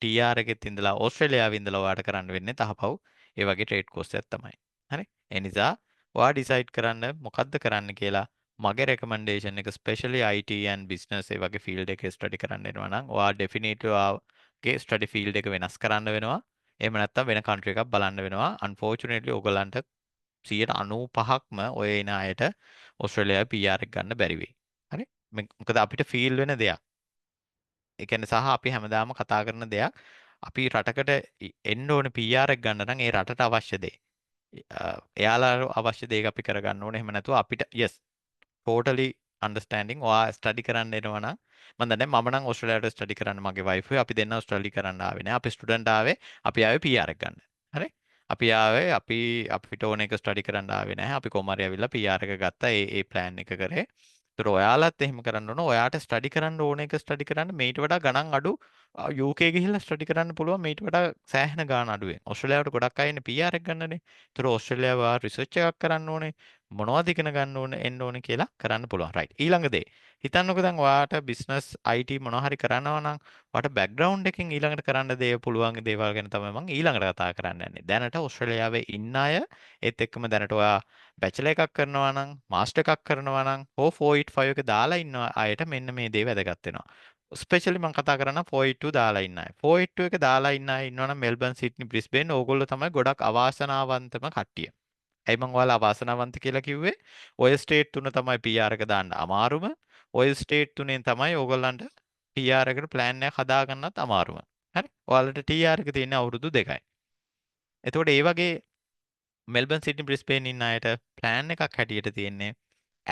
[SPEAKER 1] TR එකෙත් ඉඳලා ඕස්ට්‍රේලියාවේ ඉඳලා ඔයාට කරන්න වෙන්නේ තහපව් ඒ වගේ ට්‍රේඩ් කෝස් එකක් තමයි. හරි? ඒ නිසා ඔයා ඩිසයිඩ් කරන්න මොකද්ද කරන්න කියලා. මගේ රෙකමෙන්ඩේෂන් එක, ස්පෙෂලි IT and business ඒ වගේ ෆීල්ඩ් එකේ ස්ටඩි කරන්න එනවා නම්, ඔයා ඩෙෆිනිට්ලි ඔයාගේ ස්ටඩි ෆීල්ඩ් එක වෙනස් කරන්න වෙනවා. එහෙම නැත්නම් වෙන කන්ට්‍රි එකක් බලන්න වෙනවා. අන්ෆෝචුනේට්ලි ඔයගොල්ලන්ට 95%ක්ම ඔය එන අයට ඕස්ට්‍රේලියාවේ PR එක ගන්න බැරි වෙයි. හරි? මොකද අපිට ෆීල් වෙන දෙයක්. ඒ කියන්නේ සහ අපි හැමදාම කතා කරන දෙයක්, අපි රටකට එන්න ඕනේ PR එක ගන්න නම් ඒ රටට අවශ්‍ය දේ. එයාලා අවශ්‍ය දේ අපි කරගන්න ඕනේ. එහෙම නැතුව අපිට, yes, totally understanding, ඔයා ස්ටඩි කරන්න එනවා නම්, මම දන්නේ, මම නම් ඕස්ට්‍රේලියාවට ස්ටඩි කරන්න, මගේ වයිෆ් අපි දෙන්න ස්ටඩි කරන්න ආවේ නෑ. අපි ස්ටුඩන්ට් ආවේ, අපි ආවේ PR එක ගන්න. හරි? අපි ආවේ අපි අපිට ඕන එක ස්ටඩි කරන්න ආවේ නැහැ. අපි කොහොම හරි ඇවිල්ලා PR එක ගත්තා. ඒ ඒ ප්ලෑන් එක කරේ. ඒතර ඔයාලත් එහෙම කරන්න ඕන. ඔයාට ස්ටඩි කරන්න ඕන එක ස්ටඩි කරන්න මේට වඩා ගණන් අඩු UK ගිහිල්ලා ස්ටඩි කරන්න පුළුවන් මේට වඩා සෑහෙන ගාණ අඩුවෙන්. ඕස්ට්‍රේලියාවට ගොඩක් අය එන්නේ PR එක ගන්නනේ. ඒතර ඕස්ට්‍රේලියාව රිසර්ච් එකක් කරන්න ඕනේ. මොනවද ඉගෙන ගන්න ඕනේ, එන්න ඕනේ කියලා කරන්න පුළුවන්. රයිට්. ඊළඟ දේ. හිතන්නකෝ දැන් ඔයාට බිස්නස්, IT මොනවා හරි කරනවා නම්, ඔයාට බැක්ග්‍රවුන්ඩ් එකෙන් ඊළඟට කරන්න දේ පුළුවන් දේවල් ගැන තමයි මම ඊළඟට කතා කරන්න යන්නේ. දැනට ඕස්ට්‍රේලියාවේ ඉන්න අය, ඒත් එක්කම දැනට ඔයා බැචලර් එකක් කරනවා නම්, මාස්ටර් එකක් කරනවා නම්, හෝ 485 එක දාලා ඉන්න අයට මෙන්න මේ දේ වැදගත් වෙනවා. ස්පෙෂලි මම කතා කරන්න 482 දාලා ඉන්න අය. 482 එක දාලා ඉන්න අය ඉන්නවා නම් මෙල්බන්, සිඩ්නි, බ්‍රිස්බේන්, ඕගොල්ලෝ තමයි ගොඩක් අවාසනාවන්තම කට්ටිය. ඇයි මං ඔයාලා අවාසනාවන්ත කියලා කිව්වේ? ඔය ස්ටේට් තුන තමයි PR එක දාන්න අමාරුම. ඔය ස්ටේට් තුනෙන් තමයි ඕගොල්ලන්ට PR එකට ප්ලෑන් එකක් හදාගන්නත් අමාරුම. හරි? ඔයාලට TR එක තියෙන්නේ අවුරුදු 2යි. එතකොට ඒ වගේ මෙල්බන්, සිඩ්නි, බ්‍රිස්බේන් ඉන්න අයට ප්ලෑන් එකක් හැටියට තියෙන්නේ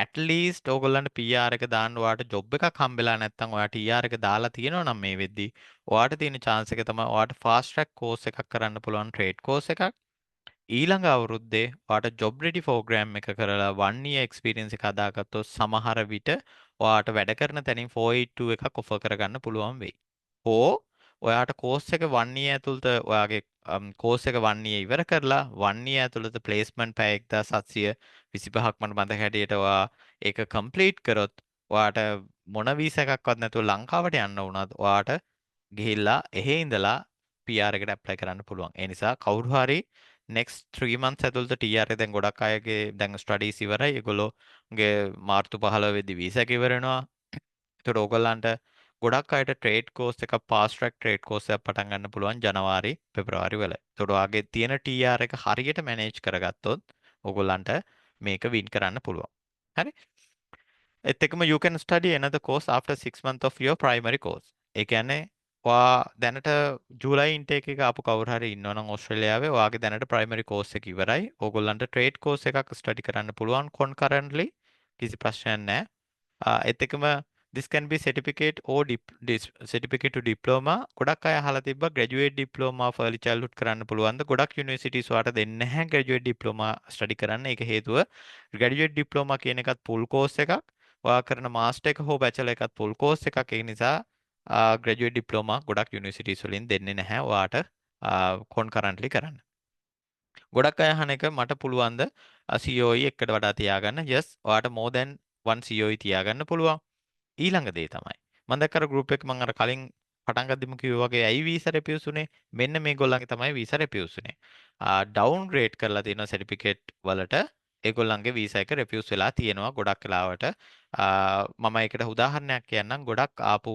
[SPEAKER 1] ඇට් ලීස්ට් ඕගොල්ලන්ට PR එක දාන්න ඔයාට ජොබ් එකක් හම්බෙලා නැත්නම්, ඔයා TR එක දාලා තියෙනවා නම්, මේ වෙද්දි ඔයාට තියෙන චාන්ස් එක තමයි ඔයාට ෆාස්ට් ට්‍රැක් කෝස් එකක් කරන්න පුළුවන්, ට්‍රේඩ් කෝස් එකක්. ඊළඟ අවුරුද්දේ ඔයාට ජොබ් රෙඩි ප්‍රෝග්‍රෑම් එක කරලා 1 year experience එක හදාගත්තොත්, සමහර විට ඔයාට වැඩ කරන තැනින් 482 එකක් ඔෆර් කරගන්න පුළුවන් වෙයි. හෝ ඔයාට කෝස් එක 1 year ඇතුළත, ඔයාගේ කෝස් එක 1 year ඉවර කරලා 1 year ඇතුළත ප්ලේස්මන්ට් පැය 1725ක් මට මතක හැටියට ඔයා ඒක කම්ප්ලීට් කරොත්, ඔයාට මොන වීසා එකක්වත් නැතුව ලංකාවට යන්න වුණත් ඔයාට ගිහිල්ලා එහෙ ඉඳලා PR එකට ඇප්ලයි කරන්න පුළුවන්. ඒ නිසා කවුරු හරි next 3 months ඇතුළත TR එක, දැන් ගොඩක් අයගේ දැන් ස්ටඩීස් ඉවරයි. ඒගොල්ලෝගේ මාර්තු 15 වෙද්දි වීසා එක ඉවර වෙනවා. ඒතකොට ඕගොල්ලන්ට ගොඩක් අයට ට්‍රේඩ් කෝස් එකක්, ෆාස්ට් ට්‍රැක් ට්‍රේඩ් කෝස් එකක් පටන් ගන්න පුළුවන් ජනවාරි පෙබරවාරි වල. ඒතකොට ඔයාගේ තියෙන TR එක හරියට මැනේජ් කරගත්තොත් ඕගොල්ලන්ට මේක වින් කරන්න පුළුවන්. හරි? ඒත් එක්කම you can study another course after 6 months of your primary course. ඒ කියන්නේ ඔයා දැනට ජූලයි ඉන්ටේක් එක ආපු කවුරු හරි ඉන්නවා නම් ඕස්ට්‍රේලියාවේ, ඔයාගේ දැනට ප්‍රයිමරි කෝස් එක ඉවරයි. ඕගොල්ලන්ට ට්‍රේඩ් කෝස් එකක් ස්ටඩි කරන්න පුළුවන් කොන්කරන්ට්ලි, කිසි ප්‍රශ්නයක් නැහැ. ඒත් එක්කම this can be certificate or certificate to diploma. ගොඩක් අය අහලා තිබ්බා graduate diploma of early childhood කරන්න පුළුවන්ද? ගොඩක් යුනිවර්සිටිස් ඔයාට දෙන්නේ නැහැ graduate diploma study කරන්න. ඒක හේතුව graduate diploma කියන එකත් full course එකක්. ඔයා කරන මාස්ටර් එක හෝ බැචලර් එකත් full course එකක්. ඒ නිසා ග්‍රැජුවේට් ඩිප්ලෝමා ගොඩක් යුනිවර්සිටිස් වලින් දෙන්නේ නැහැ ඔයාට කොන්කරන්ට්ලි කරන්න. ගොඩක් අය අහන එක, මට පුළුවන්ද COE එකට වඩා තියාගන්න? Yes, ඔයාට more than one COE තියාගන්න පුළුවන්. ඊළඟ දේ තමයි මම දැක්ක අර ගෲප් එක, මම අර කලින් පටන් ගද්දිම කිව්වා වගේ, ඇයි වීසා රිෆියුස් උනේ? මෙන්න මේගොල්ලන්ගේ තමයි වීසා රිෆියුස් උනේ. ඩවුන්ග්‍රේඩ් කරලා තියෙන සර්ටිෆිකේට් වලට ඒගොල්ලන්ගේ වීසා එක රිෆියුස් වෙලා තියෙනවා ගොඩක් වෙලාවට. මම ඒකට උදාහරණයක් කියන්නම්. ගොඩක් ආපු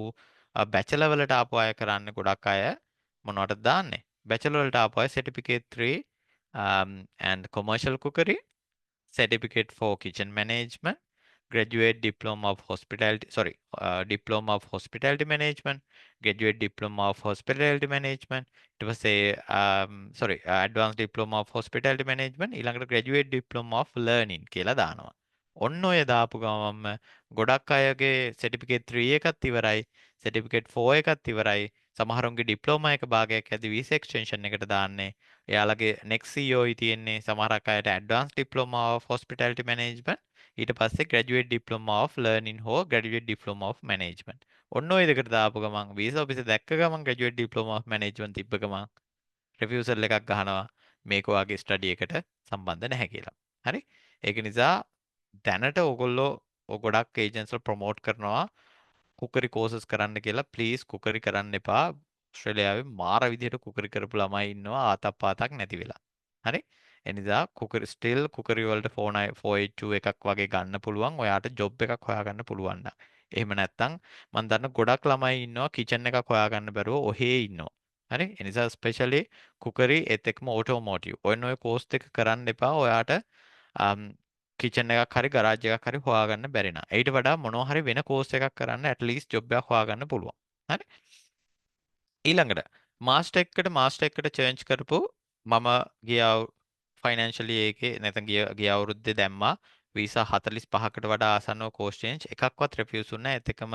[SPEAKER 1] බැචලර් වලට ආපු අය කරන්නේ, ගොඩක් අය මොනවටද දාන්නේ? බැචලර් වලට ආපු අය certificate 3 and commercial cookery, certificate for kitchen management, graduate diploma of hospitality, sorry, diploma of hospitality management, graduate diploma of hospitality management, ඊට පස්සේ sorry, advanced diploma of hospitality management, ඊළඟට graduate diploma of learning කියලා දානවා. ඔන්න ඔය දාපු ගමන්ම ගොඩක් අයගේ සර්ටිෆිකේට් 3 එකත් ඉවරයි, සර්ටිෆිකේට් 4 එකත් ඉවරයි. සමහරුන්ගේ ඩිප්ලෝමා එක භාගයක් ඇති වීසා එක්ස්ටෙන්ෂන් එකට දාන්නේ. එයාලගේ next COE තියෙන්නේ සමහරක් අයට advanced diploma of hospitality management, ඊට පස්සේ graduate diploma of learning හෝ graduate diploma of management. ඔන්න ඔය දෙකට දාපු ගමන් වීසා ඔෆිස් දැක්ක ගමන් graduate diploma of management තිබ්බ ගමන් රිෆියුසල් එකක් ගහනවා, මේක ඔයාගේ ස්ටඩි එකට සම්බන්ධ නැහැ කියලා. හරි? ඒක නිසා දැනට ඔයගොල්ලෝ ගොඩක් ඒජන්ට්ස් වල ප්‍රොමෝට් කරනවා කුකරි කෝසස් කරන්න කියලා. ප්ලීස් කුකරි කරන්න එපා. ඕස්ට්‍රේලියාවේ මාර විදිහට කුකරි කරපු ළමයි ඉන්නවා ආතක් පාතක් නැති වෙලා. හරි? ඒ නිසා කුකරි, ස්ටිල් කුකරි වලට 482 එකක් වගේ ගන්න පුළුවන්. ඔයාට ජොබ් එකක් හොයාගන්න පුළුවන් නම්. එහෙම නැත්නම් මං දන්න ගොඩක් ළමයි ඉන්නවා කිචන් එකක් හොයාගන්න බැරුව ඔහේ ඉන්නවා. හරි? ඒ නිසා ස්පෙෂලි කුකරි ඒත් එක්කම ඔටෝමෝටිව්. ඔන්න ඔය කෝස් දෙක කරන්න එපා. ඔයාට කිචන් එකක් හරි ගරාජ් එකක් හරි හොයාගන්න බැරි නම්. ඊට වඩා මොනවා හරි වෙන කෝස් එකක් කරන්න ඇට් ලීස්ට් ජොබ් එකක් හොයාගන්න පුළුවන්. හරි? ඊළඟට මාස්ටර් එකට චේන්ජ් කරපු මම ගිය ෆයිනෑන්ෂියල් ඉයර් එකේ නැත්නම් ගිය ගිය අවුරුද්දේ දැම්මා වීසා 45කට වඩා ආසන්නව කෝස් චේන්ජ් එකක්වත් රිෆියුස් වුණේ නැහැ. ඒත් එක්කම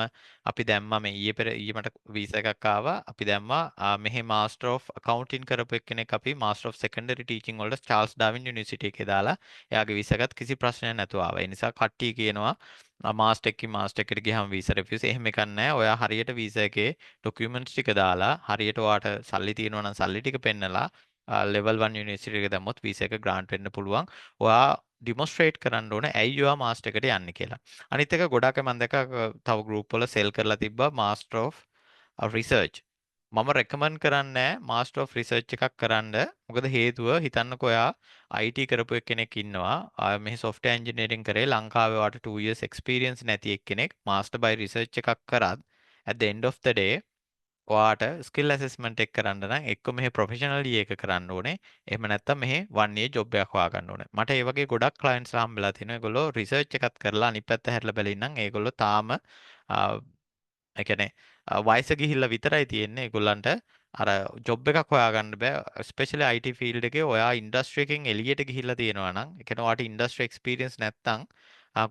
[SPEAKER 1] අපි දැම්මා මේ ඊයේ පෙර ඊයේ මට වීසා එකක් ආවා. අපි දැම්මා මෙහි මාස්ටර් ඔෆ් ඇකවුන්ටින් කරපු එක්කෙනෙක් අපි මාස්ටර් ඔෆ් සෙකන්ඩරි ටීචින් වලට චාල්ස් ඩාවින් යුනිවර්සිටි එකේ දාලා එයාගේ වීසා එකත් කිසි ප්‍රශ්නයක් නැතුව ආවා. ඒ නිසා කට්ටිය කියනවා මාස්ටර් එකකින් මාස්ටර් එකට ගියාම වීසා රිෆියුස් එහෙම එකක් නැහැ. ඔයා හරියට වීසා එකේ ඩොකියුමන්ට්ස් ටික දාලා හරියට ඔයාට සල්ලි තියෙනවා නම් සල්ලි ටික පෙන්නලා ලෙවල් 1 යුනිවර්සිටි එක දැම්මොත් වීසා එක ග්‍රාන්ට් වෙන්න පුළුවන්. ඔයා ඩිමොන්ස්ට්‍රේට් කරන්න ඕන ඇයි ඔයා මාස්ටර් එකට යන්නේ කියලා. අනිත් එක ගොඩක් මම දැක්කා තව ගෲප් වල සෙල් කරලා තිබ්බා මාස්ටර් ඔෆ් රිසර්ච්. මම රෙකමන්ඩ් කරන්නේ නෑ මාස්ටර් ඔෆ් රිසර්ච් එකක් කරන්න. මොකද හේතුව හිතන්නකෝ ඔයා IT කරපු එක්කෙනෙක් ඉන්නවා. මෙහි සොෆ්ට්වෙයාර් එන්ජිනියරින් කරේ ලංකාවේ ඔයාට 2 years experience නැති එක්කෙනෙක් මාස්ටර් බයි රිසර්ච් එකක් කරත් at the end of the day ඔයාට ස්කිල් ඇසෙස්මන්ට් එක කරන්න නම් එක්ක මෙහෙ ප්‍රොෆෙෂනල් ඉයර් එක කරන්න ඕනේ. එහෙම නැත්නම් මෙහෙ 1 year job එකක් හොයාගන්න ඕනේ. මට ඒ වගේ ගොඩක් ක්ලයන්ට්ස් හම්බෙලා තිනවා. ඒගොල්ලෝ රිසර්ච් එකත් කරලා අනිත් පැත්ත හැරිලා බැලින්නම් ඒගොල්ලෝ තාම ඒ කියන්නේ වයස ගිහිල්ලා විතරයි තියෙන්නේ. ඒගොල්ලන්ට අර ජොබ් එකක් හොයාගන්න බෑ. ස්පෙෂලි IT field එකේ ඔයා ඉන්ඩස්ට්‍රි එකෙන් එළියට ගිහිල්ලා තියෙනවා නම්, ඒ කියන්නේ ඔයාට ඉන්ඩස්ට්‍රි එක්ස්පීරියන්ස් නැත්නම්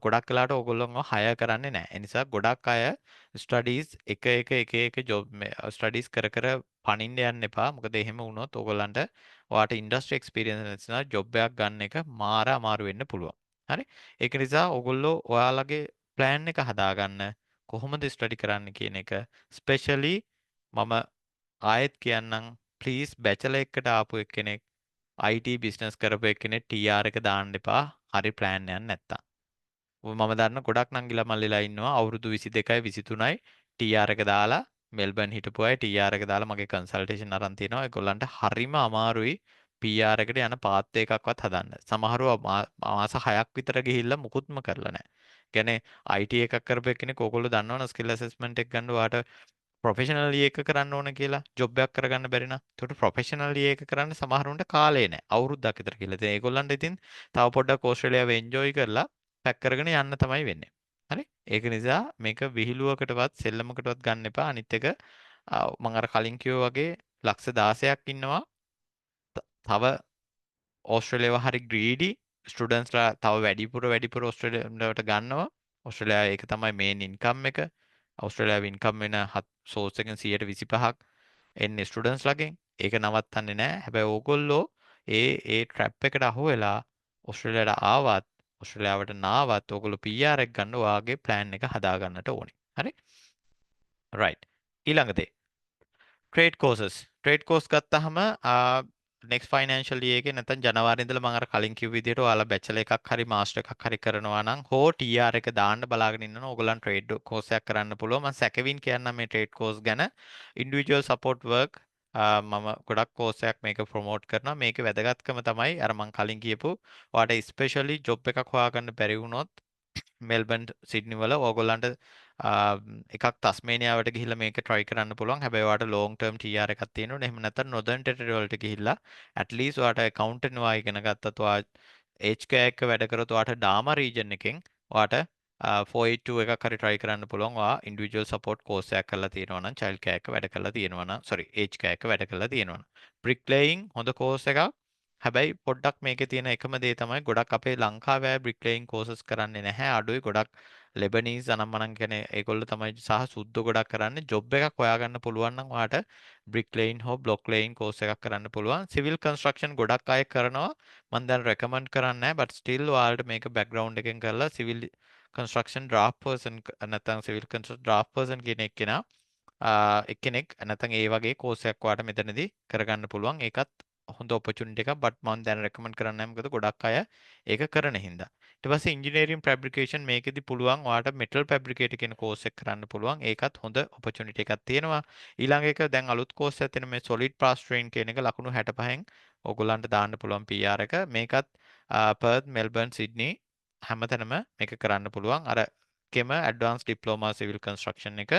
[SPEAKER 1] ගොඩක් වෙලාවට ඕගොල්ලොන්ව හයර් කරන්නේ නැහැ. ඒ නිසා ගොඩක් අය ස්ටඩීස් එක එක එක එක ජොබ් ස්ටඩීස් කර කර පනින්න යන්න එපා. මොකද එහෙම වුණොත් ඕගොල්ලන්ට ඔයාට ඉන්ඩස්ට්‍රි එක්ස්පීරියන්ස් නැතිනම් ජොබ් එකක් ගන්න එක මාර අමාරු වෙන්න පුළුවන්. හරි? ඒක නිසා ඕගොල්ලෝ ඔයාලගේ ප්ලෑන් එක හදාගන්න කොහොමද ස්ටඩි කරන්න කියන එක ස්පෙෂලි මම ආයෙත් කියන්නම්, ප්ලීස් බැචලර් එකට ආපු එක්කෙනෙක් IT business කරපු එක්කෙනෙක් TR එක දාන්න එපා හරි ප්ලෑන් එකක් නැත්තම්. මම දන්න ගොඩක් නංගිලා මල්ලිලා ඉන්නවා අවුරුදු 22යි 23යි TR එක දාලා මෙල්බන් හිටපු අය TR එක දාලා මගේ කන්සල්ටේෂන් අරන් තිනවා. ඒගොල්ලන්ට හරිම අමාරුයි PR එකට යන පාත් එකක්වත් හදන්න. සමහරව මාස 6ක් විතර ගිහිල්ලා මුකුත්ම කරලා නැහැ. කියන්නේ IT එකක් කරපු එක්කෙනෙක් ඕගොල්ලෝ දන්නවනේ ස්කිල් ඇසෙස්මන්ට් එක ගන්න ඔයාට ප්‍රොෆෙෂනල් එක කරන්න ඕන කියලා ජොබ් එකක් කරගන්න බැරි නම්. ඒකට ප්‍රොෆෙෂනල් එක කරන්න සමහරුන්ට කාලේ නැහැ. අවුරුද්දක් විතර කියලා. ඉතින් ඒගොල්ලන්ට ඉතින් තව පොඩ්ඩක් ඕස්ට්‍රේලියාවේ එන්ජොයි කරලා පැක් කරගෙන යන්න තමයි වෙන්නේ. හරි? ඒක නිසා මේක විහිළුවකටවත් සෙල්ලමකටවත් ගන්න එපා. අනිත් එක මම අර කලින් කිව්වා වගේ ලක්ෂ 16ක් ඉන්නවා. තව ඕස්ට්‍රේලියාව හරි ග්‍රීඩි ස්ටුඩන්ට්ස්ලා තව වැඩිපුර වැඩිපුර ඕස්ට්‍රේලියාවට ගන්නවා. ඕස්ට්‍රේලියාවේ ඒක තමයි මේන් ඉන්කම් එක. ඕස්ට්‍රේලියාවේ ඉන්කම් වෙන සෝස් එකෙන් 125ක් එන්නේ ස්ටුඩන්ට්ස්ලාගෙන්. ඒක නවත්තන්නේ නැහැ. හැබැයි ඕගොල්ලෝ ඒ ඒ ට්‍රැප් එකට අහු වෙලා ඕස්ට්‍රේලියාවට ආවත් ඕස්ට්‍රේලියාවට නාවත් ඕගොල්ලෝ PR එක ගන්න ඔයාගේ ප්ලෑන් එක හදා ගන්නට ඕනේ. හරි? රයිට්. ඊළඟ දේ. Trade causes. ට්‍රේඩ් කෝස් ගත්තාම නෙක්ස්ට් ෆයිනෑන්ෂල් ඉයර් එකේ නැත්නම් ජනවාරි ඉඳලා මම අර කලින් කිව්ව විදිහට ඔයාලා බැචලර් එකක් හරි මාස්ටර් එකක් හරි කරනවා නම් හෝ TR එක දාන්න බලාගෙන ඉන්නවනම් ඕගොල්ලන් ට්‍රේඩ් කෝස් එකක් කරන්න පුළුවන්. මම සැකවින් කියන්නම් මේ ට්‍රේඩ් කෝස් ගැන. ඉන්ඩිවිජුවල් සපෝට් වර්ක් මම ගොඩක් කෝස් එකක් මේක ප්‍රොමෝට් කරනවා. මේකේ වැදගත්කම තමයි අර මං කලින් කියපු ඔයාට ස්පෙෂලි ජොබ් එකක් හොයාගන්න බැරි වුණොත් මෙල්බන් සිඩ්නි වල ඕගොල්ලන්ට එකක් තස්මේනියාවට ගිහිල්ලා මේක try කරන්න පුළුවන්. හැබැයි ඔයාට ලොන්ග් ටර්ම් TR එකක් තියෙන්න ඕනේ. එහෙම නැත්නම් නොදර්න් ටෙරිටරි වලට ගිහිල්ලා ඇට් ලීස්ට් ඔයාට ඇකවුන්ටන්ට් ඔයා ඉගෙන ගත්තත් ඔයා ඒජ් කෙයාර් එක වැඩ කරොත් ඔයාට ඩාමා රීජන් එකෙන් ඔයාට 482 එකක් හරි try කරන්න පුළුවන්. ඔයා ඉන්ඩිවිජුවල් සපෝට් කෝස් එකක් කරලා තියෙනවා නම් චයිල්ඩ් කෙයාර් එක වැඩ කරලා තියෙනවා නම් සෝරි ඒජ් කෙයාර් එක වැඩ කරලා තියෙනවා නම් බ්‍රික් ලේයින් හොඳ කෝස් එකක්. හැබැයි පොඩ්ඩක් මේකේ තියෙන එකම දේ තමයි ගොඩක් අපේ ලංකාවේ අය බ්‍රික් ලේයින් කෝසස් කරන්නේ නැහැ අඩුයි. ගොඩක් ලෙබනීස් අනම්මනම් කියන්නේ ඒගොල්ලෝ තමයි සහ සුද්දෝ ගොඩක් කරන්නේ. ජොබ් එකක් හොයාගන්න පුළුවන් නම් ඔයාට බ්‍රික් ලේයින් හෝ බ්ලොක් ලේයින් කෝස් එකක් කරන්න පුළුවන්. සිවිල් කන්ස්ට්‍රක්ෂන් ගොඩක් අය කරනවා. මම දැන් රෙකමන්ඩ් කරන්නේ නැහැ බට් ස්ටිල් ඔයාලට මේක බැක්ග්‍රවුන්ඩ් එකෙන් කරලා සිවිල් කන්ස්ට්‍රක්ෂන් ඩ්‍රාෆ්ට් පර්සන් නැත්නම් සිවිල් කන්ස්ට්‍රක්ෂන් ඩ්‍රාෆ්ට් පර්සන් කියන එක්කෙනා එක්කෙනෙක් නැත්නම් ඒ වගේ කෝස් එකක් ඔයාලට මෙතනදී කරගන්න පුළුවන්. ඒකත් හොඳ ඔපචුනිටි එකක් බට් මම දැන් රෙකමන්ඩ් කරන්නේ නැහැ මොකද ගොඩක් අය ඒක කරන හින්දා. ඊට පස්සේ ඉංජිනේරින් ෆැබ්‍රිකේෂන්, මේකෙදි පුළුවන් ඔයාට මෙටල් ෆැබ්‍රිකේටර් කියන කෝස් එක කරන්න පුළුවන්. ඒකත් හොඳ ඔපචුනිටි එකක් තියෙනවා. ඊළඟ එක දැන් අලුත් කෝස් එකක් තියෙනවා මේ සොලිඩ් ප්ලාස්ටරින් කියන එක. ලකුණු 65න් ඕගොල්ලන්ට දාන්න පුළුවන් PR එක. මේකත් පර්ත්, මෙල්බර්න්, සිඩ්නි හැමතැනම මේක කරන්න පුළුවන්. අර කෙම ඇඩ්වාන්ස් ඩිප්ලෝමා සිවිල් කන්ස්ට්‍රක්ෂන් එක.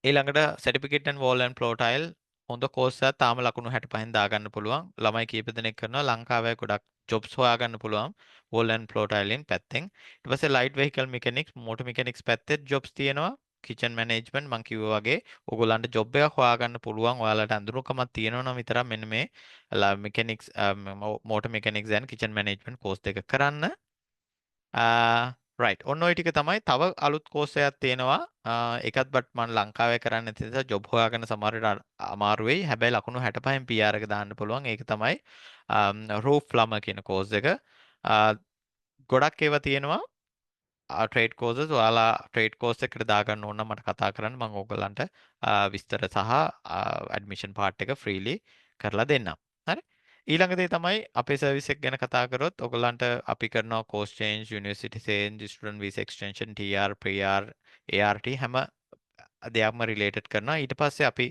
[SPEAKER 1] ඊළඟට certificate and wall and floor tile හොඳ කෝස් එකක්, තාම ලකුණු 65න් දාගන්න පුළුවන්. ළමයි කීප දෙනෙක් කරනවා. ලංකාවේ ගොඩක් ජොබ්ස් හොයාගන්න පුළුවන් වෝල් ඇන්ඩ් ෆ්ලෝර් ටයිලින් පැත්තෙන්. ඊට පස්සේ light vehicle mechanics, motor mechanics පැත්තෙත් ජොබ්ස් තියෙනවා. කිචන් මැනේජ්මන්ට් මං කිව්වා වගේ ඔයගොල්ලන්ට ජොබ් එකක් හොයාගන්න පුළුවන්. ඔයාලට අඳුරුකමක් තියෙනවා නම් විතරක් මෙන්න මේ mechanics, motor mechanics and kitchen management course දෙක කරන්න. රයිට්, ඔන්න ඔය ටික තමයි. තව අලුත් කෝස් එකක් තියෙනවා. ඒකත් බට් මං ලංකාවේ කරන්න නැති නිසා ජොබ් හොයාගන්න සමහර වෙලාවට අමාරු වෙයි. හැබැයි ලකුණු 65න් PR එක දාන්න පුළුවන්. ඒක තමයි රූෆ් ප්ලමර් කියන කෝස් එක. ගොඩක් ඒවා තියෙනවා ට්‍රේඩ් කෝසස්. ඔයාලා ට්‍රේඩ් කෝස් එකට දාගන්න ඕන නම් මට කතා කරන්න. මම ඕගොල්ලන්ට විස්තර සහ ඇඩ්මිෂන් පාර්ට් එක ෆ්‍රීලි කරලා දෙන්නම්. හරි. ඊළඟ දේ තමයි අපේ සර්විස් එක ගැන කතා කරොත් ඔයගොල්ලන්ට අපි කරනවා course change, university change, student visa extension, TR, PR, ART හැම දෙයක්ම රිලේටඩ් කරනවා. ඊට පස්සේ අපි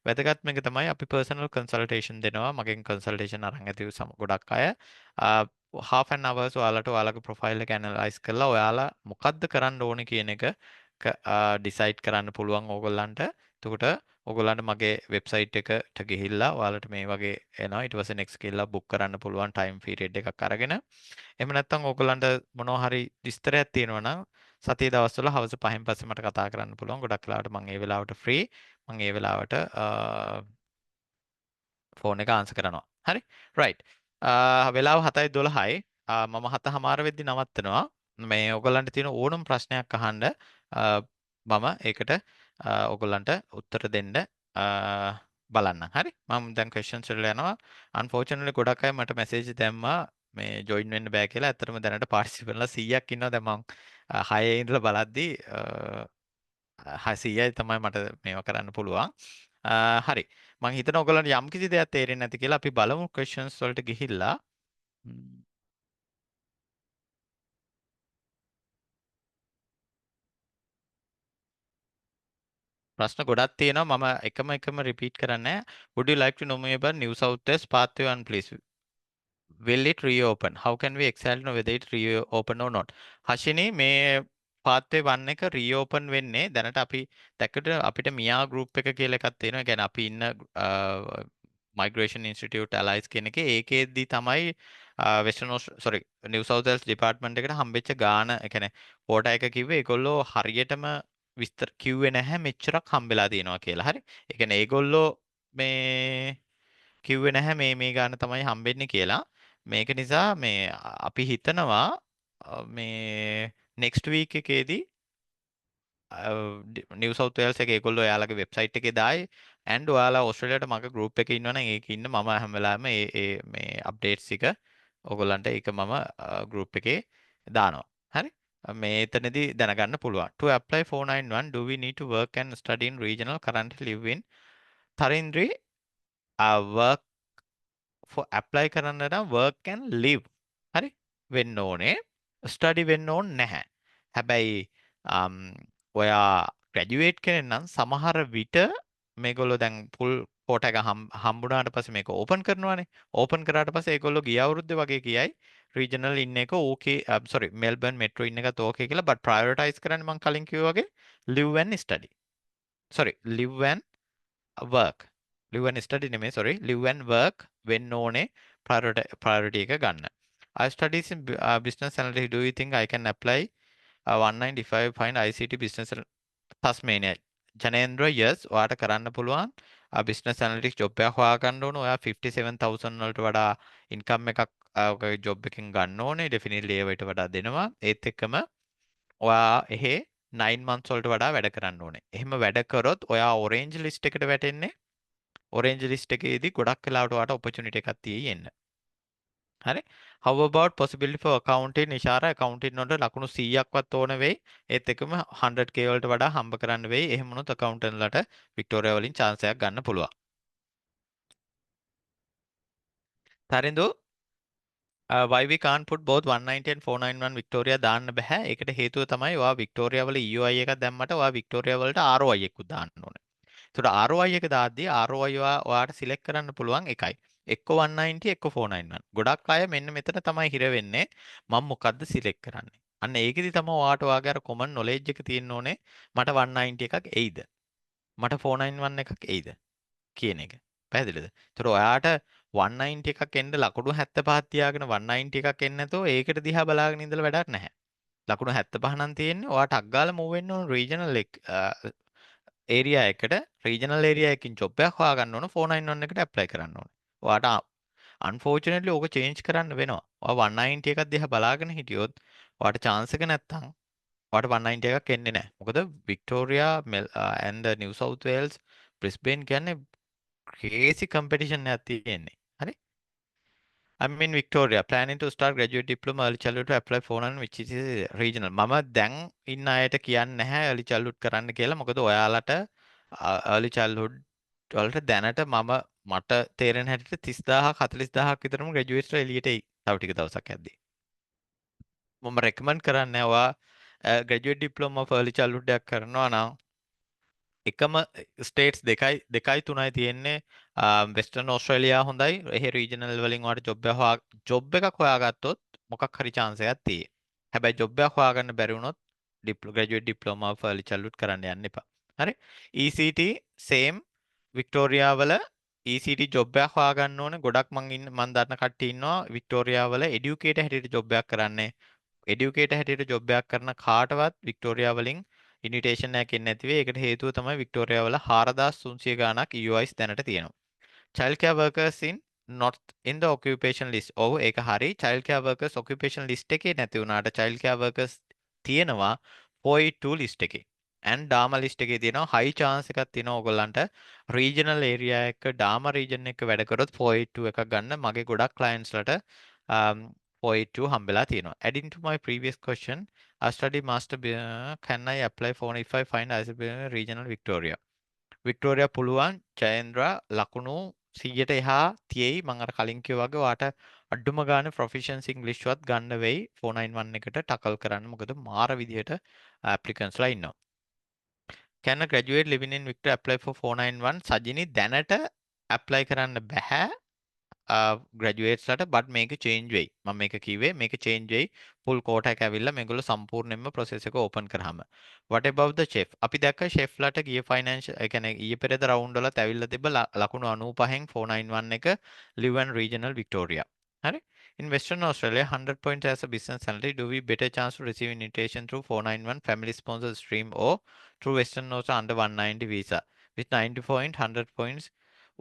[SPEAKER 1] වැදගත්ම එක තමයි අපි පර්සනල් කන්සල්ටේෂන් දෙනවා. මගෙන් කන්සල්ටේෂන් අරන් ඇති ගොඩක් අය. Half an hours ඔයාලට ඔයාලගේ ප්‍රොෆයිල් එක ඇනලයිස් කරලා ඔයාලා මොකද්ද කරන්න ඕනේ කියන එක ඩිසයිඩ් කරන්න පුළුවන් ඕගොල්ලන්ට. එතකොට ඔයගොල්ලන්ට මගේ වෙබ්සයිට් එකට ගිහිල්ලා ඔයාලට මේ වගේ එනවා. ඊට පස්සේ next ගිහිල්ලා බුක් කරන්න පුළුවන් ටයිම් පීරියඩ් එකක් අරගෙන. එහෙම නැත්නම් ඔයගොල්ලන්ට මොනවා හරි විස්තරයක් තියෙනවා නම් සතිය දවස්වල හවස 5න් පස්සේ මට කතා කරන්න පුළුවන්. ගොඩක් වෙලාවට මම ඒ වෙලාවට ෆ්‍රී. මම ඒ වෙලාවට ෆෝන් එක ආන්සර් කරනවා. හරි? රයිට්. වෙලාව 7:12යි. මම 7:30 වෙද්දි නවත්තනවා. මේ ඔයගොල්ලන්ට තියෙන ඕනම ප්‍රශ්නයක් අහන්න මම ඒකට ඔයගොල්ලන්ට උත්තර දෙන්න බලන්නම්. හරි? මම දැන් questions වලට යනවා. Unfortunately ගොඩක් අය මට මැසේජ් දැම්මා මේ ජොයින් වෙන්න බෑ කියලා. ඇත්තටම දැනට පාර්ටිසිපන්ට්ලා 100ක් ඉන්නවා. දැන් මං 6 ඉඳලා බලද්දි 600යි තමයි මට මේවා කරන්න පුළුවන්. හරි. මං හිතනවා ඔයගොල්ලන්ට යම් කිසි දෙයක් තේරෙන්නේ නැති කියලා. අපි බලමු questions වලට ගිහිල්ලා. ප්‍රශ්න ගොඩක් තියෙනවා. මම එකම එකම රිපීට් කරන්නේ නැහැ. Would you like to know more about New South Wales Pathway 1, please? Will it reopen? How can we exactly know whether it reopen or not? Hashini, මේ pathway 1 එක reopen වෙන්නේ දැනට අපි දැක්කට අපිට මියා group එක කියලා එකක් තියෙනවා. ඒ කියන්නේ අපි ඉන්න Migration Institute Allies කියන එකේ ඒකෙදි තමයි Western sorry, New South Wales Department එකට හම්බෙච්ච ගාන, ඒ කියන්නේ කෝටා එක කිව්වේ ඒගොල්ලෝ හරියටම විස්තර කිව්වේ නැහැ මෙච්චරක් හම්බෙලා තියෙනවා කියලා. හරි. ඒ කියන්නේ ඒගොල්ලෝ මේ කිව්වේ නැහැ මේ ගාන තමයි හම්බෙන්නේ කියලා. මේක නිසා මේ අපි හිතනවා මේ next week එකේදී New South Wales එකේ ඒගොල්ලෝ එයාලගේ වෙබ්සයිට් එකේ දායි and ඔයාලා ඕස්ට්‍රේලියාවට මගේ ගෲප් එකේ ඉන්නවනම් ඒකේ ඉන්න මම හැම වෙලාවෙම ඒ ඒ මේ අප්ඩේට්ස් ටික ඔයගොල්ලන්ට ඒක මම ගෲප් එකේ දානවා. හරි? මේ එතනදී දැනගන්න පුළුවන්. To apply 491, do we need to work and study in regional? Currently live in Tarindri, work for apply කරන්න නම් work and live හරි වෙන්න ඕනේ. Study වෙන්න ඕනේ නැහැ. හැබැයි ඔයා ග්‍රැජුවේට් කෙනෙක් නම් සමහර විට මේගොල්ලෝ දැන් ෆුල් කෝටා එක හම්බුනාට පස්සේ මේක ඕපන් කරනවානේ. ඕපන් කරාට පස්සේ ඒගොල්ලෝ ගිය අවුරුද්දේ වගේ කියයි රීජනල් ඉන්න එක ඕකේ, සෝරි, මෙල්බර්න් මෙට්‍රෝ ඉන්න එකත් ඕකේ කියලා, බට් ප්‍රයොරිටයිස් කරන්නේ මං කලින් කිව්වා වගේ live and study. Sorry, live and work. Live and study නෙමෙයි, sorry, live and work වෙන්න ඕනේ priority එක ගන්න. I studies in business analytics. Do you think I can apply 195 find ICT business Tasmania? Janendra, yes, ඔයාට කරන්න පුළුවන්. Business analytics job එකක් හොයාගන්න ඕන. ඔයා 57,000 වලට වඩා income එකක් ඔයාගේ job එකෙන් ගන්න ඕනේ. Definitely ඒවට වඩා දෙනවා. ඒත් එක්කම ඔයා එහෙ 9 months වලට වඩා වැඩ කරන්න ඕනේ. එහෙම වැඩ කරොත් ඔයා orange list එකට වැටෙන්නේ. Orange list එකේදී ගොඩක් වෙලාවට ඔයාට opportunity එකක් තියෙයි එන්න. හරි. How about possibility for accounting? Ishara, accounting වලට ලකුණු 100ක්වත් ඕන වෙයි. ඒත් එක්කම 100K වලට වඩා හම්බ කරන්න වෙයි. එහෙම වුණොත් accountant ලට වික්ටෝරියා වලින් chance එකක් ගන්න පුළුවන්. Tharindu. Why we can't put both 190 and 491 Victoria? දාන්න බෑ. ඒකට හේතුව තමයි ඔයා වික්ටෝරියා වල EOI එකක් දැම්මට ඔයා වික්ටෝරියා වලට ROI එකකුත් දාන්න ඕනේ. ඒතකොට ROI එක දාද්දී ROI ඔයාට සිලෙක්ට් කරන්න පුළුවන් එකයි. එක්ක 190 එක්ක 491. ගොඩක් අය මෙන්න මෙතන තමයි හිර වෙන්නේ. මම මොකද්ද සිලෙක්ට් කරන්නේ? අන්න ඒකෙදි තමයි ඔයාට ඔයාගේ අර කොමන් නොලෙජ් එක තියෙන්න ඕනේ. මට 190 එකක් එයිද? මට 491 එකක් එයිද? කියන එක. පැහැදිලිද? ඒතකොට ඔයාට 190 එකක් එන්න ලකුණු 75ක් තියාගෙන 190 එකක් එන්නේ නැතුව ඒකට දිහා බලාගෙන ඉඳලා වැඩක් නැහැ. ලකුණු 75 නම් තියෙන්නේ ඔයාට ටක් ගාලා මූව් වෙන්න ඕන රීජනල් ඒරියා එකට. රීජනල් ඒරියා එකකින් ජොබ් එකක් හොයාගන්න ඕන, 491 එකට ඇප්ලයි කරන්න ඕන. ඔයාට අන්ෆෝචුනේට්ලි ඕක චේන්ජ් කරන්න වෙනවා. ඔයා 190 එකක් දිහා බලාගෙන හිටියොත් ඔයාට චාන්ස් එක නැත්තම් ඔයාට 190 එකක් එන්නේ නැහැ. මොකද Victoria and New South Wales, Brisbane කියන්නේ ක්‍රේසි කම්පිටිෂන් එකක් තියෙන්නේ. හරි? I'm in Victoria, planning to start graduate diploma early childhood to apply for one which is regional. මම දැන් ඉන්න අයට කියන්නේ නැහැ early childhood කරන්න කියලා. මොකද ඔයාලට early childhood වලට දැනට මට තේරෙන හැටියට 30,000ක් 40,000ක් විතරම ග්‍රැජුවේට්ස්ලා එළියට එයි. තව ටික දවසක් යද්දී. මම රෙකමන්ඩ් කරන්නේ ඔයා graduate diploma of early childhood එකක් කරනවා නම් එකම ස්ටේට්ස් දෙකයි දෙකයි තුනයි තියෙන්නේ. වෙස්ටර්න් ඕස්ට්‍රේලියා හොඳයි. එහෙ රීජනල් වලින් ඔයාලට ජොබ් එකක් හොයාගත්තොත් මොකක් හරි චාන්ස් එකක් තියෙයි. හැබැයි ජොබ් එකක් හොයාගන්න බැරි වුණොත් ග්‍රැජුවේට් ඩිප්ලෝමා ඔෆ් අර්ලි චයිල්ඩ්හුඩ් කරන්න යන්න එපා. හරි? ECT same, Victoria වල ECT job එකක් හොයාගන්න ඕනේ. ගොඩක් මං දන්න කට්ටිය ඉන්නවා වික්ටෝරියා වල එඩියුකේටර් හැටියට ජොබ් එකක් කරන්නේ. එඩියුකේටර් හැටියට ජොබ් එකක් කරන කාටවත් වික්ටෝරියා වලින් ඉන්විටේෂන් එකක් එන්නේ නැති වෙයි. ඒකට හේතුව තමයි වික්ටෝරියා වල 4300 ගාණක් EOIs දැනට තියෙනවා. Child care workers in not in the occupation list. ඔව්, ඒක හරි. Child care workers occupation list එකේ නැති වුණාට child care workers තියෙනවා 482 list එකේ. And DAMA list එකේ තියෙනවා. High chance එකක් තියෙනවා ඕගොල්ලන්ට regional area එක DAMA region එක වැඩ කරොත් 482 එකක් ගන්න. මගේ ගොඩක් clients ලට 482 හම්බෙලා තියෙනවා. Adding to my previous question, I study master, can I apply for if I find as a regional Victoria? Victoria පුළුවන් ජයේන්ද්‍රා, ලකුණු 100ට එහා තියෙයි. මං අර කලින් කිව්වා වගේ ඔයාට අඩුම ගානේ ප්‍රොෆිෂන්සි ඉංග්‍රීසි වත් ගන්න වෙයි 491 එකට ටකල් කරන්න. මොකද මාර විදිහට ඇප්ලිකන්ට්ස්ලා ඉන්නවා. Can a graduate living in Victoria apply for 491? Sajini, දැනට ඇප්ලයි කරන්න බැහැ ග්‍රැජුවේට්ස්ලාට, බට් මේක චේන්ජ් වෙයි. මම මේක කිව්වේ මේක චේන්ජ් වෙයි ෆුල් කෝටා එක ඇවිල්ලා මේගොල්ලෝ සම්පූර්ණයෙන්ම ප්‍රොසෙස් එක ඕපන් කරාම. What about the chef? අපි දැක්ක ෂෙෆ්ලාට ගිය ෆයිනෑන්ෂල්, ඒ කියන්නේ ඊයේ පෙරේද රවුන්ඩ් වලත් ඇවිල්ලා තිබ්බ ලකුණු 95න් 491 එක live and regional Victoria. හරි? In Western Australia, 100 points as a business analyst, do we better chance to receive invitation through 491 family sponsor stream or through Western Australia under 190 visa? With 90 point, 100 points.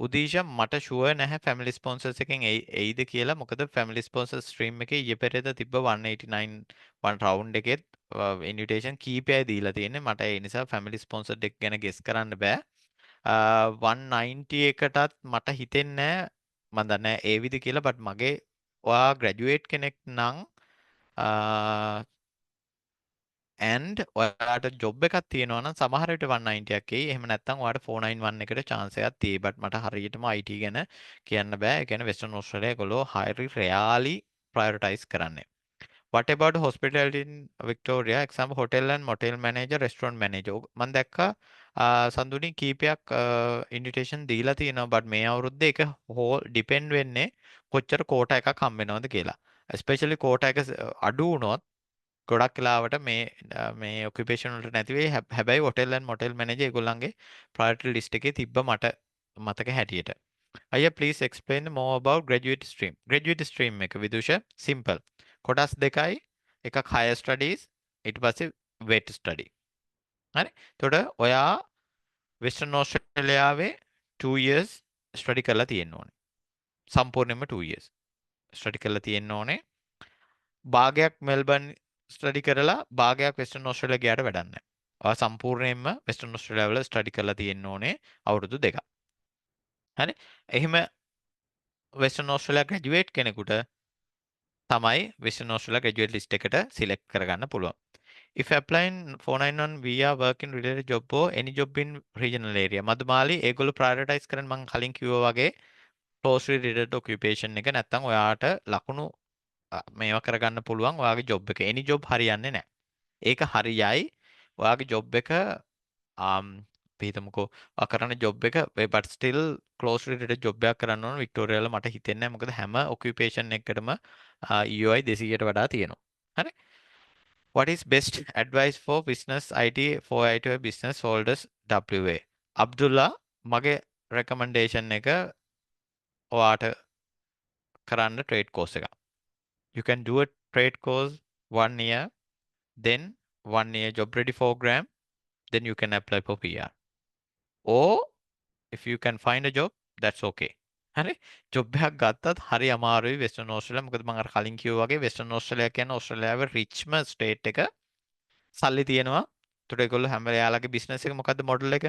[SPEAKER 1] උදීෂ, මට ෂුවර් නැහැ ෆැමිලි ස්පොන්සර්ස් එකෙන් එයිද කියලා. මොකද ෆැමිලි ස්පොන්සර් ස්ට්‍රීම් එකේ ඊයේ පෙරේද තිබ්බ 189 වන් රවුන්ඩ් එකෙත් ඉන්විටේෂන් කීපයයි දීලා තියෙන්නේ. මට ඒ නිසා ෆැමිලි ස්පොන්සර්ඩ් එක ගැන ගෙස් කරන්න බෑ. 190 එකටත් මට හිතෙන්නේ නෑ, මන් දන්නේ නෑ ඒ විදි කියලා. බට් මගේ ඔයා ග්‍රැජුවේට් කෙනෙක් නම් and ඔයාට ජොබ් එකක් තියෙනවා නම් සමහර විට 190 එකක් එයි. එහෙම නැත්නම් ඔයාට 491 එකට chance එකක් තියෙයි. බට් මට හරියටම IT ගැන කියන්න බෑ. ඒ කියන්නේ වෙස්ටර්න් ඕස්ට්‍රේලියා ඒගොල්ලෝ highly rarely prioritize කරන්නේ. What about hospitality in Victoria? Example, hotel and motel manager, restaurant manager. මම දැක්කා සඳුනි, කීපයක් ඉන්විටේෂන් දීලා තියෙනවා. බට් මේ අවුරුද්දේ ඒක හෝල් ඩිපෙන්ඩ් වෙන්නේ කොච්චර කෝටා එකක් හම්බ වෙනවද කියලා. ස්පෙෂලි කෝටා එක අඩු වුණොත් ගොඩක් වෙලාවට මේ මේ ඔකියුපේෂන් වලට නැති වෙයි. හැබැයි හොටෙල් ඇන්ඩ් මොටෙල් මැනේජර් ඒගොල්ලන්ගේ ප්‍රයොරිටි ලිස්ට් එකේ තිබ්බ මට මතක හැටියට. අයියා, please explain more about graduate stream. Graduate stream එක විදුෂ simple. කොටස් දෙකයි. එකක් higher studies, ඊට පස්සේ VET study. හරි. එතකොට ඔයා වෙස්ටර්න් ඕස්ට්‍රේලියාවේ 2 years study කරලා තියෙන්න ඕනේ. සම්පූර්ණයෙන්ම 2 years study කරලා තියෙන්න ඕනේ. භාගයක් මෙල්බන් ස්ටඩි කරලා භාගයක් වෙස්ටර්න් ඕස්ට්‍රේලියා ගියාට වැඩක් නැහැ. ඔයා සම්පූර්ණයෙන්ම වෙස්ටර්න් ඕස්ට්‍රේලියා වල ස්ටඩි කරලා තියෙන්න ඕනේ අවුරුදු 2ක්. හරි? එහෙම වෙස්ටර්න් ඕස්ට්‍රේලියා ග්‍රැජුවේට් කෙනෙකුට තමයි වෙස්ටර්න් ඕස්ට්‍රේලියා ග්‍රැජුවේට් ලිස්ට් එකට සිලෙක්ට් කරගන්න පුළුවන්. If applying 491 via working related job or any job in regional area. Madhumali, ඒගොල්ලෝ ප්‍රයොරිටයිස් කරන මං කලින් කිව්වා වගේ closely related occupation එක නැත්තම් ඔයාට ලකුණු මේවා කරගන්න පුළුවන් ඔයාගේ ජොබ් එක. එනි ජොබ් හරියන්නේ නැහැ. ඒක හරියයි. ඔයාගේ ජොබ් එක අපි හිතමුකෝ ඔයා කරන ජොබ් එක, but still close related job එකක් කරන්න ඕන වික්ටෝරියා වල මට හිතෙන්නේ නැහැ. මොකද හැම ඔකියුපේෂන් එකකටම EOI 200ට වඩා තියෙනවා. හරි. What is best advice for business IT for IT business holders WA? Abdullah, මගේ recommendation එක ඔයාට කරන්න trade course එකක්. You can do a trade course one year, then one year job ready program, then you can apply for PR. Or if you can find a job, that's okay. හරි, ජොබ් එකක් ගත්තත් හරි අමාරුයි වෙස්ටර්න් ඕස්ට්‍රේලියා. මොකද මම අර කලින් කිව්වා වගේ වෙස්ටර්න් ඕස්ට්‍රේලියා කියන්නේ ඕස්ට්‍රේලියාවේ රිච්ම ස්ටේට් එක. සල්ලි තියෙනවා. ඒතකොට ඒගොල්ලෝ හැම එයාලගේ බිස්නස් එක මොකද්ද මොඩල් එක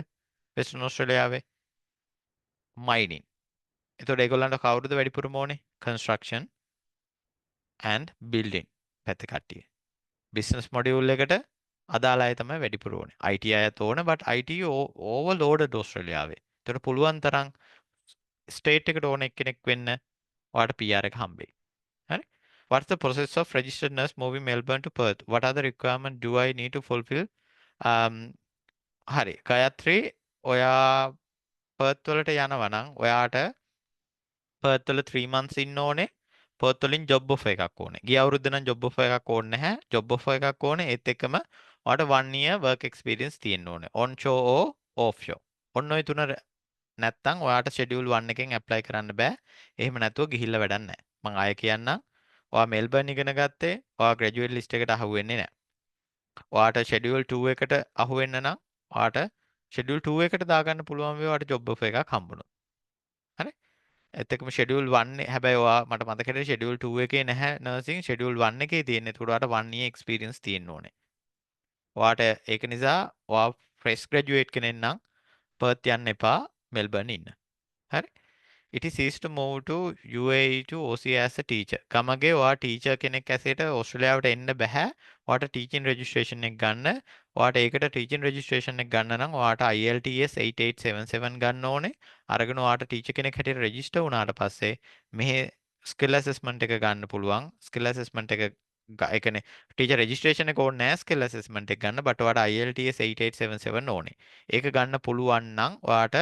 [SPEAKER 1] වෙස්ටර්න් ඕස්ට්‍රේලියාවේ? මයිනින්. ඒතකොට ඒගොල්ලන්ට කවුරුද වැඩිපුරම ඕනේ? කන්ස්ට්‍රක්ෂන් ඇන්ඩ් බිල්ඩින් පැත්තේ කට්ටිය. බිස්නස් මොඩියුල් එකට අදාළ අය තමයි වැඩිපුර ඕනේ. IT අයත් ඕන, but IT overloaded ඕස්ට්‍රේලියාවේ. ඒතකොට පුළුවන් තරම් ස්ටේට් එකට ඕන එක්කෙනෙක් වෙන්න, ඔයාට PR එක හම්බෙයි. හරි? What's the process of registered nurse moving Melbourne to Perth? What are the requirements do I need to fulfill? හරි. ගයත්‍රි, ඔයා පර්ත් වලට යනවා නම් ඔයාට පර්ත් වල 3 months ඉන්න ඕනේ. පර්ත් වලින් ජොබ් ඔෆර් එකක් ඕනේ. ගිය අවුරුද්ද නම් ජොබ් ඔෆර් එකක් ඕනේ නැහැ. ජොබ් ඔෆර් එකක් ඕනේ. ඒත් එක්කම ඔයාට 1 year work experience තියෙන්න ඕනේ. On shore or off shore. ඔන්න ඔය තුන නැත්තම් ඔයාට ෂෙඩියුල් 1 එකෙන් ඇප්ලයි කරන්න බෑ. එහෙම නැතුව ගිහිල්ලා වැඩක් නැහැ. මං ආයෙ කියන්නම්. ඔයා මෙල්බර්න් ඉගෙන ගත්තේ ඔයා ග්‍රැජුවේට් ලිස්ට් එකට අහු වෙන්නේ නැහැ. ඔයාට ෂෙඩියුල් 2 එකට අහු වෙන්න නම් ඔයාට ෂෙඩියුල් 2 එකට දාගන්න පුළුවන් වේ ඔයාට ජොබ් ඔෆර් එකක් හම්බුනොත්. හරි? ඒත් එක්කම ෂෙඩියුල් 1, හැබැයි ඔයා මට මතක හිටියේ ෂෙඩියුල් 2 එකේ නැහැ නර්සිං, ෂෙඩියුල් 1 එකේ තියෙන්නේ. ඒකට ඔයාට 1 year experience තියෙන්න ඕනේ. ඔයාට ඒක නිසා ඔයා ෆ්‍රෙෂ් ග්‍රැජුවේට් කෙනෙක් නම් පර්ත් යන්න එපා, මෙල්බර්න් ඉන්න. හරි? It is easy to move to UAE to OC as a teacher. Gamage, ඔයා ටීචර් කෙනෙක් ඇසේට ඕස්ට්‍රේලියාවට එන්න බෑ. ඔයාට ටීචින් රෙජිස්ට්‍රේෂන් එක ගන්න. ඔයාට ඒකට ටීචින් රෙජිස්ට්‍රේෂන් එක ගන්න නම් ඔයාට IELTS 8877 ගන්න ඕනේ. අරගෙන ඔයාට ටීචර් කෙනෙක් හැටියට රෙජිස්ටර් වුණාට පස්සේ මෙහෙ ස්කිල් ඇසෙස්මන්ට් එක ගන්න පුළුවන්. ස්කිල් ඇසෙස්මන්ට් එක, ඒ කියන්නේ ටීචර් රෙජිස්ට්‍රේෂන් එක ඕනේ නෑ ස්කිල් ඇසෙස්මන්ට් එක ගන්න. බට් ඔයාට IELTS 8877 ඕනේ. ඒක ගන්න පුළුවන් නම් ඔයාට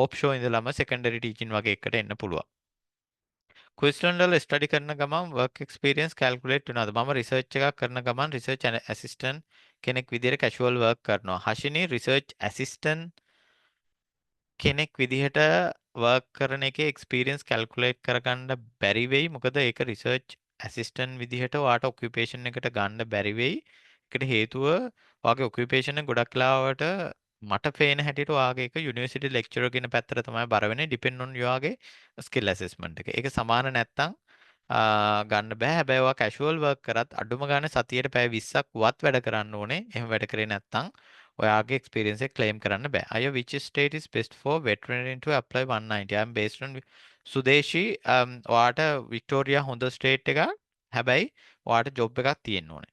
[SPEAKER 1] ඕෆ්ෂෝර් ඉඳලම සෙකන්ඩරි ටීචින් වගේ එකට එන්න පුළුවන්. ක්වීන්ස්ලන්ඩ් වල ස්ටඩි කරන ගමන් වර්ක් එක්ස්පීරියන්ස් කැල්කියුලේට් වෙනවද? මම රිසර්ච් එකක් කරන ගමන් රිසර්ච් ඇසිස්ටන්ට් කෙනෙක් විදිහට කැෂුවල් වර්ක් කරනවා. හෂිනි, රිසර්ච් ඇසිස්ටන්ට් කෙනෙක් විදිහට වර්ක් කරන එකේ එක්ස්පීරියන්ස් කැල්කියුලේට් කරගන්න බැරි වෙයි. මොකද ඒක රිසර්ච් ඇසිස්ටන්ට් විදිහට ඔයාට ඔකියුපේෂන් එකට ගන්න බැරි වෙයි. ඒකට හේතුව ඔයාගේ ඔකියුපේෂන් එක ගොඩක් වෙලාවට මට පේන හැටියට ඔයාගේ එක යුනිවර්සිටි ලෙක්චරර් කියන පැත්තට තමයි බර වෙන්නේ, ඩිපෙන්ඩ් ඔන් ඔයාගේ ස්කිල් ඇසෙස්මන්ට් එක. ඒක සමාන නැත්තම් ගන්න බෑ. හැබැයි ඔයා කැෂුවල් වර්ක් කරත් අඩුම ගානේ සතියට පැය 20ක් වත් වැඩ කරන්න ඕනේ. එහෙම වැඩ කරේ නැත්තම් ඔයාගේ එක්ස්පීරියන්ස් එක ක්ලේම් කරන්න බෑ. අය, which state is best for veterinarian to apply 190? I am based on සුදේශි, ඔයාට වික්ටෝරියා හොඳ ස්ටේට් එකක්. හැබැයි ඔයාට ජොබ් එකක් තියෙන්න ඕනේ.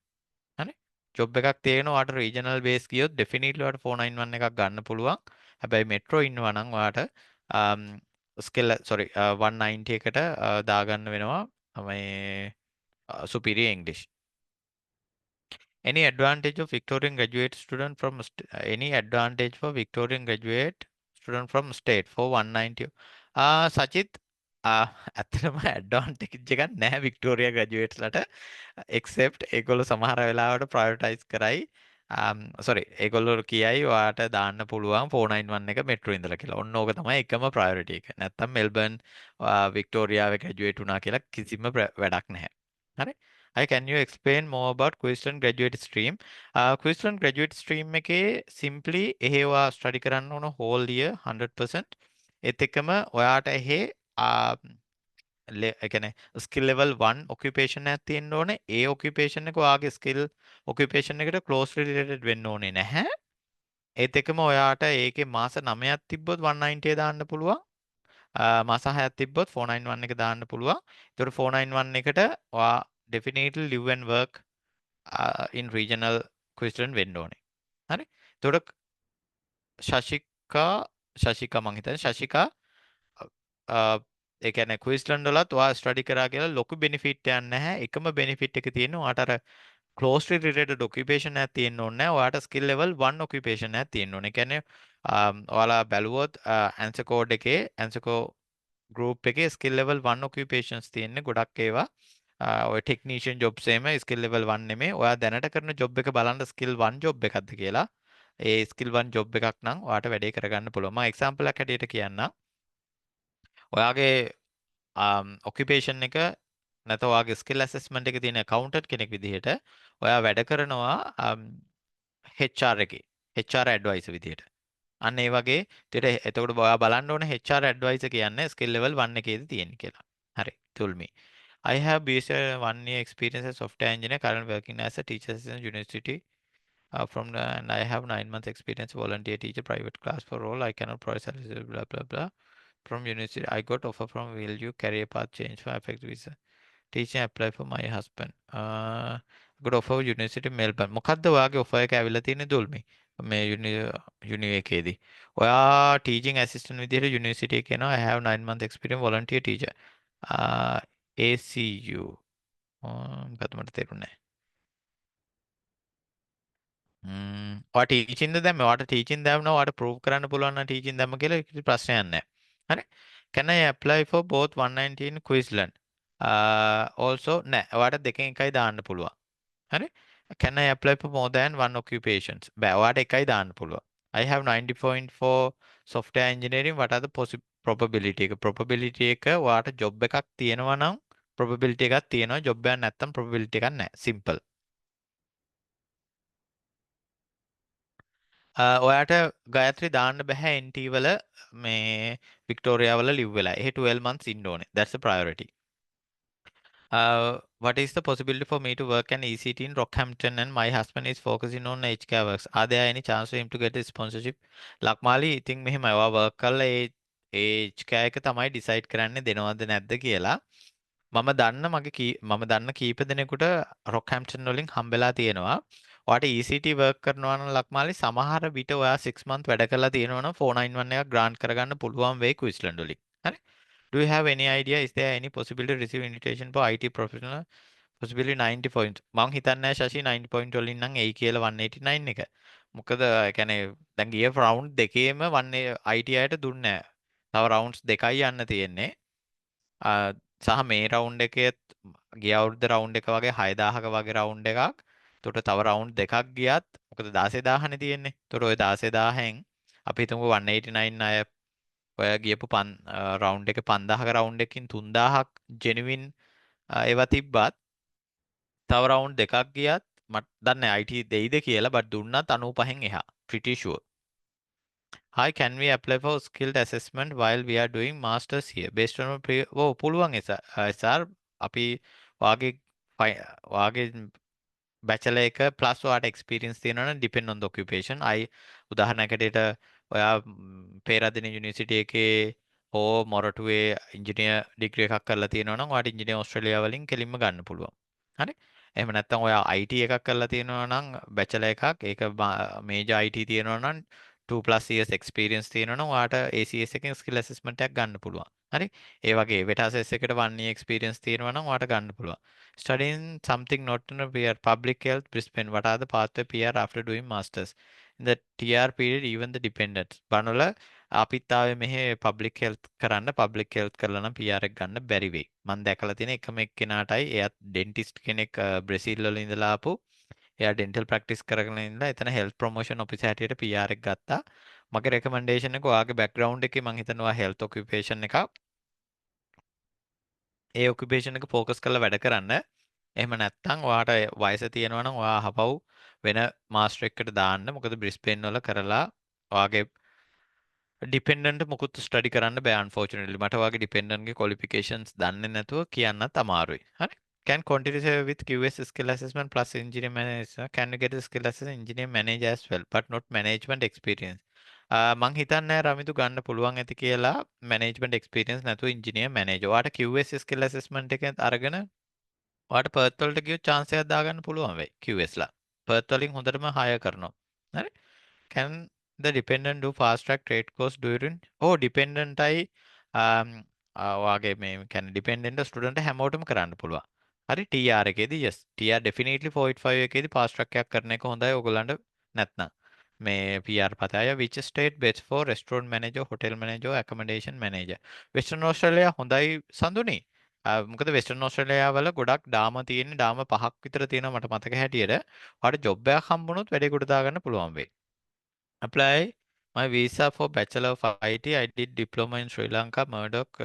[SPEAKER 1] හරි? ජොබ් එකක් තියෙනවා, ඔයාට රීජනල් බේස් ගියොත් ඩෙෆිනිට්ලි ඔයාට 491 එකක් ගන්න පුළුවන්. හැබැයි මෙට්‍රෝ ඉන්නවා නම් ඔයාට ස්කිල්, සෝරි, 190 එකට දාගන්න වෙනවා මේ superior English. Any advantage of Victorian graduate student from any advantage for Victorian graduate student from state for 190? Sachith, ඇත්තටම ඇඩ්වාන්ටේජ් එකක් නැහැ වික්ටෝරියා ග්‍රැජුවේට්ස්ලට, එක්සෙප්ට් ඒගොල්ලෝ සමහර වෙලාවට ප්‍රයොරිටයිස් කරයි, සෝරි, ඒගොල්ලෝ කියයි ඔයාට දාන්න පුළුවන් 491 එක මෙට්‍රෝ ඉඳලා කියලා. ඔන්න ඕක තමයි එකම ප්‍රයොරිටි එක. නැත්තම් මෙල්බර්න් වික්ටෝරියාවේ ග්‍රැජුවේට් වුණා කියලා කිසිම වැඩක් නැහැ. හරි? I can you explain more about Queensland graduate stream? Queensland graduate stream එකේ simply එහෙ ඔයා ස්ටඩි කරන්න ඕන whole year 100%. ඒත් එක්කම ඔයාට එහෙ ඒ කියන්නේ ස්කිල් ලෙවල් 1 ඔකියුපේෂන් එකක් තියෙන්න ඕනේ. ඒ ඔකියුපේෂන් එක ඔයාගේ ස්කිල් ඔකියුපේෂන් එකට ක්ලෝස්ලි රිලේටඩ් වෙන්න ඕනේ නැහැ. ඒත් එක්කම ඔයාට ඒකේ මාස 9ක් තිබ්බොත් 190 දාන්න පුළුවන්. මාස 6ක් තිබ්බොත් 491 එක දාන්න පුළුවන්. ඒතකොට 491 එකට ඔයා definitely live and work in regional Queensland වෙන්න ඕනේ. හරි? එතකොට ශශිකා, ශශිකා, මං හිතන්නේ ශශිකා ඒ කියන්නේ ක්වීන්ස්ලන්ඩ් වලත් ඔයා ස්ටඩි කරා කියලා ලොකු බෙනිෆිට් එකක් නැහැ. එකම බෙනිෆිට් එක තියෙන්නේ ඔයාට අර closely related occupation එකක් තියෙන්න ඕනේ නැහැ. ඔයාට skill level 1 occupation එකක් තියෙන්න ඕනේ. ඒ කියන්නේ ඔයාලා බැලුවොත් ANZSCO code එකේ, ANZSCO group එකේ skill level 1 occupations තියෙන්නේ ගොඩක් ඒවා. ඔය ටෙක්නීෂියන් ජොබ්ස් එහෙම ස්කිල් ලෙවල් 1 නෙමෙයි. ඔයා දැනට කරන ජොබ් එක බලන්න ස්කිල් 1 ජොබ් එකක්ද කියලා. ඒ ස්කිල් 1 ජොබ් එකක් නම් ඔයාට වැඩේ කරගන්න පුළුවන්. මම එක්සැම්පල් එකක් හැටියට කියන්නම්. ඔයාගේ ඔකියුපේෂන් එක නැත්නම් ඔයාගේ ස්කිල් ඇසෙස්මන්ට් එක තියෙන ඇකවුන්ටන්ට් කෙනෙක් විදිහට ඔයා වැඩ කරනවා HR එකේ, HR advisor විදිහට. අන්න ඒ වගේ එතකොට ඔයා බලන්න ඕනේ HR advisor කියන්නේ ස්කිල් ලෙවල් 1 එකේද තියෙන්නේ කියලා. හරි. තුල්මි. I have BSc 1 year experience as software engineer, currently working as a teacher assistant university from the, and I have 9 months experience volunteer teacher private class for role. I cannot provide services, blah blah blah, from university. I got offer from, will you career path change for affect visa teaching apply for my husband? Got offer University Melbourne. මොකද්ද ඔයාගේ ඔෆර් එක ඇවිල්ලා තියෙන්නේ දුල්මි මේ යුනි එකේදී? ඔයා ටීචින් ඇසිස්ටන්ට් විදිහට යුනිවර්සිටි එකේ එනවා. I have 9 month experience volunteer teacher. ACU මොකද්ද මට තේරුන්නේ නැහැ. ඔයා ටීචින්ද දැම්මේ? ඔයාට ටීචින් දැම්මම ඔයාට ප්‍රූව් කරන්න පුළුවන් නම් ටීචින් දැම්ම කියලා කිසි ප්‍රශ්නයක් නැහැ. හරි. Can I apply for both 119 Queensland? Also නෑ. ඔයාට දෙකෙන් එකයි දාන්න පුළුවන්. හරි. Can I apply for more than one occupations? බෑ. ඔයාට එකයි දාන්න පුළුවන්. I have 90.4 software engineering. What are the probability එක? Probability එක ඔයාට job එකක් තියෙනවා නම් probability එකක් තියෙනවා. Job එකක් නැත්තම් probability එකක් නැහැ. Simple. ඔයාට ගායත්‍රි දාන්න බැහැ NT වල මේ වික්ටෝරියා වල ලිව් වෙලා. එහෙ 12 months ඉන්න ඕනේ. That's the priority. What is the possibility for me to work an ECT in Rockhampton and my husband is focusing on aged care works? Are there any chance for him to get a sponsorship? Lakmali, ඉතින් මෙහෙමයි, ඔයා වර්ක් කරලා ඒ ඒ aged care එක තමයි ඩිසයිඩ් කරන්නේ දෙනවද නැද්ද කියලා. මම දන්න කීප දෙනෙකුට රොක්හැම්ප්ටන් වලින් හම්බෙලා තියෙනවා. ඔයාට ECT work කරනවා නම් ලක්මාලි, සමහර විට ඔයා 6 month වැඩ කරලා තියෙනවා නම් 491 එකක් ග්‍රාන්ට් කරගන්න පුළුවන් වෙයි ක්වීන්ස්ලන්ඩ් වලින්. හරි? Do you have any idea, is there any possibility to receive invitation for IT professional, possibly 90 points? මං හිතන්නේ නැහැ ශශි 90 point වලින් නම් එයි කියලා 189 එක. මොකද ඒ කියන්නේ දැන් ගිය රවුන්ඩ් දෙකේම 1 IT අයට දුන්නේ නැහැ. තව රවුන්ඩ්ස් දෙකයි යන්න තියෙන්නේ. සහ මේ රවුන්ඩ් එකේත් ගිය අවුරුද්ද රවුන්ඩ් එක වගේ 6000ක වගේ රවුන්ඩ් එකක්. එතකොට තව රවුන්ඩ් දෙකක් ගියත්, මොකද 16,000නේ තියෙන්නේ. එතකොට ඔය 16,000න් අපි හිතමුකෝ 189 අය ඔය ගියපු පන් රවුන්ඩ් එක 5000ක රවුන්ඩ් එකකින් 3000ක් ජෙනුවින් ඒවා තිබ්බත් තව රවුන්ඩ් දෙකක් ගියත් මට දන්නේ නැහැ IT දෙයිද කියලා, බට් දුන්නත් 95න් එහා, pretty sure. Hi, can we apply for skilled assessment while we are doing masters here based on pre? ඔව් පුළුවන් SR. අපි ඔයාගේ බැචලර් එක ප්ලස් ඔයාට එක්ස්පීරියන්ස් තියෙනවා නම්, depend on the occupation. I උදාහරණයක් හැටියට ඔයා පේරාදෙණිය යුනිවර්සිටි එකේ හෝ මොරටුවේ ඉංජිනේර් ඩිග්‍රී එකක් කරලා තියෙනවා නම් ඔයාට ඉංජිනේර් ඕස්ට්‍රේලියා වලින් කෙලින්ම ගන්න පුළුවන්. හරි? එහෙම නැත්නම් ඔයා IT එකක් කරලා තියෙනවා නම් බැචලර් එකක්, ඒක මේජර් IT තියෙනවා නම්, 2 plus years experience තියෙනවා නම් ඔයාට ACS එකෙන් skill assessment එකක් ගන්න පුළුවන්. හරි? ඒ වගේ VETASSESS එකට 1 year experience තියෙනවා නම් ඔයාට ගන්න පුළුවන්. Studying something not in a PR, public health, Brisbane. What are the pathway PR after doing masters? In the TR period, even the dependents. බනොල අපිත් ආවේ මෙහෙ public health කරන්න. Public health කරලා නම් PR එක ගන්න බැරි වෙයි. මං දැකලා තියෙන එකම එක්කෙනාටයි, එයාත් ඩෙන්ටිස්ට් කෙනෙක්, බ්‍රසීල් වල ඉඳලා ආපු. එයා ඩෙන්ටල් ප්‍රැක්ටිස් කරගෙන ඉඳලා එතන හෙල්ත් ප්‍රොමෝෂන් ඔෆිසර් හැටියට PR එක ගත්තා. මගේ රෙකමෙන්ඩේෂන් එක ඔයාගේ බැක්ග්‍රවුන්ඩ් එකේ මං හිතනවා හෙල්ත් ඔකියුපේෂන් එකක්, ඒ ඔකියුපේෂන් එක ෆෝකස් කරලා වැඩ කරන්න. එහෙම නැත්නම් ඔයාට වයස තියෙනවා නම් ඔයා ආපහු වෙන මාස්ටර් එකකට දාන්න. මොකද බ්‍රිස්බේන් වල කරලා ඔයාගේ ඩිපෙන්ඩන්ට් මොකුත් ස්ටඩි කරන්න බෑ අන්ෆෝචුනට්ලි. මට ඔයාගේ ඩිපෙන්ඩන්ට්ගේ ක්වොලිෆිකේෂන්ස් දන්නේ නැතුව කියන්නත් අමාරුයි. හරි. Can continue with QS skill assessment plus engineer manager? Can you get a skill assessment engineer manager as well, but not management experience? මං හිතන්නේ නෑ රමිතු ගන්න පුළුවන් ඇති කියලා මැනේජ්මන්ට් එක්ස්පීරියන්ස් නැතුව ඉංජිනේර් මැනේජර්. ඔයාට QS skill assessment එක අරගෙන ඔයාට පර්ත් වලට ගියොත් චාන්ස් එකක් දාගන්න පුළුවන් වෙයි QS ලා. පර්ත් වලින් හොඳටම හයර් කරනවා. හරි? Can the dependent do fast track trade course during? ඔව්, dependent අයි ඔයාගේ මේ කියන්නේ ඩිපෙන්ඩන්ට් ස්ටුඩන්ට් හැමෝටම කරන්න පුළුවන්. හරි, TR එකේදී yes, TR definitely 485 එකේදී fast track එකක් කරන එක හොඳයි ඔයගොල්ලන්ට. නැත්නම් මේ PR පතය. Which state best for restaurant manager, hotel manager, accommodation manager? Western Australia හොඳයි සඳුනි. මොකද වෙස්ටර්න් ඕස්ට්‍රේලියා වල ගොඩක් ඩාම තියෙන්නේ. ඩාම පහක් විතර තියෙනවා මට මතක හැටියට. ඔයාලට ජොබ් එකක් හම්බුනොත් වැඩේ ගොඩ දාගන්න පුළුවන් වෙයි. Apply my visa for Bachelor of IT. I did diploma in Sri Lanka, Murdoch.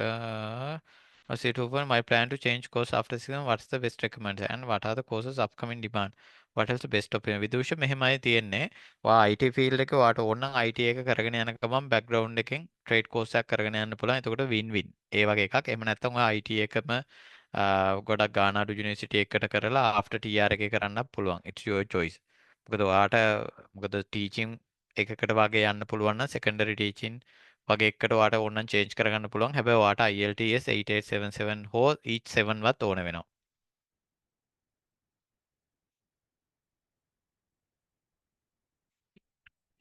[SPEAKER 1] C21. My plan to change course after 6 months. What's the best recommendation and what are the courses upcoming demand? What is the best opinion? Vidusha, මෙහෙමයි තියෙන්නේ. ඔයා IT field එක ඔයාට ඕන නම් IT එක කරගෙන යන ගමන් background එකෙන් trade course එකක් කරගෙන යන්න පුළුවන්. එතකොට win win. ඒ වගේ එකක්. එහෙම නැත්නම් ඔයා IT එකම ගොඩක් ගාන අඩු යුනිවර්සිටි එකකට කරලා after TR එකේ කරන්නත් පුළුවන්. It's your choice. මොකද ඔයාට මොකද ටීචින් එකකට වගේ යන්න පුළුවන් නම් සෙකන්ඩරි ටීචින් වගේ එකකට ඔයාට ඕන නම් චේන්ජ් කරගන්න පුළුවන්. හැබැයි ඔයාට IELTS 8877 හෝ each 7 වත් ඕන වෙනවා.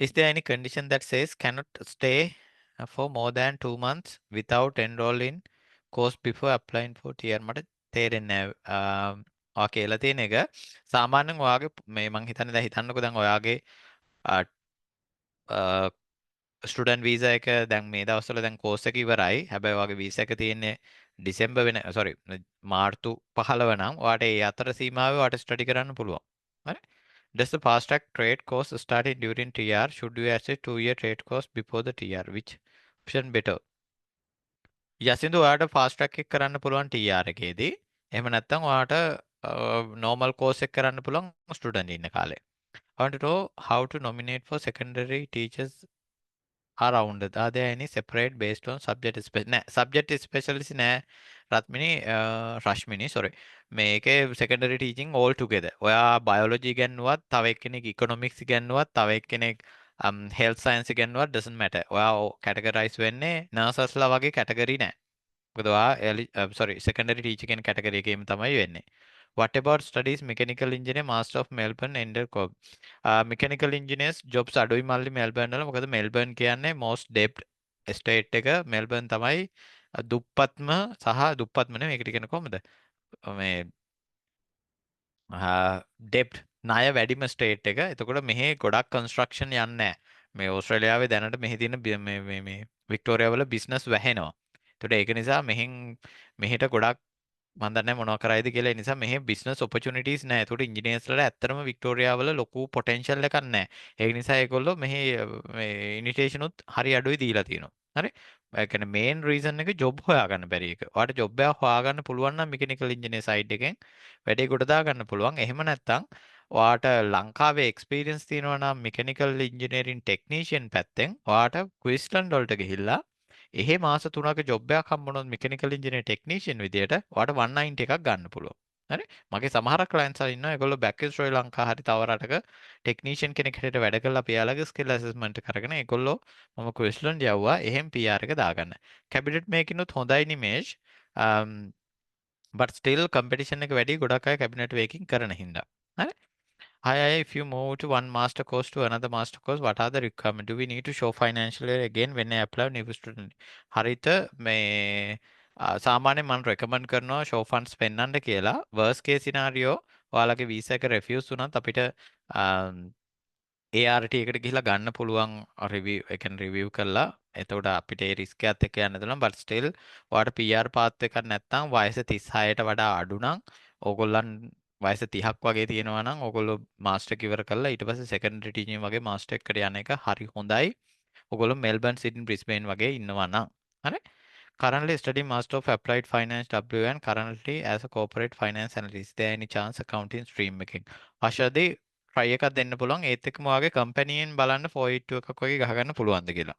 [SPEAKER 1] Is there any condition that says cannot stay for more than 2 months without enroll in course before applying for TR? මට තේරෙන්නේ නෑ ඔයා කියලා තියෙන එක. සාමාන්‍යයෙන් ඔයාගේ මේ මං හිතන්නේ, දැන් හිතන්නකෝ, දැන් ඔයාගේ ස්ටුඩන්ට් වීසා එක දැන් මේ දවස්වල දැන් කෝස් එක ඉවරයි. හැබැයි ඔයාගේ වීසා එක තියෙන්නේ ඩිසෙම්බර් වෙන, සෝරි, මාර්තු 15 නම් ඔයාට ඒ අතර සීමාවේ ඔයාට ස්ටඩි කරන්න පුළුවන්. හරි? Does the fast track trade course started during TR? Should you access 2 year trade course before the TR? Which option better? Yasindu, ඔයාට ෆාස්ට් ට්‍රැක් එක කරන්න පුළුවන් TR එකේදී. එහෙම නැත්නම් ඔයාට නෝමල් කෝස් එක කරන්න පුළුවන් ස්ටුඩන්ට් ඉන්න කාලේ. I want to know how to nominate for secondary teachers around. Are there any separate based on subject special? නෑ, subject specialist නෑ රත්මිනි, රශ්මිනි, sorry. මේකේ secondary teaching all together. ඔයා බයොලොජි ඉගෙනුවත්, තව එක්කෙනෙක් ඉකොනොමික්ස් ඉගෙනුවත්, තව එක්කෙනෙක් හෙල්ත් සයන්ස් ඉගෙනුවත් doesn't matter. ඔයා කැටගරයිස් වෙන්නේ නර්සස්ලා වගේ කැටගරි නෑ. මොකද ඔයා, sorry, secondary teacher කියන කැටගරි එකේම තමයි වෙන්නේ. What about studies mechanical engineer, master of Melbourne ended co? Mechanical engineers jobs අඩුයි මල්ලි මෙල්බර්න් වල. මොකද මෙල්බර්න් කියන්නේ most debt state එක. මෙල්බර්න් තමයි දුප්පත්ම සහ දුප්පත්ම නෙමෙයි, ඒකට කියන්නේ කොහොමද මේ ඩෙප්ට් ණය වැඩිම ස්ටේට් එක. එතකොට මෙහෙ ගොඩක් කන්ස්ට්‍රක්ෂන් යන්නේ නැහැ. මේ ඕස්ට්‍රේලියාවේ දැනට මෙහෙ තියෙන මේ මේ මේ වික්ටෝරියා වල බිස්නස් වැහෙනවා. එතකොට ඒක නිසා මෙහෙන් මෙහෙට ගොඩක් මං දන්නේ නැහැ මොනවා කරයිද කියලා. ඒ නිසා මෙහෙ බිස්නස් ඔපචුනිටිස් නැහැ. එතකොට ඉංජිනේර්ස්ලාට ඇත්තටම වික්ටෝරියා වල ලොකු පොටෙන්ෂල් එකක් නැහැ. ඒක නිසා ඒගොල්ලෝ මෙහෙ මේ ඉන්විටේෂන් උත් හරි අඩුයි දීලා තියෙනවා. හරි? ඒ කියන්නේ මේන් රීසන් එක ජොබ් හොයාගන්න බැරි එක. ඔයාලට ජොබ් එකක් හොයාගන්න පුළුවන් නම් මෙකැනිකල් ඉංජිනේර් සයිඩ් එකෙන් වැඩේ ගොඩ දාගන්න පුළුවන්. එහෙම නැත්නම් ඔයාට ලංකාවේ එක්ස්පීරියන්ස් තියෙනවා නම් මෙකැනිකල් ඉංජිනේරින් ටෙක්නීෂියන් පැත්තෙන් ඔයාට ක්වීන්ස්ලන්ඩ් වලට ගිහිල්ලා එහෙ මාස 3ක ජොබ් එකක් හම්බුනොත් මෙකැනිකල් ඉංජිනේර් ටෙක්නීෂියන් විදියට ඔයාට 190 එකක් ගන්න පුළුවන්. හරි? මගේ සමහර ක්ලයන්ට්ස් ඉන්නවා, ඒගොල්ලෝ බැක් ඉන් ශ්‍රී ලංකා හරි තව රටක ටෙක්නීෂියන් කෙනෙක් හැටියට වැඩ කරලා අපි එයාලගේ ස්කිල් ඇසෙස්මන්ට් කරගෙන ඒගොල්ලෝ මම ක්වීන්ස්ලන්ඩ් යවුවා එහෙම PR එක දාගන්න. කැබිනට් මේකිනුත් හොඳයි නිමේෂ්. But still competition එක වැඩි ගොඩක් අය කැබිනට් මේකින් කරන හින්දා. හරි? Hi, if you move to one master course to another master course, what are the requirements? Do we need to show financial year again when I apply new student? හරිත, මේ සාමාන්‍යයෙන් මම රෙකමන්ඩ් කරනවා show funds පෙන්වන්න කියලා. Worst case scenario ඔයාලගේ වීසා එක රෙෆියුස් වුණත් අපිට ART එකට ගිහිල්ලා ගන්න පුළුවන් රිවිව්, ඒ කියන්නේ රිවිව් කරලා. එතකොට අපිට ඒ රිස්ක් එකත් එක්ක යන්න දෙනවා. But still ඔයාලට PR පාත් එකක් නැත්නම් වයස 36ට වඩා අඩු නම්, ඕගොල්ලන් වයස 30ක් වගේ තියෙනවා නම්, ඕගොල්ලෝ මාස්ටර් එක ඉවර කරලා ඊට පස්සේ සෙකන්ඩරි ටීචින් වගේ මාස්ටර් එකකට යන එක හරි හොඳයි. ඔයගොල්ලෝ මෙල්බර්න්, සිඩ්නි, බ්‍රිස්බේන් වගේ ඉන්නවා නම්. හරි. Currently studying Master of Applied Finance W and currently as a corporate finance analyst. There any chance accounting stream එකකින්? ආශාදී, try එකක් දෙන්න පුළුවන්. ඒත් එක්කම ඔයාගේ කම්පැනි එකෙන් බලන්න 482 එකක් වගේ ගහගන්න පුළුවන්ද කියලා.